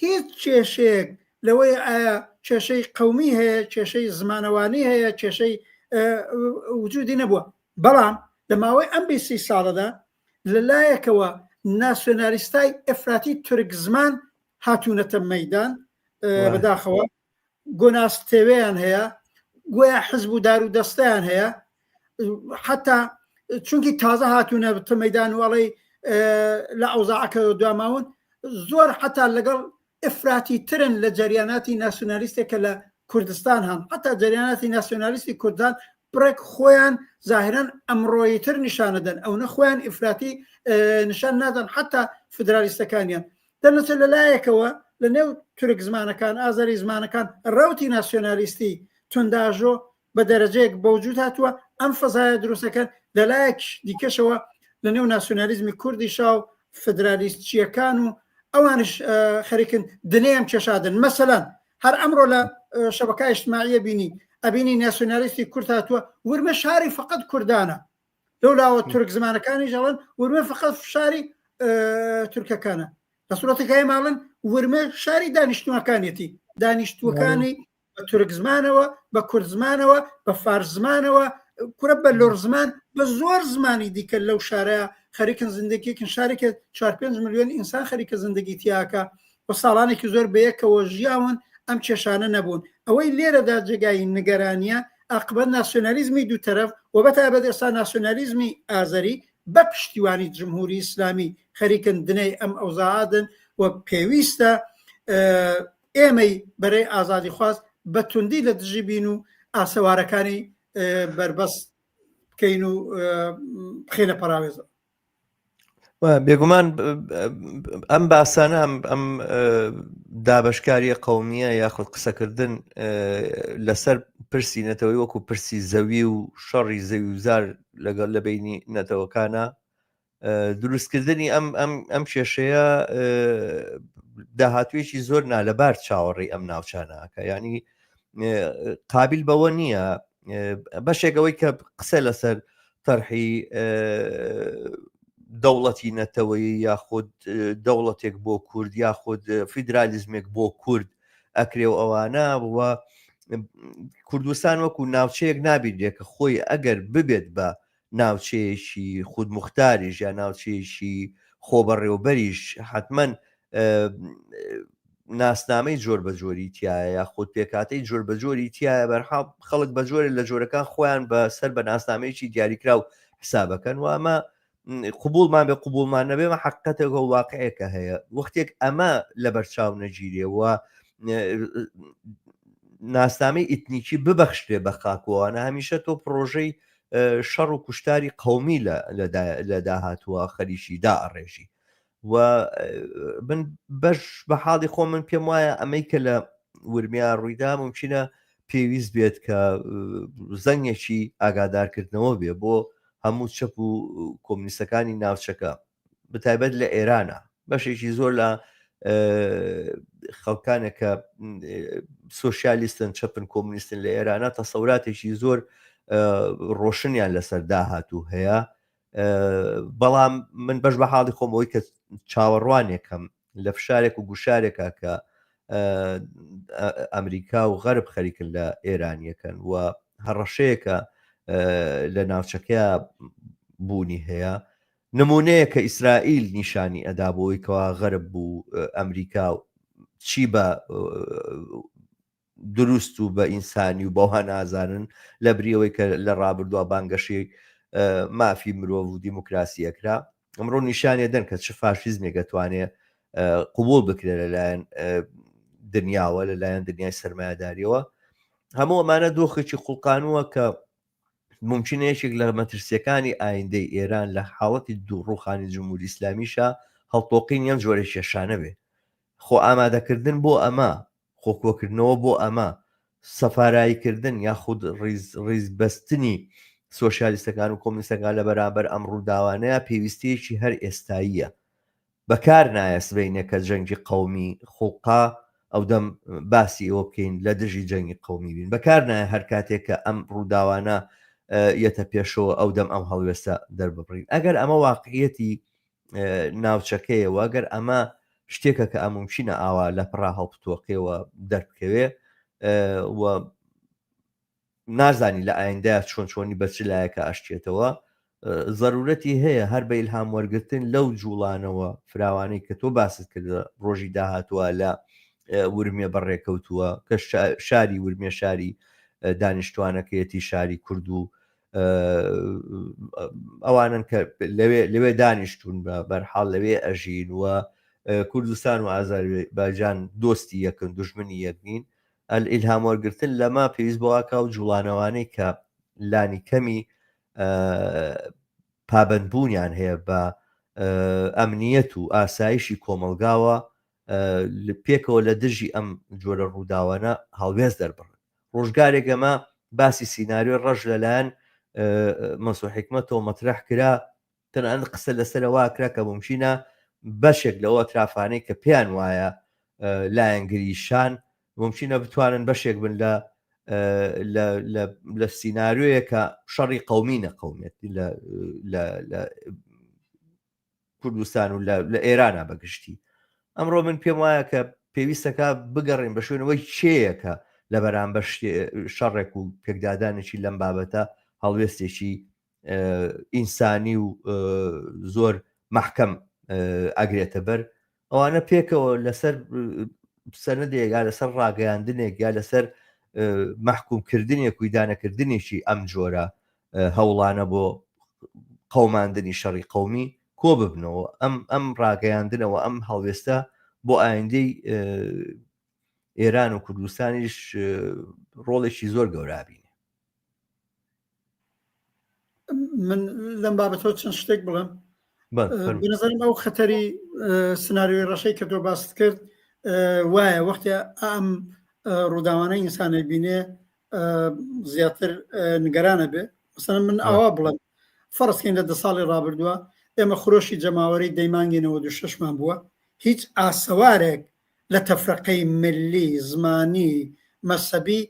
هیچ کێشەیەک لەوەی ئایا کێشەی قومی هەیە کێشەی زمانەوانی هەیە کێشەی وجودی نەبووە بەڵام لە ماوەی ئەم بیسی ساڵەدا لە لایەکەوە ناسیۆنالیستای ئەفراتی تورک زمان هاتوونەتە مەدان بەداخەوە گۆناستێوەیان هەیە گۆیا حزب و دار و دەستیان هەیە حتا چونکی تازە هاتوونە بتە مەدان و ئەڵێ لە ئەوزاعەکە دواماون زۆر حتا لەگەڵ ئفراتی ترن لە جەریاناتی ناسیۆنالیستێک کە لە کوردستان هەن حتا جەریاناتی ناسیۆنالیستی کوردان بڕێک خۆیان زاهران ئەمڕۆیتر نیشانەدەن ئەو نە خۆیان ئیفراتی نیشان نادەن حتا فدرالیستەکانیان دەرنەچێت لە لایەکەوە لە نێو تورک زمانەکان، ئازەری زمانەکان ڕەوتی ناسیۆنالیستی تونداژۆ بە دەرەجەیەک بەوجود هاتووە، ئەم فەزایە دروست دەکەن، لە لایەک دیکەشەوە لە نێو ناسیۆنالیزمی کوردیشا و فدرالیستچییەکان و ئەوانش خەریکن دنەی ئەم کێشادن. مەسەلەن هەر ئەمڕۆ لە شەبەکە ئیجتماعیە بینی ئەبینی ناسیۆنالیستی کورد هاتووە ورمە شاری فقط کوردانە لەو لاوە تورک زمانەکانیش ئەڵێن ورمێ فقط شاری تورکەکانە لە سوورەتەکە ماڵن ورمێ شاری دانیشتوەکانیەتی دانیشتوەکانی بە تورک زمانەوە بە کورد زمانەوە بە فارس زمانەوە کورە بە لۆر زمان بە زۆر زمانی دیکە لەو شارە خەریکن زندگیکن شارێکە 4 5 میلیۆن ئینسان خەریکە زندگی تیاکە و ساڵانێکی زۆر بەیەکەوە ژیاون ئەم کێشانە نەبوون ئەوەی لێرەدا جێگای نگەرانیە ئاقبەت ناسیۆنالیزمی دوو تەرەف و بەتایبەت ئێستا ناسیۆنالیزمی ئازەری بە پشتیوانی جمهوری ئیسلامی خەریکن دنەی ئەم ئەوزاعادن و پێویستە ئێمەی بەرەی ئازادیخواز بە توندی لە دژی بین و ئاسەوارەکانی بەربەست بکەین و بخێنە پەراوێزەوە. بێگومان ئەم باسانە ئەم دابشکاریە قومیە یاخود قسەکردن لەسەر پرسی نەتەوەی وەکو پرسی زەوی و شەڕی زەوی و زار لەگەڵ لە بینی نەتەوەکانە دروستکردنی ئەم ئەم ئەم کێشەیە داهاتوێکی زۆر نالەبار چاوەڕێی ئەم ناوچانەکە ینی قابل بەوە نییە بەشێک ئەوەی کە قسە لەسەر تەرحی دەوڵەتی نەتەوەیی یاخود دەوڵەتێک بۆ کورد یاخود فیدرالیزمێک بۆ کورد ئەکرێ و ئەوانە وە کوردستان وەکو ناوچەیەک نابینرێ کە خۆی ئەگەر ببێت بە ناوچەیەکی خودموختاریش یا ناوچەیەکی خۆبەڕێوبەریش حتمما ناسنامەی جۆر بە جۆری تایە یاخود پێکاتەی جۆر بە جۆری تایە بەرحاڵ خەڵک بە جۆرە لە جۆرەکان خۆیان بە سەر بە ناسنامەیەکی دیاریکراو حسابەکەن و ئەمە قوبولمان بێ قوبولمان نەبێ مە حقیقەتێکە و واقعێکە هەیە وەختێک ئەمە لەبەرچاو نەگیرێ و ناسنامەی ئیتنیکی ببەخشرێ بە خاکوانە هەمیشە تۆ پرۆژەی شەڕ و کوشتاری قومی لە داهاتووە خەریکی دا ئەڕێژی و من بەش بە حاڵی خۆ من پێم وایە ئەمەی کە لە ورمیا ڕوویدا ممکنە پێویست بێت کە زەنگێکی ئاگادارکردنەوە بێ بۆ هەموو چەپ و کۆمنیستەکانی ناوچەکە بەتایبەت لە ئێرانە بەشێکی زۆر لە خەڵکانێک کە سوسیالیستن چەپن کۆمنیستن لە ئێرانە تەسەوراتێکی زۆر ڕۆشنیان لەسەر داهاتوو هەیە بەڵام من بەش بە حاڵی خۆم ئەوەی کە چاوەڕوانێکم لە فشارێک و گوشارێکە کە ئەمریکا و غەرب خەریکن لە ئێرانیەکەن و هەڕەشەیەکە لە ناوچەکەیا بوونی هەیە نمونەیە کە ئیسرائیل نیشانی ئەدا بۆی کەوا غەرب بوو ئەمریکا چی بە دروست و بە ئینسانی و بەوها نازانن لە بریەوەی کە لە ڕابردووە بانگەشەی مافی مرۆڤ و دیموکراسی ئەکرا ئەمڕۆ نیشانێ دەن کە چ فاشیزمێک ئەتوانێ قوبول بکرێت لەلایەن دنیاوە لەلایەن دنیای سەرمایەداریەوە هەموو ئەمانە دۆخێکی خوڵقانووە کە ممکنە یەکێک لە مەترسیەکانی ئایندەی ئێران لە حاڵەتی دوو ڕوخانی جمهوری ئیسلامیشە هەڵتۆقین یان جۆرە کێشانە بێ خۆ ئامادەکردن بۆ ئەمە خۆکۆکردنەوە بۆ ئەمە، سەفاراییکردن یاخود ڕیزبەستنی سۆشیالیستەکان و کۆمنیستەکان لە بەرامبەر ئەم ڕووداوانەیە پێویستییەکی هەر ئێستاییە. بەکار نایە سبەینێ کە جەنگی قەومی خوڵقا ئەودەم باسی ئەوە بکەین لە دژی جەنگی قەومی بین. بەکار نایە هەر کاتێک کە ئەم ڕووداوانە یەتە پێشەوە ئەودەم ئەم هەڵوێستە دەرببڕین. ئەگەر ئەمە واقعیەتی ناوچەکەیە و ئەگەر ئەمە شتێکە کە ئەمومچینە ئاوا لە پڕا هەڵپتۆقێەوە دەربکەوێ و نازانی لە ئایندە چۆن چۆنی بە چ لایەکە ئاشتێتەوە ضرورەتی هەیە هەر بە ئیلهام وەرگتن لەو جوڵانەوە فراوانەی کە تۆ باست کرد ڕۆژی داهاتوە لە ورمێ بەڕێکەوتووە کە شاری ورمێ شاری دانیشتوانەکەیەتی شاری کورد و ئەوانن کە لەوێ لەوێ دانیشتون بە بەرحاڵ لەوێ ئەژین و کوردستان و ئازاربایجان دۆستی یەکن دژمنی یەک نین ئیلهام وەرگتن لەمە پێویست بۆواکە و جوڵانەوانەی کە لانی کەمی پابندبوونیان هەیە بە ئەمنیەت و ئاسایشی کۆمەلگاوە پێکەوە لە دژی ئەم جۆرە ڕووداوانە هەڵوێست دەربڕن ڕۆژگارێک ئەمە باسی سیناریۆی ڕەش لەلایەن مەنسوور حیکمەتەوە مەترەح کرا، تەنانەت قسە لەسەر ئەوە کرا کە مومکینە بەشێک لەو ئەترافانەی کە پێیان وایە لایەنگری شان مومکینە بتوانن بەشێک بن لە لە سیناریۆیە کە شەڕی قومی نەقومێت لە کوردستان و لە ئێرانە بەگشتی ئەمڕۆ من پێم وایە کە پێویستەکە بگەڕێن بە شوێنەوەی کێیەکە لە بەرامبەر شەڕێک و پێکدادانێکی لەم بابەتە هەڵوێستێکی ئینسانی و زۆر محکەم ئەگرێتە بەر ئەوانە پێکەوە لەسەر سەندێک یا لەسەر ڕاگەیاندنێک یا لەسەر محکومکردنێک و ئیدانەکردنێکی ئەم جۆرە هەوڵانە بۆ قەوماندنی شەڕی قەومی کۆ ببنەوە ئەم ئەم ڕاگەیاندنەوە ئەم هەڵوێستە بۆ ئایندەی ئێران و کوردستانیش ڕۆڵێکی زۆر گەورابینێ من لەم بابەتەوە چەند شتێک بڵێم. بەنظرم ئەو خەتەری سناریۆی ڕەشەی کە تۆ باست کرد وایە وەختێ ئەم ڕووداوانە ئینسانە بینێ زیاتر نگەرانە بێ مەسەلەن من ئاوا بڵێم فەرزکەین لە دە ساڵی ڕابردووە ئێمە خرۆشی جەماوەری دەیمانگی 96مان بووە هیچ ئاسەوارێک لە تەفرەقەی ملی زمانی مەسەبی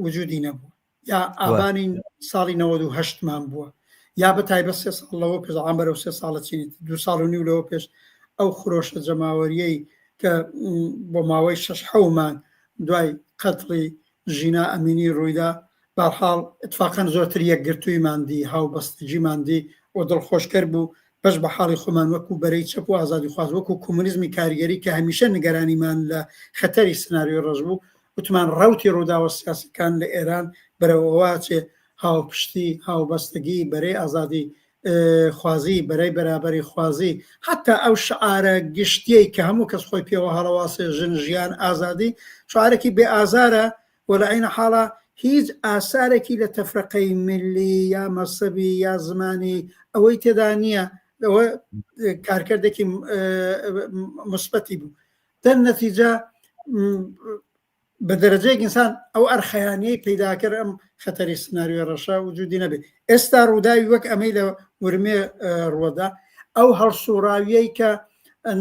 وجودی نەبوو یا ئابانی ساڵی 98 مان بووە یا بە تایبەت سێ ساڵ لەوە پێش عام بەرەو سێ ساڵە چینی دو ساڵ و نیو لەوە پێش ئەو خرۆشە جەماوەریەی کە بۆ ماوەی شەش حەومان دوای قەتڵی ژینا ئەمینی ڕوویدا بەرحاڵ اتفاقەن زۆرتر یەکگرتوویمان دی هاوبەستگیمان دی و دڵخۆشکەر بوو بەش بە حاڵی خۆمان وەکو بەرەی چەپ و ئازادیخواز وەکو کۆمۆنیزمی کاریگەری کە هەمیشە نیگەرانیمان لە خەتەری سناریۆی ڕەش بوو وتمان ڕەوتی ڕووداوە سیاسیەکان لە ئێران بەرەو ئەوە ئەچێ هاوپشتی، هاوبەستگی، بەرەی ئازادی خوازی، بەرەی بەرابەری خوازی، حەتا ئەو شعارە گشتیەی کە هەموو کەس خۆی پێوە هەڵەواسێ ژن، ژیان، ئازادی، شعارێکی بێ ئازارە و لە عەین حاڵا هیچ ئاسارێکی لە تەفرەقەی میللی یا مەزهەبی یا زمانی ئەوەی تێدا نییە، ئەوە کارکردێکی موسبەتی بوو. دەر نەتیجە بە دەرەجەیەک ئینسان ئەو ئەرخەیانیەی پەیدا کرد ئەم خەتەری سناریۆی ڕەشە وجودی نەبێ ئێستا ڕووداوی وەک ئەمەی لە ورمێ ڕوەدا ئەو هەڵسوڕاویەی کە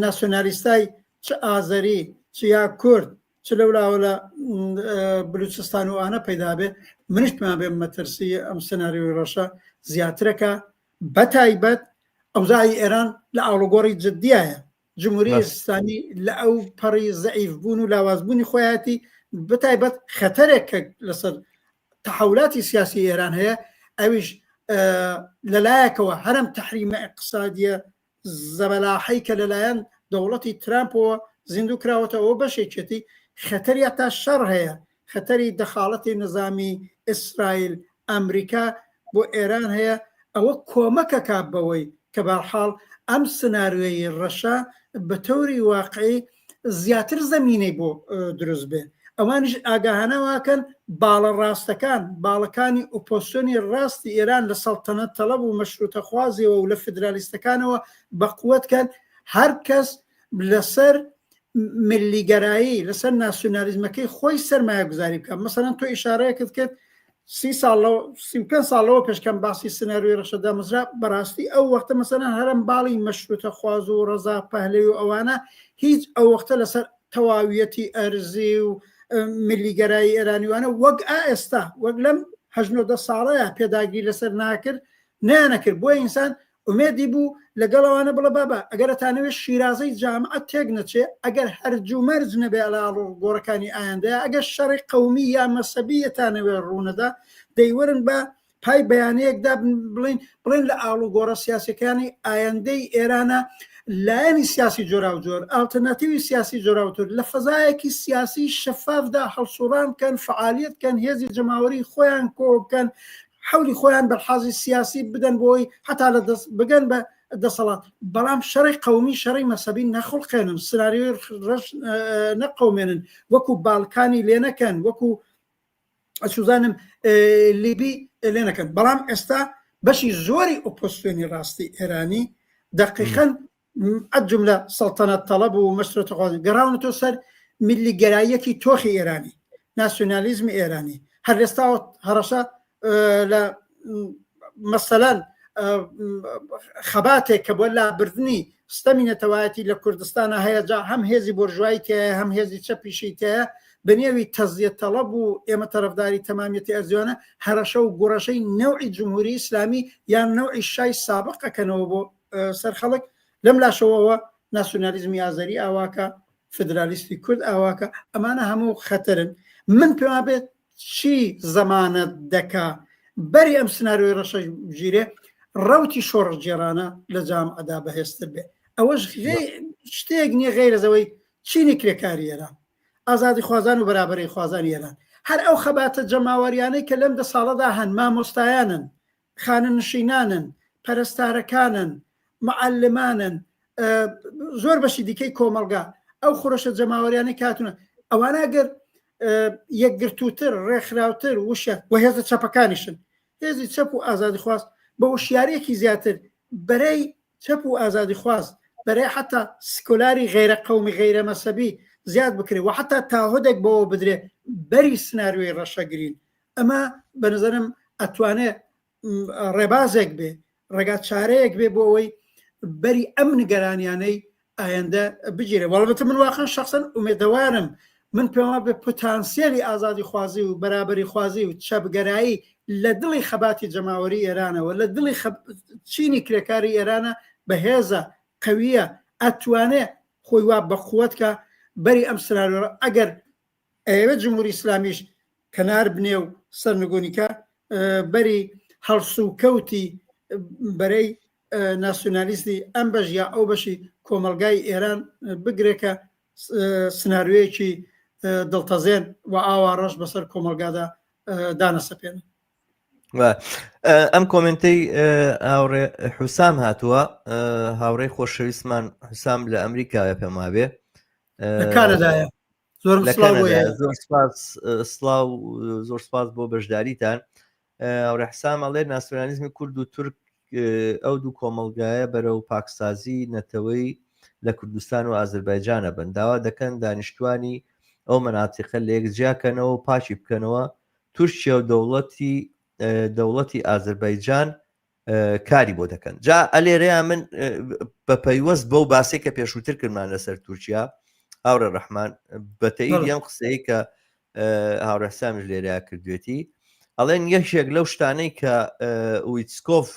ناسیۆنالیستای چ ئازەری چ یا کورد چ لەولاوە لە بلوچستان و ئانە پەیدا بێ منیش پێیان بێ مەترسی ئەم سناریۆی ڕەشە زیاترەکە بەتایبەت ئەوزای ئێران لە ئاڵوگۆڕی جددیایە جمهوری ئیسلامی لە ئەو پەڕی زەعیف بوون و لاوازبوونی خۆیەتی بەتایبەت خەتەرێک کە لەسەر تحولاتی سیاسی ئێران هەیە ئەویش لەلایەکەوە هەرم تحریمە اقتصادیە زەبەلاحەی کە لەلایەن دەوڵەتی ترامپەوە زیندوو کراوەتەوە بەشێکێتی خەتەر یا تا شەڕ هەیە خەتەری دەخاڵەتی نظامی ئیسرائیل ئەمریکا بۆ ئێران هەیە ئەوە کۆمەکەکا بەوەی کە بەرحاڵ ئەم سناریۆی ڕەشە بە تەوری واقعی زیاتر زەمینەی بۆ دروست بێ ئەوانیش ئاگاهانە واکەن باڵە ڕاستەکان باڵەکانی ئۆپۆسیۆنی ڕاستی ئێران لە سەڵتەنەت تەڵەب و مەشروتەخوازیەوە و لە فدرالیستەکانەوە بەقوەت کەن هەر کەس لەسەر ملیگەرایی لەسەر ناسیۆنالیزمەکەی خۆی سەرمایەگوزاری بکە مەسەلەن تۆ ئیشارەیەکت کرد سی ساڵ لەوە 35 ساڵ لەوە پێش کەم باسی سناریۆی ڕەشە دامەزرا بەڕاستی ئەو وەختە مەسەلەن هەرم باڵی مەشروتە خواز و ڕەزا پەهلەوی و ئەوانە هیچ ئەو وەختە لەسەر تەواویەتی ئەرزی و ملیگەرایی ئێرانیوانە وەک ئا ئێستا وەک لەم هەژنۆدە ساڵەیە پێداگری لەسەر ناکرد نەیانەکرد بۆیە ئینسان ئومێدی بوو لەگەڵ ئەوانە بڵێ بابە ئەگەر ئەتانەوێ شیرازەی جامعە تێک نەچێ ئەگەر هەرج و مەرج نەبێ لە ئاڵوگۆڕەکانی ئایندەیا ئەگەر شەڕی قەومی یا مەسەبی ئەتانەوێ ڕوونەدا دەی وەرن بە پای بەیانەیەکدا بڵین بڵێن لە ئاڵوگۆڕە سیاسەکانی ئایندەی ئێرانە لایەنی سیاسی جۆراوجۆر ئالتەرناتیوی سیاسی جۆراوتر لە فەزایەکی سیاسی شەفافدا هەڵسوڕان بکەن فعالیت کەن هێزی جەماوەری خۆیان کۆ بکەن حەولی خۆیان بە حازی سیاسی بدەن بۆی هەتا لە دەست بگەن بە دەسەڵات بەڵام شەڕی قەومی شەڕی مەسەبی نەخڵقێنن سناریۆی ڕەش نەقەومێنن وەکو بالکانی لێ نەکەن وەکو ئەسوزانم لیبی لێ نەکەن بەڵام ئێستا بەشی زۆری ئۆپۆزسیۆنی ڕاستی ئێرانی دقیقەن الجملە سەڵتەنەت تەڵەب و مەشروتەخواز گەڕاونەتەوە سەر میللیگەراییەکی تۆخی ئێرانی، ناسیۆنالیزمی ئێرانی، هەر لێستاوە هەڕەشە لە مەسەلەن خەباتێک کە بۆ لابردنی ستەمی نەتەوایەتی لە کوردستانە هەیە جا هەم هێزی بۆرژوایی تایە هەم هێزی چەپیشی تایە بەنێوی تەزیە تەڵەب و ئێمە تەرەفداری تەمامیەتی ئەرزیوانە هەرەشە و گوڕەشەی نەوعی جمهوری ئیسلامی یان نەوعی شای سابق ئەکەنەوە بۆ سەر خەڵک لەم لاشەوەوە ناسیۆنالیزمی ئازەری ئاواکە فدرالیستی کورد ئاواکە ئەمانە هەموو خەتەرن من پێما بێت چی زەمانەت دەکا بەری ئەم سناریۆی ڕەشە بگیرێ ڕەوتی شۆڕشگێڕانە لە جامعەدا بەهێزتر بێ ئەوەش شتێک نییە غەیرەزەوەی چینی کرێکاری ئێران ئازادی خوازان و بەرابەری خوازانی ئێران هەر ئەو خەباتە جەماوەریانەی کە لەم دە ساڵەدا هەن مامۆستایانن خانەنشینانن، پەرستارەکانن، معەلمانن، زۆر بەشی دیکەی کۆمەڵگا، ئەو خرۆشە جەماوەریانەی کە هاتوونە، ئەوانە گەر یەکگرتووتر، ڕێکخراوتر، وشیار و هێزە چەپەکانیشن، هێزی چەپ و ئازادیخواز بە وشیارییەکی زیاتر بەرەی. چەپ و ئازادیخواز، بەرەی حەتا سکۆلاری غەیرە قەومی غەیرە مەسەبی زیاد بکرێ و حەتا تاهودێک بەوە بدرێ بەری سناریۆی ڕەشەگرین ئەمە بە نظرم ئەتوانێ ڕێبازێک بێ ڕێگا چارەیەک بێ بۆ ئەوەی بەری ئەم نیگەرانیانەی ئایندە بگیرێ وەڵبەتە من واقعا شخصەن ئومێدەوارم من پێم وابێ پتانسیەلی ئازادی خوازی و بەرابەری خوازی و چەپگەرایی لە دڵی خەباتی جەماوەری ئێرانەوە لە دڵی چینی کرێکاری ئێرانە بەهێزە قەویە ئەتوانێ خۆی وا بە قوت کە بەری ئەم سناریۆ ئەگەر ئەیەوێت جمهوری ئیسلامیش کەنار بنێ و سەرنگونی کە بەری هەڵسوکەوتی بەرەی ناسیونالیستی ئەم بەش یا ئەو بەشی کۆمەڵگای ئێران بگرێ کە سناریۆیەکی دڵتەزێن و ئاوا ڕەش بەسەر کۆمەڵگادا دانەسەپێنن. ئەم کۆمنتەی هاوڕێ حوسام هاتووە هاوڕێی خۆشەویستمان حوسام لە ئەمریکاوە پێم وابێ لە کانەدایە زۆر زۆر سپاس سڵاو زۆر سپاس بۆ بەشداریتان هاوڕێ حسام ئەڵێ ناسیۆنالیزمی کورد و تورک ئەو دوو کۆمەڵگایە بەرەو پاکسازی نەتەوەی لە کوردستان و ئازربایجانە بن داوا دەکەن دانیشتوانی ئەو مەناتیقە لەیەک جیاکەنەوە و پاکی بکەنەوە تورکیا و دەوڵەتی دەوڵەتی ئازربایجان کاری بۆ دەکەن جا ئەلێرەیە من بە پەیوەست بەو باسێک کە پێشووتر کردمان لەسەر تورکیا هاوڕێ ڕەحمان بەتەیدی ئەم قسەی کە هاوڕێ حسامیش لێرە کردوێتی ئەڵێن یەکێک لەو شتانەی کە ویتسکۆف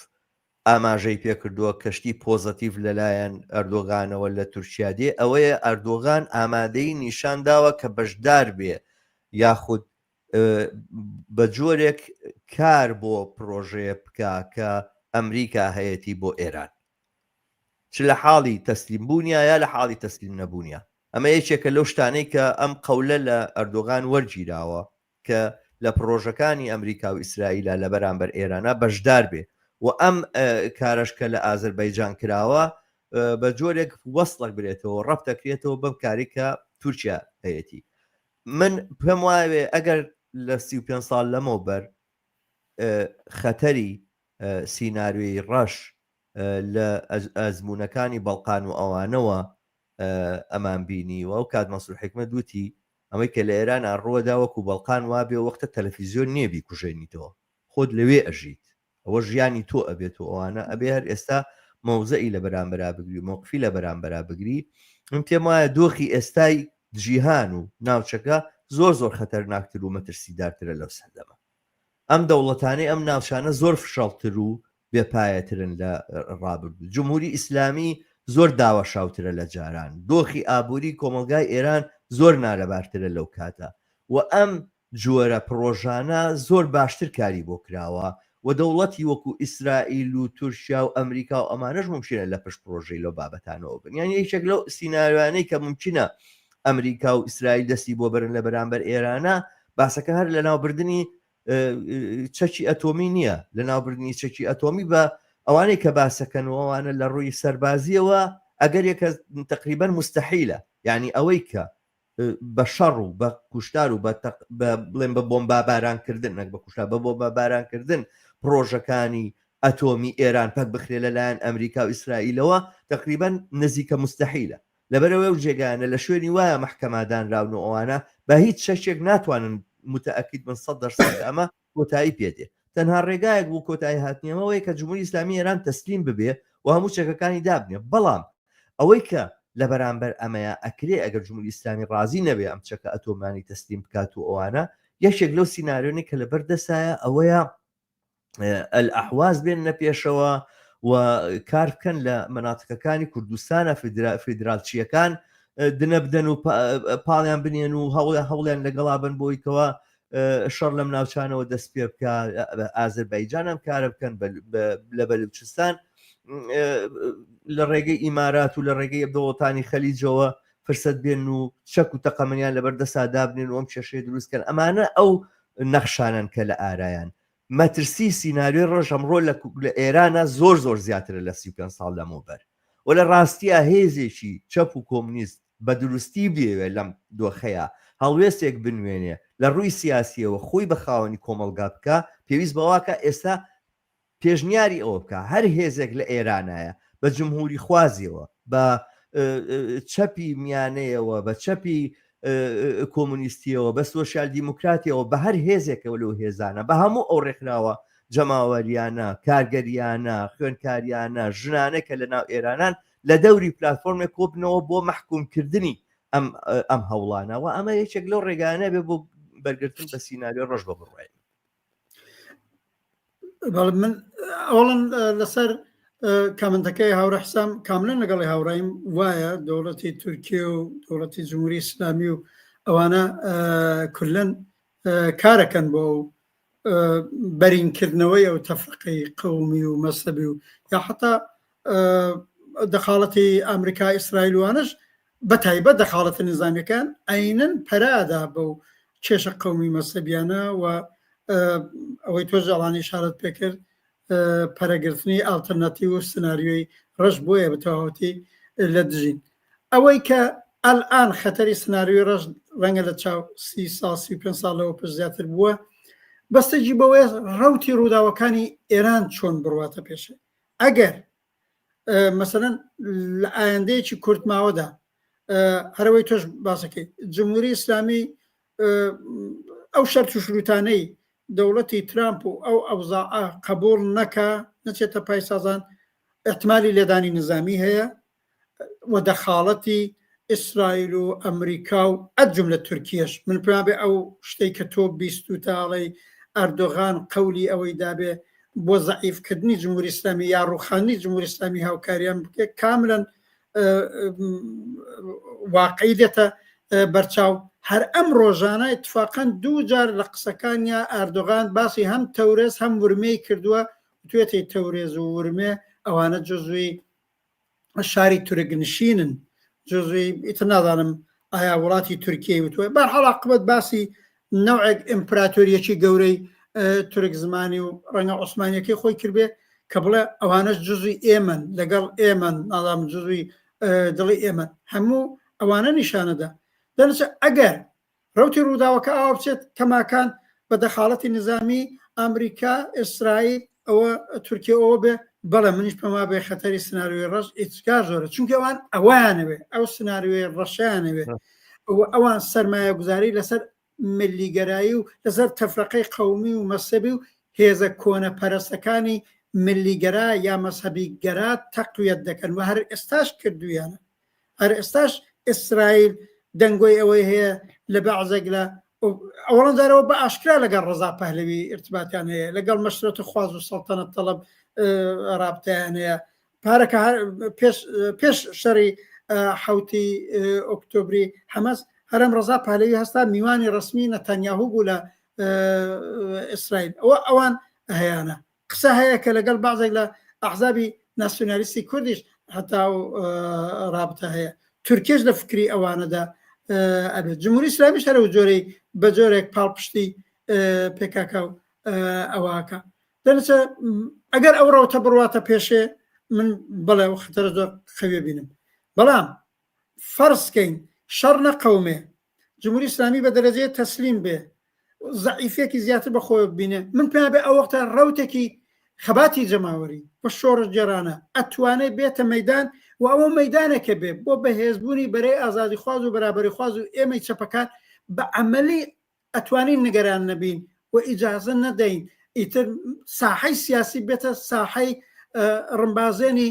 ئاماژەی پێکردووە کەشتی پۆزەتیڤ لەلایەن ئەردۆغانەوە لە تورکیا دێ ئەوەیە ئەردۆغان ئامادەی نیشان داوە کە بەشدار بێ یاخود بە جۆرێک کار بۆ پرۆژەیە بکا کە ئەمریکا هەیەتی بۆ ئێران چ لە حاڵی تەسلیم بوونیا یا لە حاڵی تەسلیم نەبوونیا ئەمە یەکێکە لەو شتانەی کە ئەم قەولە لە ئەردۆغان وەرگیراوە کە لە پڕۆژەکانی ئەمریکا و ئیسرائیلا لە بەرامبەر ئێرانە بەشدار بێ و ئەم کارەش کە لە ئازەربایجان کراوە بە جۆرێک وەسڵک برێتەوە ڕەبتەکرێتەوە بەم کاری کە تورکیا هەیەتی من پێم وایە ئەگەر لە 35 ساڵ لەمەوبەر خەتەری سیناریۆی ڕەش لە ئەزموونەکانی بەڵقان و ئەوانەوە ئەمان بینی و ئەو کات مەسرور حیکمەت وتی ئەمەی کە لە ئێران ڕووەدا وەکو بەڵقان وابێ وەختە تەلەفیزیۆن نییە بیکوژێنیتەوە خۆت لەوێ ئەژیت ئەوە ژیانی تۆ ئەبێت و ئەوانە ئەبێ هەر ئێستا مەوزەعی لە بەرامبەرا بگری و مەوقفی لە بەرامبەرا بگری من پێم وایە دۆخی ئێستای جیهان و ناوچەکە زۆر زۆر خەتەرناکتر و مەترسیدارترە لەو سەردەمە ئەم دەوڵەتانەی ئەم ناوچانە زۆر فشەڵتر و بێپایەترن لە ڕابردوو. جمهوری ئیسلامی زۆر داوەشاوترە لە جاران. دۆخی ئابووری کۆمەڵگای ئێران زۆر نالەبارترە لەو کاتە و ئەم جۆرە پڕۆژانە زۆر باشتر کاری بۆ کراوە و دەوڵەتی وەکو ئیسرائیل و تورکیا و ئەمریکا و ئەمانەش مومکینە لە پشت پڕۆژەی لەو بابەتانەوە بن. یانی یەکێک لەو سیناریۆیانەی کە مومکینە ئەمریکا و ئیسرائیل دەستی بۆ بەرن لە بەرامبەر ئێرانە باسەکە هەر لەناوبردنی چەکی ئەتۆمی نییە لەناوبردنی چەکی ئەتۆمی بە ئەوانەی کە باسەکەن و ئەوانە لە ڕووی سەربازیەوە ئەگەر یەکە تقریبا مستحیلە یعنی ئەوەی کە بە شەڕ و بە کوشتار و بە بڵێن بە بۆمبابارانکردن نەک بە کوشتار بە بۆمبابارانکردن پرۆژەکانی ئەتۆمی ئێران پەک بخرێ لەلایەن ئەمریکا و ئیسرائیلەوە تقریبا نزیکە مستحیلە لەبەرئەوەی ئەو جێگایانە لە شوێنی وایە مەحکەمە دانراون و ئەوانە بە هیچ چەکێک ناتوانن متەئەکید بن 100% کە ئەمە کۆتایی پێ دێ. تەنها ڕێگایەک بۆ کۆتایی هاتنی ئەمە ئەوەیە کە جمهوری ئیسلامی ئێران تەسلیم ببێ و هەموو چەکەکانی دابنێ. بەڵام ئەوەی کە لە بەرامبەر ئەمەیا ئەکرێ ئەگەر جمهوری ئیسلامی ڕازی نەبێ ئەم چەکە ئەتۆمانی تەسلیم بکات و ئەوانە یەکێک لەو سیناریۆنەی کە لەبەر دەسایە ئەوەیە ئەلئەحواز بێننە پێشەوە و کار بکەن لە مەناتقەکانی کوردستانە فیدرالچیەکان دنە بدەن و پاڵیان بنێن و هەوڵیان هەوڵیان لەگەڵا بن بۆی کەوا شەڕ لەم ناوچانەوە دەست پێ بکە ئازربایجان ئەم کارە بکەن لە بەلوچستان لە ڕێگەی ئیمارات و لە ڕێگەی دەوڵەتانی خەلیجەوە فرسەت بێن و چەک و تەقەمەنیان لەبەر دەسا دابنێن و ئەم کێشەیە دروست کەن ئەمانە ئەو نەخشانەن کە لە ئارایان. مەترسی سیناریۆی ڕەش ئەمڕۆ لە لە ئێرانە زۆر زۆر زیاترە لە 35 ساڵ لەمەوبەر و لە ڕاستیا هێزێکی چەپ و کۆمونیست بە دروستی بیەوێ لەم دۆخەیا هەڵوێستێک بنوێنێ لە ڕووی سیاسیەوە خۆی بە خاوەنی کۆمەڵگا بکا پێویست بەواکا ئێستا پێشنیاری ئەوە بکا هەر هێزێک لە ئێرانایە. بە جمهوری خوازیەوە بە چەپی میانەیەوە بە چەپی کۆمونیستیەوە بە سۆسیال دیموکراتیەوە بە هەر هێزێکەوە لەو هێزانە بە هەموو ئەو ڕێکخراوە جەماوەریانە کارگەریانە خوێنکاریانە ژنانە کە لە ناو ئێرانان لە دەوری پلتفۆرمێک کۆبنەوە بۆ مەحکومکردنی ئەم ئەم هەوڵانە و ئەمە یەکێک لەو ڕێگانە بێ بۆ بەرگرتن بە سیناریۆ ڕەش بە بڕوای من ئەوڵەن لەسەر کامنتەکەی هاوڕێ حسام کاملەن لەگەڵی هاوڕایم وایە دەوڵەتی تورکیە و دەوڵەتی جمهوری ئیسلامی و ئەوانە کولەن کارەکەن بۆ ئەو بەرینکردنەوەی ئەو تەفرقەی قەومی و مەسەبی و یا حتا دەخاڵەتی ئەمریکا ئیسرائیل وانش بە تایبەت دەخاڵەتە نیزامیەکان عەینەن پەرە ئەدا بەو کێشە قەومی مەزهەبیانە و ئەوەی تۆش ئەڵان ئیشارەت پێکرد پەرەگرتنی ئاڵتەرناتیو و سناریۆی ڕەش بۆیە بە تەواوەتی لە دژین ئەوەی کە ئەلئان خەتەری سناریۆی ڕەش ڕەنگە لە چاو سی ساڵ 35 ساڵ لەوە پێش زیاتر بووە بەستەگی بەوەیە ڕەوتی ڕووداوەکانی ئێران چۆن بڕواتە پێشێ ئەگەر مەسەلەن لە ئایندەیەکی کورتماوەدا هەرەوەی تۆش باسەکەی جمهوری ئیسلامی ئەو شەرت و شروتانەی دەوڵەتی ترامپ و ئەو ئەوزاعە قبول نەکا نەچێتە پای سازان احتمالی لێدانی نظامی هەیە و دەخاڵەتی ئیسرائیل و ئەمریکا و ئەجملە تورکیەش من پێیان بێ ئەو شتەی کە تۆ بیستوتاڵەی ئەردۆغان قەولی ئەوەی دابێ بۆ زەعیف کردنی جمهوری ئیسلامی یا ڕوخاندنی جمهوری ئیسلامی هاوکاریان بکێ کاملا واقعی دێتە بەرچاو هەر ئەم ڕۆژانە اتفاقا دوو جار لە قسەکانیا ئەردۆغان باسی هەم تەورێز هەم ورمێی کردووە توێتی تەورێز و ورمێ ئەوانە جزوی شاری تورک نشینن جزوی ئیتر نازانم ئایا وڵاتی تورکیەی وتووە بەرحاڵ عاقبەت باسی نەوعێک ئیمپراتۆریەکی گەورەی تورک زمانی و ڕەنگە عوسمانیەکەی خۆی کردبێ کە بڵێ ئەوانەش جزوی ئێمەن لەگەڵ ئێمەن نازانم جزوی دڵی ئێمەن هەموو ئەوانە نیشانەدا دەنووسێ ئەگەر ڕەوتی ڕووداوەکە ئاوا بچێت کەماکان بە دەخاڵەتی نزامی ئامریکا، ئیسرائیل، ئەوە تورکیە ئەوە بێ، بەڵێ منیش پێم وابێ خەتەری سناریۆی ڕەش ئیجگار زۆرە چونکە ئەوان ئەوەیانەوێ ئەو سناریۆی ڕەشیانەوێ ئەوان سەرمایەگوزاری لەسەر ملیگەرایی و لەسەر تەفرەقەی قەومی و مەسەبی و هێزە کۆنە پەرستەکانی ملیگەرا یا مەسەبی گەرا تەقویەت دەکەن و هەر ئێستاش کردویانە هەر ئێستاش ئیسرائیل دەنگۆی ئەوەی هەیە لە بەعزێک لە ئەوەڵەن جارەوە بە ئاشکرا لەگەڵ ڕەزا پەهلەوی ئرتباتیان هەیە لەگەڵ مەشرەت و خواز و سەڵتەنەت تەڵەب ڕابتیان هەیە پارەکە پێش پێش شەڕی حوتی ئۆکتۆبری حەمەس هەرم ڕەزا پەهلەوی هەستا میوانی ڕسمی نەتانیاهوو بوو لە ئیسرائیل ئەوە ئەوان هەیانە قسە هەیە کە لەگەڵ بەعزێک لە ئەحزابی ناسیۆنالیستی کوردیش هەتا و ڕابتە هەیە تورکیش لە فکری ئەوانەدا ئەبێت جمهوری ئیسلامیش هەرە و جۆرەی بە جۆرێک پاڵپشتی پێکاکە و ئەوەکە دەنچە ئەگەر ئەو ڕەوتە بڕواتە پێشێ من بەڵێ ئەو خەتەرە زۆر قەوێ بینم بەڵام فەرز کەین شەڕ نەقەومێ جمهوری ئیسلامی بە دەرەجەیە تەسلیم بێ زەعیفیەکی زیاتر بە خۆی ببینێ من پێیان بێ ئەو وەختە ڕەوتێکی خەباتی جەماوەری و شۆڕشگێڕانە ئەتوانێ بێتە مەدان و ئەوە مەدانێکە بێ بۆ بەهێزبوونی بەرەی ئازادیخواز و بەرابەریخواز و ئێمەی چەپەکان بە عەمەلی ئەتوانین نگەران نەبین و ئیجازە نەدەین ئیتر ساحەی سیاسی بێتە ساحەی ڕمبازێنی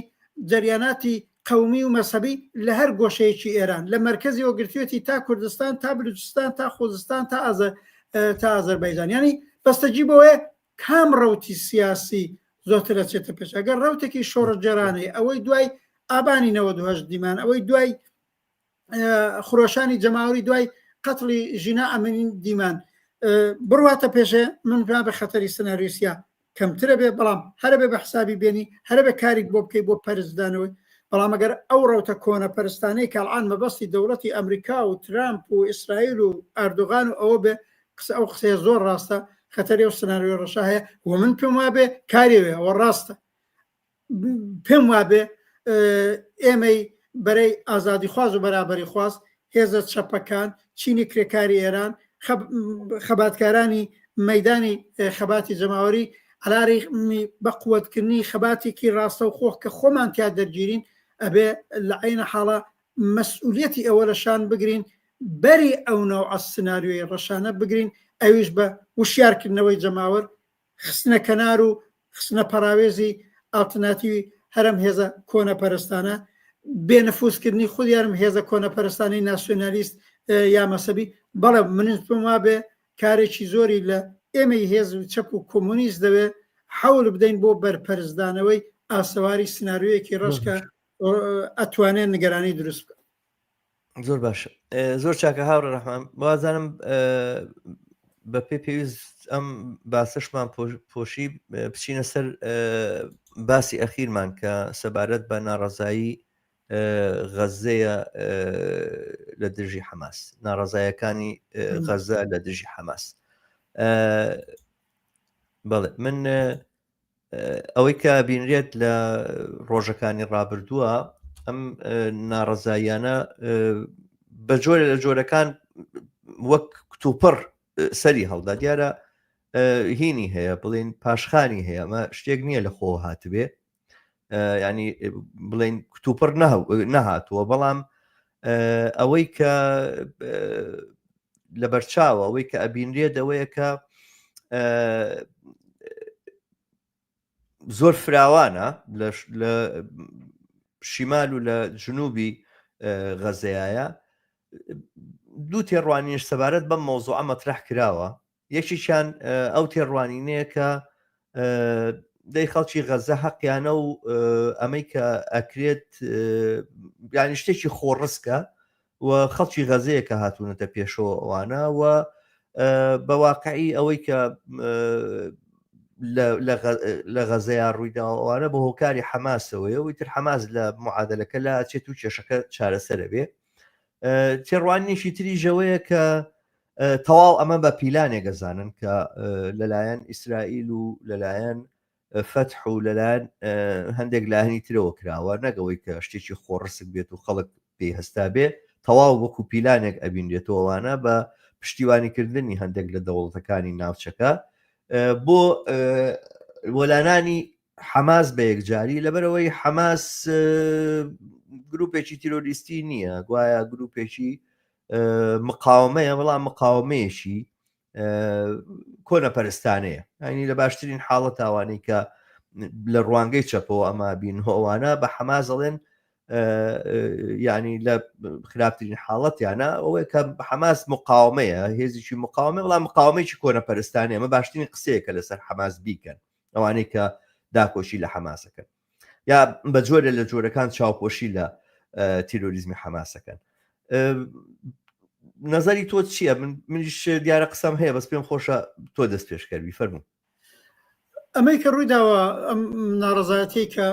جەریاناتی قەومی و مەزهەبی لە هەر گۆشەیەکی ئێران لە مەرکەزیەوە گرتوێتی تا کوردستان تا بلوچستان تا خوزستان تا ئازەر تا ئازەربایجان یعنی بەستەگی بەوەیە کام ڕەوتی سیاسی زۆرتر ئەچێتە پێش ئەگەر ڕەوتێکی شۆڕشگێرانەی ئەوەی دوای ئابانی 98 دیمان ئەوەی دوای خرۆشانی جەماوەری دوای قەتڵی ژینا ئەمینی دیمان بڕواتە پێشێ من پێیان بە خەتەری سناریوسیا کەمترە بێ بەڵام هەرە بێ بە حسابی بێنی هەرە بێ کاریک بۆ بکەی بۆ پەرزدانەوەی بەڵام ئەگەر ئەو ڕەوتە کۆنە پەرستانەی کاڵان مەبەستی دەوڵەتی ئەمریکا و ترامپ و ئیسرائیل و ئەردۆغان و ئەوە بێ قسە ئەو قسەیە زۆر ڕاستە خەتەری ئەو سناریۆ ڕەشە هەیە و من پێم وابێ کارێوێ ئەوە ڕاستە پێم وابێ ئێمەی بەرەی ئازادیخواز و بەرابەریخواز، هێزە چەپەکان، چینی کرێکاری ئێران، خەباتکارانی مەیدانی خەباتی جەماوەری، عەلارەغمی بە قوتکردنی خەباتێکی ڕاستەوخۆ کە خۆمان تیا دەرگیرین ئەبێ لە عەینە حاڵا مەسئولیەتی ئەوە لە شان بگرین بەری ئەو نەوعە سناریۆی ڕەشانە بگرین ئەویش بە وشیارکردنەوەی جەماوەر خستنە کەنار و خستنە پەڕاوێزی ئاڵترناتیوی هەرەم هێزە کۆنەپەرستانە، بێ نفوزکردنی خودی هەرم هێزە کۆنەپەرستانەی ناسیۆنالیست یا مەسەبی، بەڵێ منیش پێم وابێ کارێکی زۆری لە ئێمەی هێز و چەپ و کۆمۆنیست دەوێ حەول بدەین بۆ بەرپەرچدانەوەی ئاسەواری سناریۆیەکی ڕەش کە ئەتوانێ نیگەرانی دروست بکات. زۆر باش زۆر چاکە هاوڕێ ڕەحمان وازانم بە پێ پێویست ئەم باسەشمان پۆشی بچینە سەر باسی ئەخیرمان کە سەبارەت بە ناڕزایی غەزەیە لە دژی حەماس ناڕزایەکانی غەزە لە دژی حەماس بەڵێ من ئەوەی کە بینرێت لە ڕۆژەکانی ڕابردووە ئەم ناڕەزاییانە بە جۆرە لە جۆرەکان وەک کتوپڕ سەری هەڵدا دیارە هینی هەیە بڵین پاشخانی هەیە ئەمە شتێک نییە لە خۆ هاتبێ ینی بڵین کتوپڕ نەهاتووە بەڵام ئەوەی کە لەبەرچاوە ئەوەی کە ئەبینرێت ئەوەیە کە زۆر فراوانە لە شیمال و لە جنوبی غەزەیە دوو تێڕوانینش سەبارەت بەم مەوزوعە مەترح کراوە یەکێکیان ئەو تێڕوانینەیە کە دەی خەڵکی غەزە هەقیانە و ئەمەی کە ئەکرێت یانی شتێکی خۆڕسکە و خەڵکی غەزەیە کە هاتوونەتە پێشەوە ئەوانە و بە واقعی ئەوەی کە لە غەزەیە ڕوویداوانە بە هۆکاری حەماسەوەیە و ئیتر حەماس لە معادلەکە لا چێت و کێشەکە چارەسەرە بێ تێڕوانینێکی تریژەوەیە کە تەواو ئەمە بە پیلانێک ئەزانن کە لەلایەن ئیسرائیل و لەلایەن فەتح و لەلایەن هەندێک لایەنی ترەوە کراوە نەگەوەی کە شتێکی خۆڕسک بێت و خەڵک پێی هەستا بێ تەواو وەکو پیلانێک ئەبینرێتەوەوانە بە پشتیوانیکردنی هەندێک لە دەوڵەتەکانی ناوچەکە بۆ وەلانانی حەماس بە یەکجاری لەبەرەوەی حەماس گروپێکی تیرۆریستی نییە گوایە گروپێکی مقاومەیە بەڵام مقاومەیەکی کۆنە پەرستانەیە ینی لە باشترین حاڵە تاوانەی کە لە ڕوانگەی چەپەوە ئەما بین ئەوانە بە حەماس ئەڵێن ینی لە خراپترین حاڵەتیانە ئەوەیە کە حەماس مقاومەیە هێزیی مقاومە بەڵام مقاومەیەکی کۆنە پەرستانەیە ئەمە باشترین قسەیە کە لەسەر حەماس بیکەن ئەوانەی کە داکۆشی لە حەماسەکەن یا بە جۆرە لە جۆرەکان چاوپۆشی لە تیرۆریزمی حەماسەکەن نظری تۆ چییە من منیش دیارە قسەم هەیە بەس پێم خۆشە تۆ دەست پێشکەروی فەرموو ئەمەی کە ڕوویداوە ئەم ناڕزایەتی کە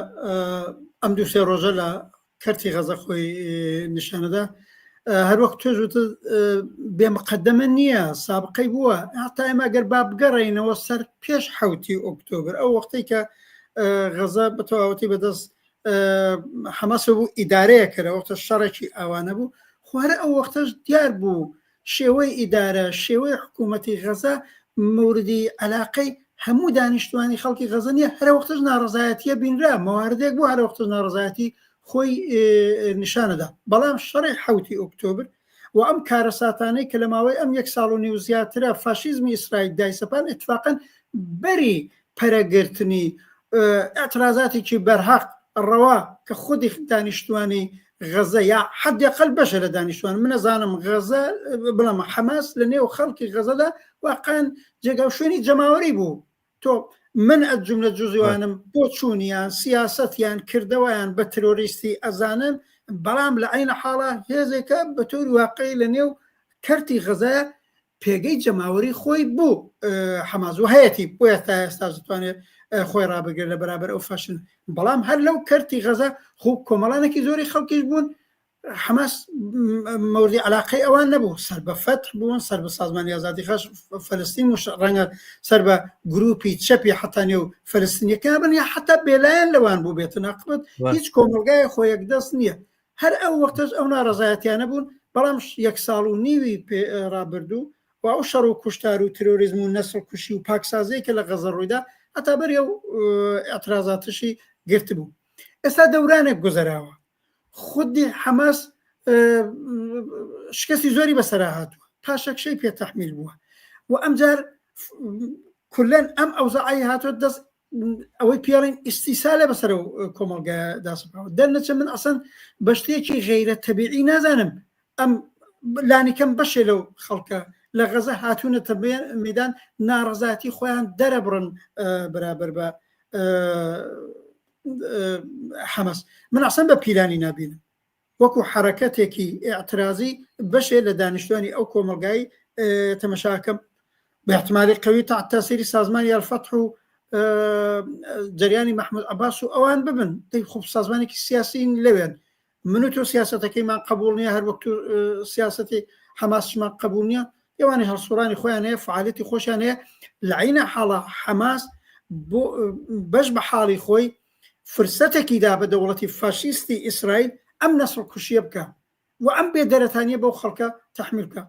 ئەم دوو سێ ڕۆژە لە کەرتی غەزە خۆی نیشانەدا هەروەک تۆش وتت بێ مقدمە نییە سابقەی بووە هەتا ئێمە گەر با بگەڕێینەوە سەر پێش حوتی ئۆکتۆبر ئەو وەختەی کە غەزە بە تەواوەتی بەدەست حەماس بوو ئیدارەیە کە لە وەختە شەڕێکی ئاوانە بوو خوارە ئەو وەختەش دیار بوو شێوەی ئیدارە شێوەی حکوومەتی غەزە موردی علاقەی هەموو دانیشتوانی خەڵکی غەزە نیە هەرە وەختش ناڕزایەتیە بینرا مەواردێک بوو هەرە وەختش ناڕزایەتی خۆی نیشانەدا بەڵام شەڕی حوتی ئۆکتۆبر و ئەم کارەساتانەی کە لە ماوەی ئەم یەک ساڵ و نیو زیاترە فاشیزمی ئیسرائیل دایسەپان ئیتفاقەن بەری پەرەگرتنی ئیعترازاتێکی بەرهەق ڕەوا کە خودی دانیشتوانی غەزە یا حەدیقل بەشە لە دانیشتوان من نەزانم غەزە بڵێم حەماس لە نێو خەڵکی غەزەدا واقعا جێگا و شوێنی جەماوەری بوو تۆ من ئەجملە جزوانم بۆ چوونیان سیاسەتیان کردەوەیان بە ترۆریستی ئەزانن بەڵام لە عینە حاڵا هێزێکە بە تۆری واقعی لە نێو کەرتی غەزەیە پێگەی جەماوەری خۆی بوو حەماس و هەیەتی بۆیە تا ئێستا دەتوانێت خۆی ڕابگرێت لە بەرابەر ئەو فاشن بەڵام هەر لەو کەرتی غەزە خۆ کۆمەڵانێکی زۆری خەڵکیش بوون حەماس مەوردی علاقەی ئەوان نەبوو سەر بە فەتح بوون سەر بە سازمانی ئازادی خەش فەلستین و ڕەنگە سەر بە گروپی چەپی حتا نێو فەلستینیەکان بن یا حتا بێلایەن لەوان بوو بێتن عقبەت هیچ کۆمەڵگای خۆ یەکدەست نییە هەر ئەو وەختەش ئەو ناڕەزایەتیانە بوون، بەڵام یەک ساڵ و نیوی پێ ڕابردوو و ئەو شەڕ و کوشتار و ترۆریزم و نەسڵ کوشی و پاکسازیەی کە لە غەزە ڕوویدا، هەتا بەری ئەو ئیعترازاتشی گرتبوو. ئێستا دەورانێک گوزەراوە خودی حەماس شکستی زۆری بەسەرا هاتووە پاشەکشەی پێ تەحمیل بووە و ئەمجار کولەن ئەم ئەوزعی هاتووە دەست ئەوەی پێڵین ئیسیسالە بەسەر و کۆمەڵگا داسپاوە دەرنەچە من ئەسەن بە شتێکی غەیرە تەبیعی نازانم ئەم لانیکەم بەشێ لەو خەڵکە لە غەزە هاتوونەتە مەدان ناڕزاتی خۆیان دەرەبڕن بەرابەر بە حەمەس من ئەسەن بە پیلانی نابینم وەکو حەرەکەتێکی ئیعترازی بەشێ لە دانیشتوانی ئەو کۆمەڵگای تەمەشاکەم بە احتمالی قوی تحت تاثیر سازمانی الفتح و جریانی محمود عباس و ئەوان ببن دەی خۆ سازمانێکی سیاسین لەوێن من و تۆ سیاسەتەکەیمان قبول نییە هەر وەک سیاسەتی حەماسشمان قبول نییە ئەوانی هەڵسوڕانی خۆیان هەیە فعالەتی خۆشیان هەیە لە عینە حاڵە حەماس بۆ بەش بە حاڵی خۆی فرسەتێکی دا بە دەوڵەتی فاشیستی ئیسرائیل ئەم نەسڵ کوشیە بکا و ئەم بێ دەرەتانیە بەو خەڵکە تەحمیل بکا.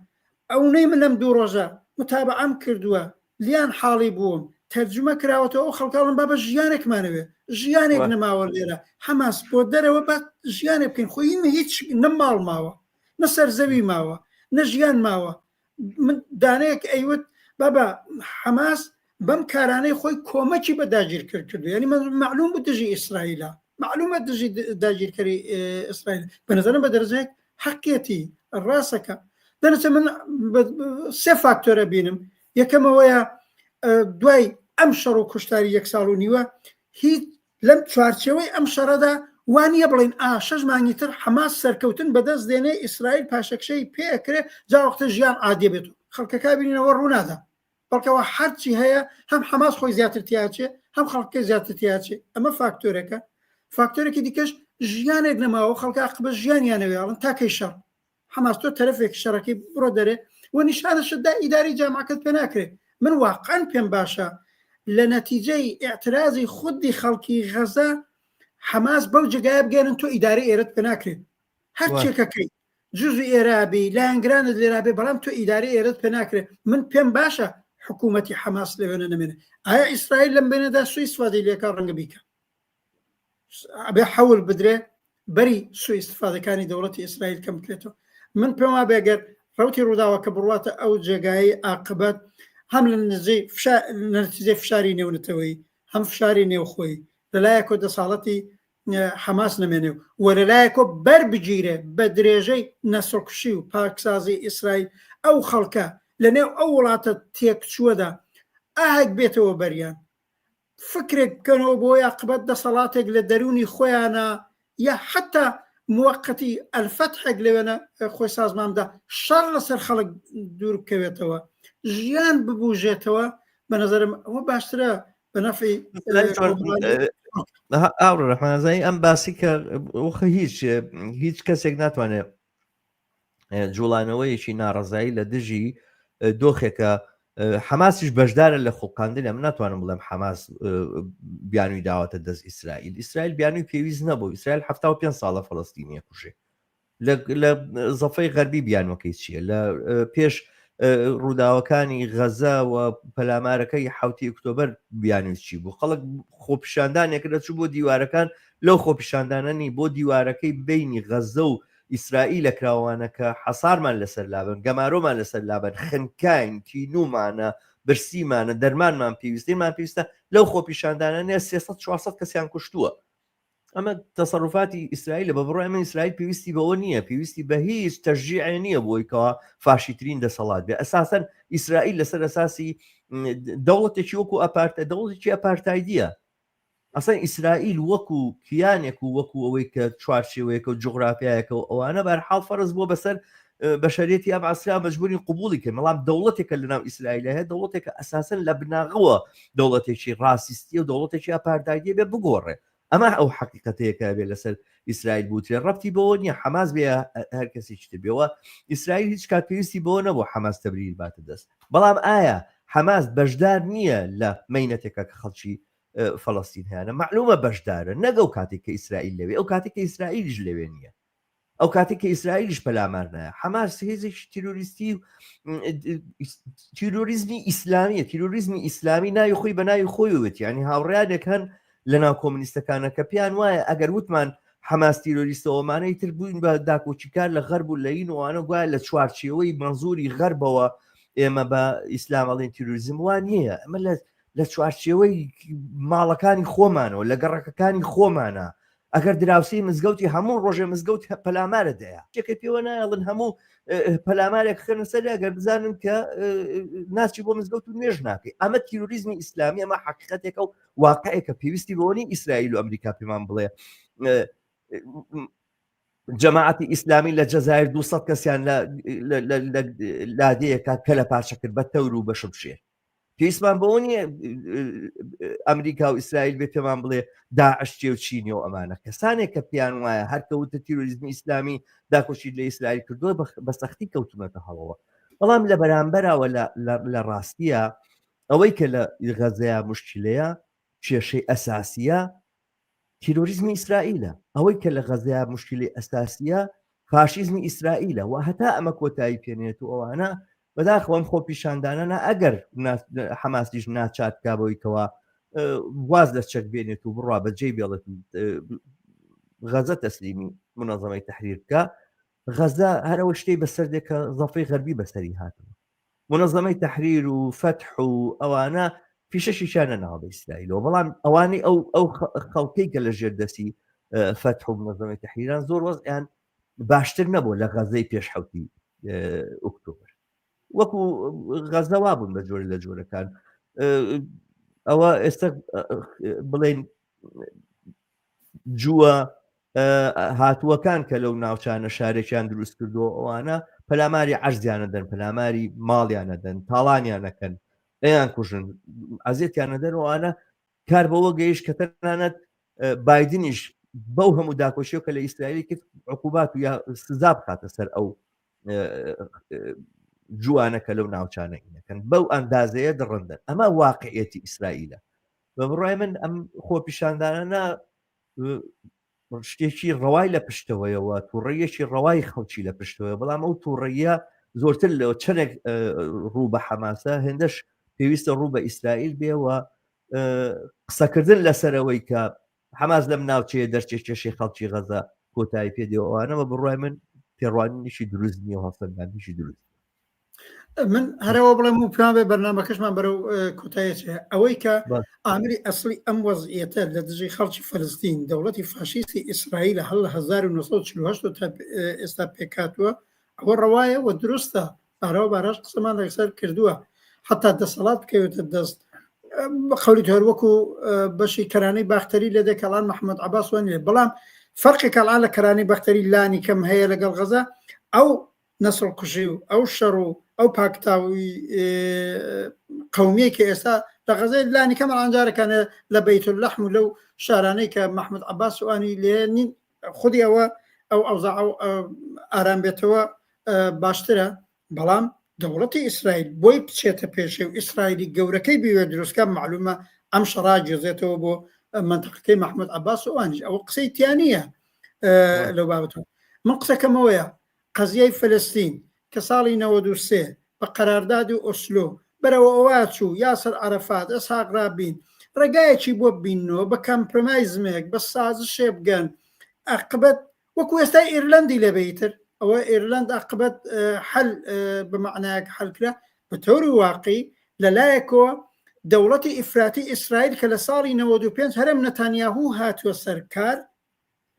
ئەونەی من لەم دوو ڕۆژە متابەعەم کردووە لیان حاڵی بووم تەرجومە کراوەتەوە ئەو خەڵکە ئەڵێن بابە ژیانێکمانەوێ ژیانێک نەماوە لێرە حەماس بۆ دەرەوە با ژیانێک بکەین خۆ ئیمە هیچ نە ماڵ ماوە نە سەرزەوی ماوە نە ژیان ماوە من دانەیەک ئەیوت بابا حەماس بەم کارانەی خۆی کۆمەکی بە داگیرکرد کردو یعنی من معلوم بوو دژی ئیسرائیلە معلومە دژی داگیرکەری ئیسرائیل بە نظرم بە دەرەجەیەک حەقیەتی ڕاستەکە دەنەچە من سێ فاکتۆرە بینم یەکەمەوەیە دوای ئەم شەڕ و کوشتاری یەک ساڵ و نیوە هیچ لەم چوارچێوەی ئەم شەڕەدا وا نییە بڵێین ئا شەش مانگی تر حەماس سەرکەوتن بەدەست دێنێ ئیسرائیل پاشەکشەی پێ ئەکرێ جا وەختە ژیان عادیە بێت و خەڵکەکە بینینەوە ڕوونادا بەڵکەوە هەرچی هەیە هەم حەماس خۆی زیاتر تیاچێ هەم خەڵکەکەی زیاتر تیاچێ ئەمە فاکتۆرێکە فاکتۆرێکی دیکەش ژیانێک نەماوە خەڵکە عەقبە ژیانیانەوێ ئەڵێن تا کەی شەڕ حەماس تۆ تەرەفێک شەڕەکەی بڕۆ دەرێ و نیشانەشت دا ئیدارەی جامعەکەت پێ ناکرێ من واقعا پێم باشە لە نەتیجەی ئیعترازی خودی خەڵکی غەزە حەماس بەو جێگایە بگەێنن تۆ ئیدارەی ئێرەت پێ ناکرێت هەر چێکەکەی جزو ئێرابی لایەنگرانت لێرابێ بەڵام تۆ ئیدارەی ئێرەت پێ ناکرێت من پێم باشە حکوومەتی حەماس لەوێنە نەمێنێ ئایا ئیسرائیل لەم بێنەدا سوی سوادی لێکا ڕەنگە بیکە ئەبێ حەول بدرێ بەری سوء ئیستفادەکانی دەوڵەتی ئیسرائیل کەم بکرێتەوە من پێم وابێ گەر ڕەوتی ڕووداوەکە بڕواتە ئەو جێگایەی ئاقبەت هەم لە نزیک فشار لە نەتیجەی فشاری نێونەتەوەیی هەم فشاری نێوخۆیی لەلایەکۆ دەساڵەتی حەماس نەمێنێ و لەلایەکۆ بەر بگیرێ بە درێژەی نەسڵکوشی و پاکسازی ئیسرائیل ئەو خەڵکە لەنێو ئەو وڵاتە تێکچووەدا ئاهێک بێتەوە بەریان فکرێک بکەنەوە بۆ یاقبەت دەسەڵاتێک لە دەروونی خۆیانە یا حتا موەقەتی ئەلفەتحێک لەوێنە خۆی سازمان بدا شەڕ لەسەر خەڵک دوور بکەوێتەوە ژیان ببوژێتەوە بە نظرم ئەوە باشترە بە نەفعی ئاوڕ ڕەحمانزانی ئەم باسی کە وخە هیچ هیچ کەسێک ناتوانێت جوڵانەوەیەکی ناڕەزایی لە دژی دۆخێکە حەماسیش بەشدارە لە خوڵقاندنی ئەم ناتوانم بڵێم حەماس بیانوی داوەتە دەست ئیسرائیل ئیسرائیل بیانوی پێویست نەبوو ئیسرائیل 75 ساڵە فلستینیە کوژێ لە زەفەی غەربی بیانوەکەی چییە لە پێش ڕووداوەکانی غەزە و پەلامارەکەی حوتی ئۆکتۆبەر بیانوی چی بوو خەڵک خۆپیشاندانێک دەچوو بۆ دیوارەکان لەو خۆپیشاندانەنی بۆ دیوارەکەی بینی غەزە و ئیسرائیلە کراوانە کە حەسارمان لەسەر لابەن، گەمارۆمان لەسەر لابەن، خنکاین، تینوومانە، برسیمانە، دەرمانمان پێویستە، ئینمان پێویستە، لەو خۆپیشاندانانە 300 400 کەسیان کوشتووە. ئەمە تەسەروفاتی ئیسرائیلە بە بڕوای من ئیسرائیل پێویستی بەوە نییە، پێویستی بە هیچ تەشجیعێ نییە بۆی کەوا فاشیترین دەسەڵات بێ. ئەساسەن ئیسرائیل لەسەر ئەساسی دەوڵەتێکی وەکو ئەپارتە دەوڵەتێکی ئەپارتایدیە. ئەسڵەن ئیسرائیل وەکو کیانێک و وەکو ئەوەی کە چوارچێوەیەکە و جوغرافیایەکە و ئەوانە بەرحاڵ فەرز بووە بەسەر بەشەریەتی ئەم عەسرا مەجبوری قبوڵی کرد بەڵام دەوڵەتێکە لەناو ئیسرائیل هەیە دەوڵەتێکە ئەساسەن لە بناغەوە دەوڵەتێکی ڕاسیستیە و دەوڵەتێکی ئاپارتایدیە بێ بگۆڕێ ئەمە ئەو حەقیقەتەیە کە بێ لەسەر ئیسرائیل بوترێ ڕەبتی بەوە نییە حەماس بێ هەر کەسێکی تر بێەوە ئیسرائیل هیچ کات پێویستی بەوە نەبوو حەماس تەبریر باتە دەست بەڵام ئایا حەماس بەشدار نییە لە مەینەتێکە کە خەڵکی فەڵەستین هەیانە؟ مەعلومە بەشدارە، نەک ئەو کاتێک کە ئیسرائیل لەوێ، ئەو کاتێک کە ئیسرائیلیش لەوێ نییە. ئەو کاتێک کە ئیسرائیلیش پەلامار نایە حەماس هێزێکی تیرۆریستی و تیرۆریزمی ئیسلامیە تیرۆریزمی ئیسلامی ناوی خۆی بە ناوی خۆی وت ینی هاوڕیانێک هەن لە ناو کۆمنیستەکانە کە پێیان وایە ئەگەر وتمان حەماس تیرۆریستەوەمانەی تر بووین بە داکۆکیکار لە غەرب و لەین وانە گوایە لە چوارچێوەی مەنزوری غەربەوە ئێمە بە ئیسلام ئەڵێن تیرۆریزم وان نییە ئەمە لە لە چوارچێوەی ماڵەکانی خۆمانەوە لە گەڕەکەکانی خۆمانە ئەگەر دراوسێی مزگەوتی هەموو ڕۆژێ مزگەوت پەلامارە دەیە شتێکە پێوە نایەڵن هەموو پەلامارێک خەنە سەر ئەگەر بزانن کە ناچی بۆ مزگەوت و نوێژ ناکەی ئەمە تیرۆریزمی ئیسلامی ئەمە حقیقەتێکە و واقعێکە پێویستی بەوە ئیسرائیل و ئەمریکا پێمان بڵێ جەماعەتی ئیسلامی لە جەزایر 200 کەسیان لە لادەیەکە کە لە پارچە کرد بە تەور و بە شمشێر پێویستمان بەوە نییە ئەمریکا و ئیسرائیل بێ پێمان بڵێ داعش چێ و چینی و ئەمانە کەسانێک کە پێیان وایە هەرکەوتە تیرۆریزمی ئیسلامی داکۆشی لە ئیسرائیل کردووە بە سەختی کەوتونەتە هەڵەوە بەڵام لە بەرامبەرەوە لە ڕاستیە ئەوەی کە لە غەزەیە مشکلەیە کێشەی ئەساسیە تیرۆریزمی ئیسرائیلە، ئەوەی کە لە غەزەیا موشکیلەی ئەساسیە فاشیزمی ئیسرائیلە و هەتا ئەمە کۆتایی پێنێت و ئەوانە بەداخەوە ئەم خۆپیشاندانە ئەگەر حەماسیش ناچار بکا بەوەی کەوا واز لە چەک بێنێت و بڕوا بەجێ بێڵێت غەزە تەسلیمی منەظەمەی تەحریر بکە غەزە هەرەوە شتەی بەسەر دێ کە زەفەی غەربی بەسەری هاتەوە منەزەمەی تەحریر و فەتح و ئەوانە فیشەشیشیان نەناوە بە ئیسرائیلەوە بەڵام ئەوانەی ئەو ئەو خەڵکەی کە لە ژێر دەستی فەتح و منەزەمەی تەحریران زۆر وەزعیان باشتر نەبوو لە غەزەی پێش حوتی ئۆکتۆبر وەکو غەزە وابوون بە جۆری لە جۆرەکان ئەوە ئێستا بڵێن جووە هاتووەکان کە لەو ناوچانە شارێکیان دروست کردو ئەوانە پەلاماری عەرزیانە دەن پەلاماری ماڵیانە دەن تاڵانیانەکەن ئەیان کوژن ئازێتیانە دەن ئەوانە کار بەوە گەیشت کە تەنانەت بایدنیش بەو هەموو داکۆشیەوە کە لە ئیسرائیلی کرد عقوبات و یا سزا بخاتە سەر ئەو جوانە کە لەو ناوچانە ئینەکەن بەو ئەندازەیە دڕندن ئەمە واقعەتی ئیسرائیلە بە بڕای من ئەم خۆپیشاندانە شتێکی ڕەوای لە پشتەوەیەوە تووڕەیەکی ڕەوای خەڵکی لە پشتەوەی بەڵام ئەو تووڕەیە زۆرتر لەوە چەندێک ڕوو بە حەماسە هێندەش پێویستە ڕوو بە ئیسرائیل بێەوە قسەکردن لەسەرەوەی کە حەماس لەم ناوچەیە دەرچێت کێشەی خەڵکی غەزە کۆتایی پێ دێ ئەوانە بە بڕوای من تێڕوانینێکی دروست نییە و هەڵسەنگاندنیشی دروست من هەرەوە بڵێم و پێیان بێ بەرنمەکەشمان بەرەو کۆتایەچێ ئەوەی کە ئامری ئەسلی ئەم وەزعیەتە لە دژی خەڵکی فەلستین دەوڵەتی فاشیستی ئیسرائیل هەڵ لە 1948 تا ئێستا پێکاتوە ئەوە ڕەوایە و دروستە بارەوە باراش قسەمان لەسەر کردووە حتا دەسەڵات بکەوێتە دەست قولی تۆر وەکو بەشی کەرانەی باختەری لێ دەکەڵان محەممەد عباس وانێ بەڵام فەرقی کەڵان لە کەرانی بەختەری لانی کەم هەیە لەگەڵ غەزە ئەو نەسڵ کوژی و ئەو شەڕ و ئەو پاکتاوی قومیە کە ئێستا لە غەزەی لانی کەم ئەنجارەکانە لە بەیت لەحم و لەو شارانەی کە مححمد عباس وانی لێ نین خودی ئەوە ئەو ئەوزا ئەو ئارام بێتەوە باشترە بەڵام دەوڵەتی ئیسرائیل بۆی بچێتە پێشێ و ئیسرائیلی گەورەکەی بوێ دروستکە معلومە ئەم شەڕا گوێزێتەوە بۆ منتەقەکەی مححمد عباس و ئەوانیش ئەوە قسەی تیانە لەو بابەتەوە من قسەکەمەوەیە قەزیەی فلستین کە ساڵی 93 بە قەرارداد و ئۆسلۆ بەرەوە ئەوە چوو یاسر عەرەفات ئیسحاق رابین ڕێگایەکی بۆ ببیننەوە بە compromise ێک بە سازشێ بگەن ئاقبەت وەکو ئێستا ئیرلەندی لێ بێ ئیتر ئەوە ئیرلەند ئاقبەت حەل بە مەعنایەک حەل کرا بە تەوری واقعی لە لایەکەوە دەوڵەتی ئیفراتی ئیسرائیل کە لە ساڵی 95 هەرم نەتانیاهو هاتووە سەر کار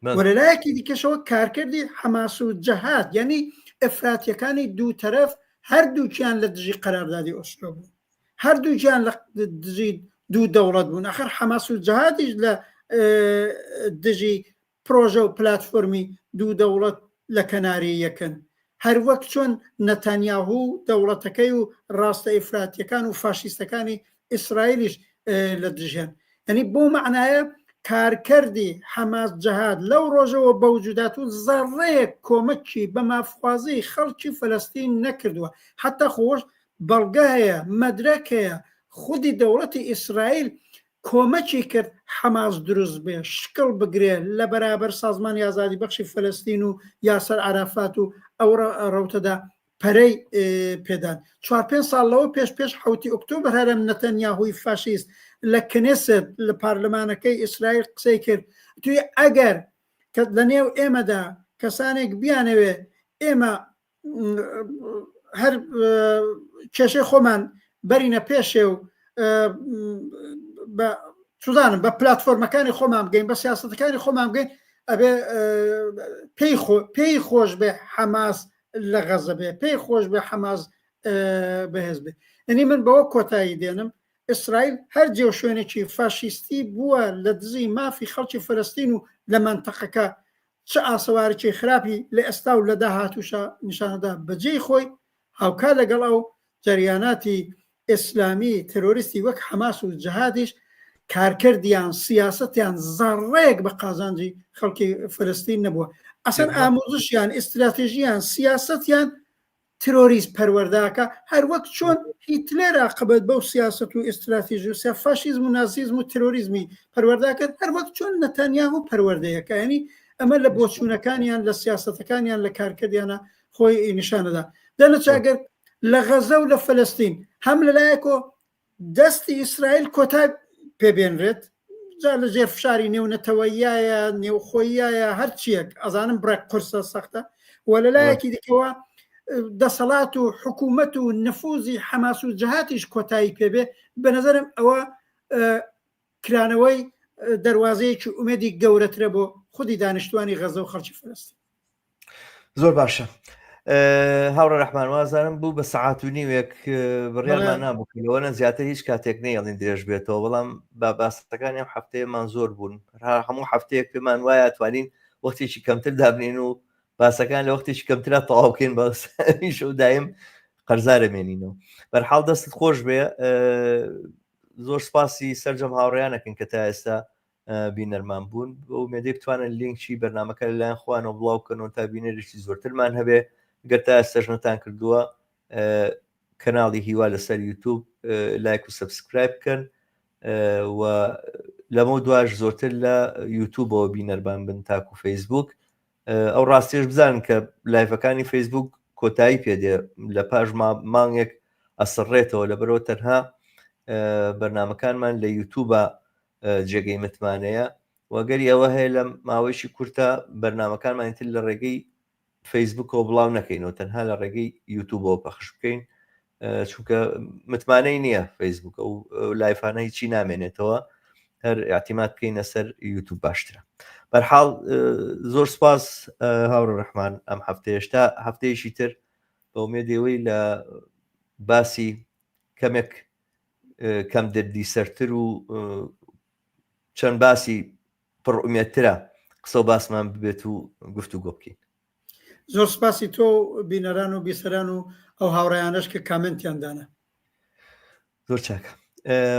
و لە لایەکی دیکەشەوە کارکردی حەماس و جەهاد یعنی ئەفراتیەکانی دوو تەرەف هەردووکیان لە دژی قەراردادی ئۆسلۆ بوون هەردووکیان لە دژی دوو دەوڵەت بوون ئەخر حەماس و جەهادیش لە دژی پرۆژە و پلتفۆرمی دوو دەوڵەت لە کەناری یەکن هەروەک چۆن نەتانیاهو و دەوڵەتەکەی و ڕاستە ئیفراتیەکان و فاشیستەکانی ئیسرائیلیش لە دژیان یعنی بۆ مەعنایە کارکردی حەماس جەهاد لەو ڕۆژەوە بەوجودات و زەڕەیەک کۆمەکی بە مافخوازی خەڵکی فەلەستین نەکردووە حتا خۆش بەڵگە هەیە مەدرەک هەیە خودی دەوڵەتی ئیسرائیل. کۆمەکی کرد حەماس دروست بێ، شکڵ بگرێ لە بەرابەر سازمانی ئازادی بەخشی فەلەستین و یاسەر عەرافات و ئەو ڕەوتەدا پەرەی پێدان. چوار پێنج ساڵ لەوە پێش پێش حەوتی ئۆکتۆبەر هەرەم نەتەنیاهوی فاشیست لە کنێست لە پارلمانەکەی ئیسرائیل قسەی کرد توی ئەگەر کە لە نێو ئێمەدا کەسانێک بیانەوێ ئێمە هەر کێشەی خۆمان بەرینە پێشێ و بە چزانم بە پلتفۆرمەکانی خۆمان بگەین بە سیاستەکانی خۆمان بگەین ئەبێ پێی پێی خۆش بێ حەماس لە غەزە بێ پێی خۆش بێ حەماس بەهێز بێ ئەنی من بەوە کۆتایی دێنم ئیسرائیل هەر جێ و شوێنێکی فاشیستی بووە لە دزی مافی خەڵکی فەلەستین و لە مەنتەقەکە چ ئاسەوارێکی خراپی لە ئێستا و لە داهاتووشا نیشانەدا بە جێی خۆی، هاوکات لەگەڵ ئەو جەریاناتی ئیسلامی تێرۆریستی وەک حەماس و جەهادیش کارکردیان، سیاسەتیان زەڕڕەیەک بە قازانجی خەڵکی فەلەستین نەبووە. ئەسەن ئاموزشیان، ئیستراتێژیان، سیاسەتیان ترۆریست پەروەردە ئەکا هەر وەک چۆن هیتلێر ئاقبەت بەو سیاسەت و ئیستراتیژ و سیا فاشیزم و نازیزم و ترۆریزمی پەروەردە کرد هەر وەک چۆن نەتانیاهو پەروەردەیەکە ینی ئەمە لە بۆچوونەکانیان لە سیاسەتەکانیان لە کارکردیانە خۆی نیشانەدا دەنەچ ئەگەر لە غەزە و لە فەلەستین هەم لەلایەکۆ دەستی ئیسرائیل کۆتا پێبێنرێت جا لە ژێر فشاری نێونەتەوەیایە نێوخۆیایە هەرچیەک ئەزانم بڕێک قورسە سەختە و لەلایەکی دیکەوە دەسەڵات و حکوومەت و نفوزی حەماس و جەهاتیش کۆتایی پێبێ بە نظرم ئەوە کرانەوەی دەواازەیەکی ئومێدی گەورەترە بۆ خودی دانیشتوانی غەزە و خەڵکی فەلەستین زۆر باشە هاوڕێ ڕەحمان وازانم بوو بە سەعات و نیوێک بڕیارمان نابوو لەوەنە زیاتر هیچ کاتێک نەیەڵین درێژ بێتەوە بەڵام با باسەکانی ئەم هەفتەیەمان زۆر بوون هەموو هەفتەیەک پێمان وایە توانین وەختێکی کەمتر دابنین و باسەکان لە وەختێکی کەمترا تەواو بکەین بەس شەو دایم قەرزارە مێنینەوە بەرحاڵ دەستت خۆش بێ زۆر سپاسی سەرجەم هاوڕیانەکەن کە تا ئێستا بینەرمان بوون بە ئومێدەی بتوانن لینکی بەرنامەکە لەلایەن خۆیانەوە بڵاو بکەنەوە تا بینەرێکی زۆرترمان هەبێ گەر تا ئێستاش نەتان کردووە کەناڵی هیوا لەسەر یوتوب لایک و subscribe بکەن و لەمە دواش زۆرتر لە یوتوبەوە بینەربان بن تاکو فەیسبوک ئەو ڕاستیش بزانن کە live ەکانی فەیسبوک کۆتایی پێدێ لە پاش مانگێک ئەسڕێتەوە لەبەرەوە تەنها بەرنمەکانمان لە یوتوبە جێگەی متمانەیە و گەری ئەوە هەیە لە ماوەیەکی کورتە بەرنامەکانمانی تر لە ڕێگەی فەیسبوکەوە بڵاو نەکەینەوە تەنها لە ڕێگەی یوتوبەوە پەخش بکەین چونکە متمانەی نییە فەیسبوک ئەو live انە هیچی نامێنێتەوە هەر اعتیماد بکەینە سەر یوتوب باشترە بەرحاڵ زۆر سپاس هاوڕ ڕەحمان ئەم هەفتەیەشتا هەفتەیەکی تر بە ئومێدەوەی لە باسی کەمێک کەم دەردی سەرتر و چەند باسی پڕ ئومێدترە قسە و باسمان ببێت و گفتوگۆ بکەین. زۆر سپاسی تۆ و بینەران و بیسەران و ئەو هاوڕێیانەش کە کامێنتیان دانا. زۆر چاکە.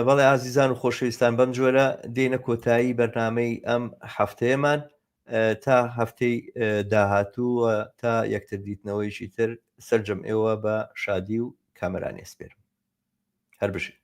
بەڵێ ئازیزان و خۆشەویستان بەم جۆرە دێنە کۆتایی بەرنامەی ئەم هەفتەیەمان تا هەفتەی داهاتوو و تا یەکتر دیتنەوەیشی تر سەرجەم ئێوە بە شادی و کامەرانی ئەسپێرم. هەر بژین.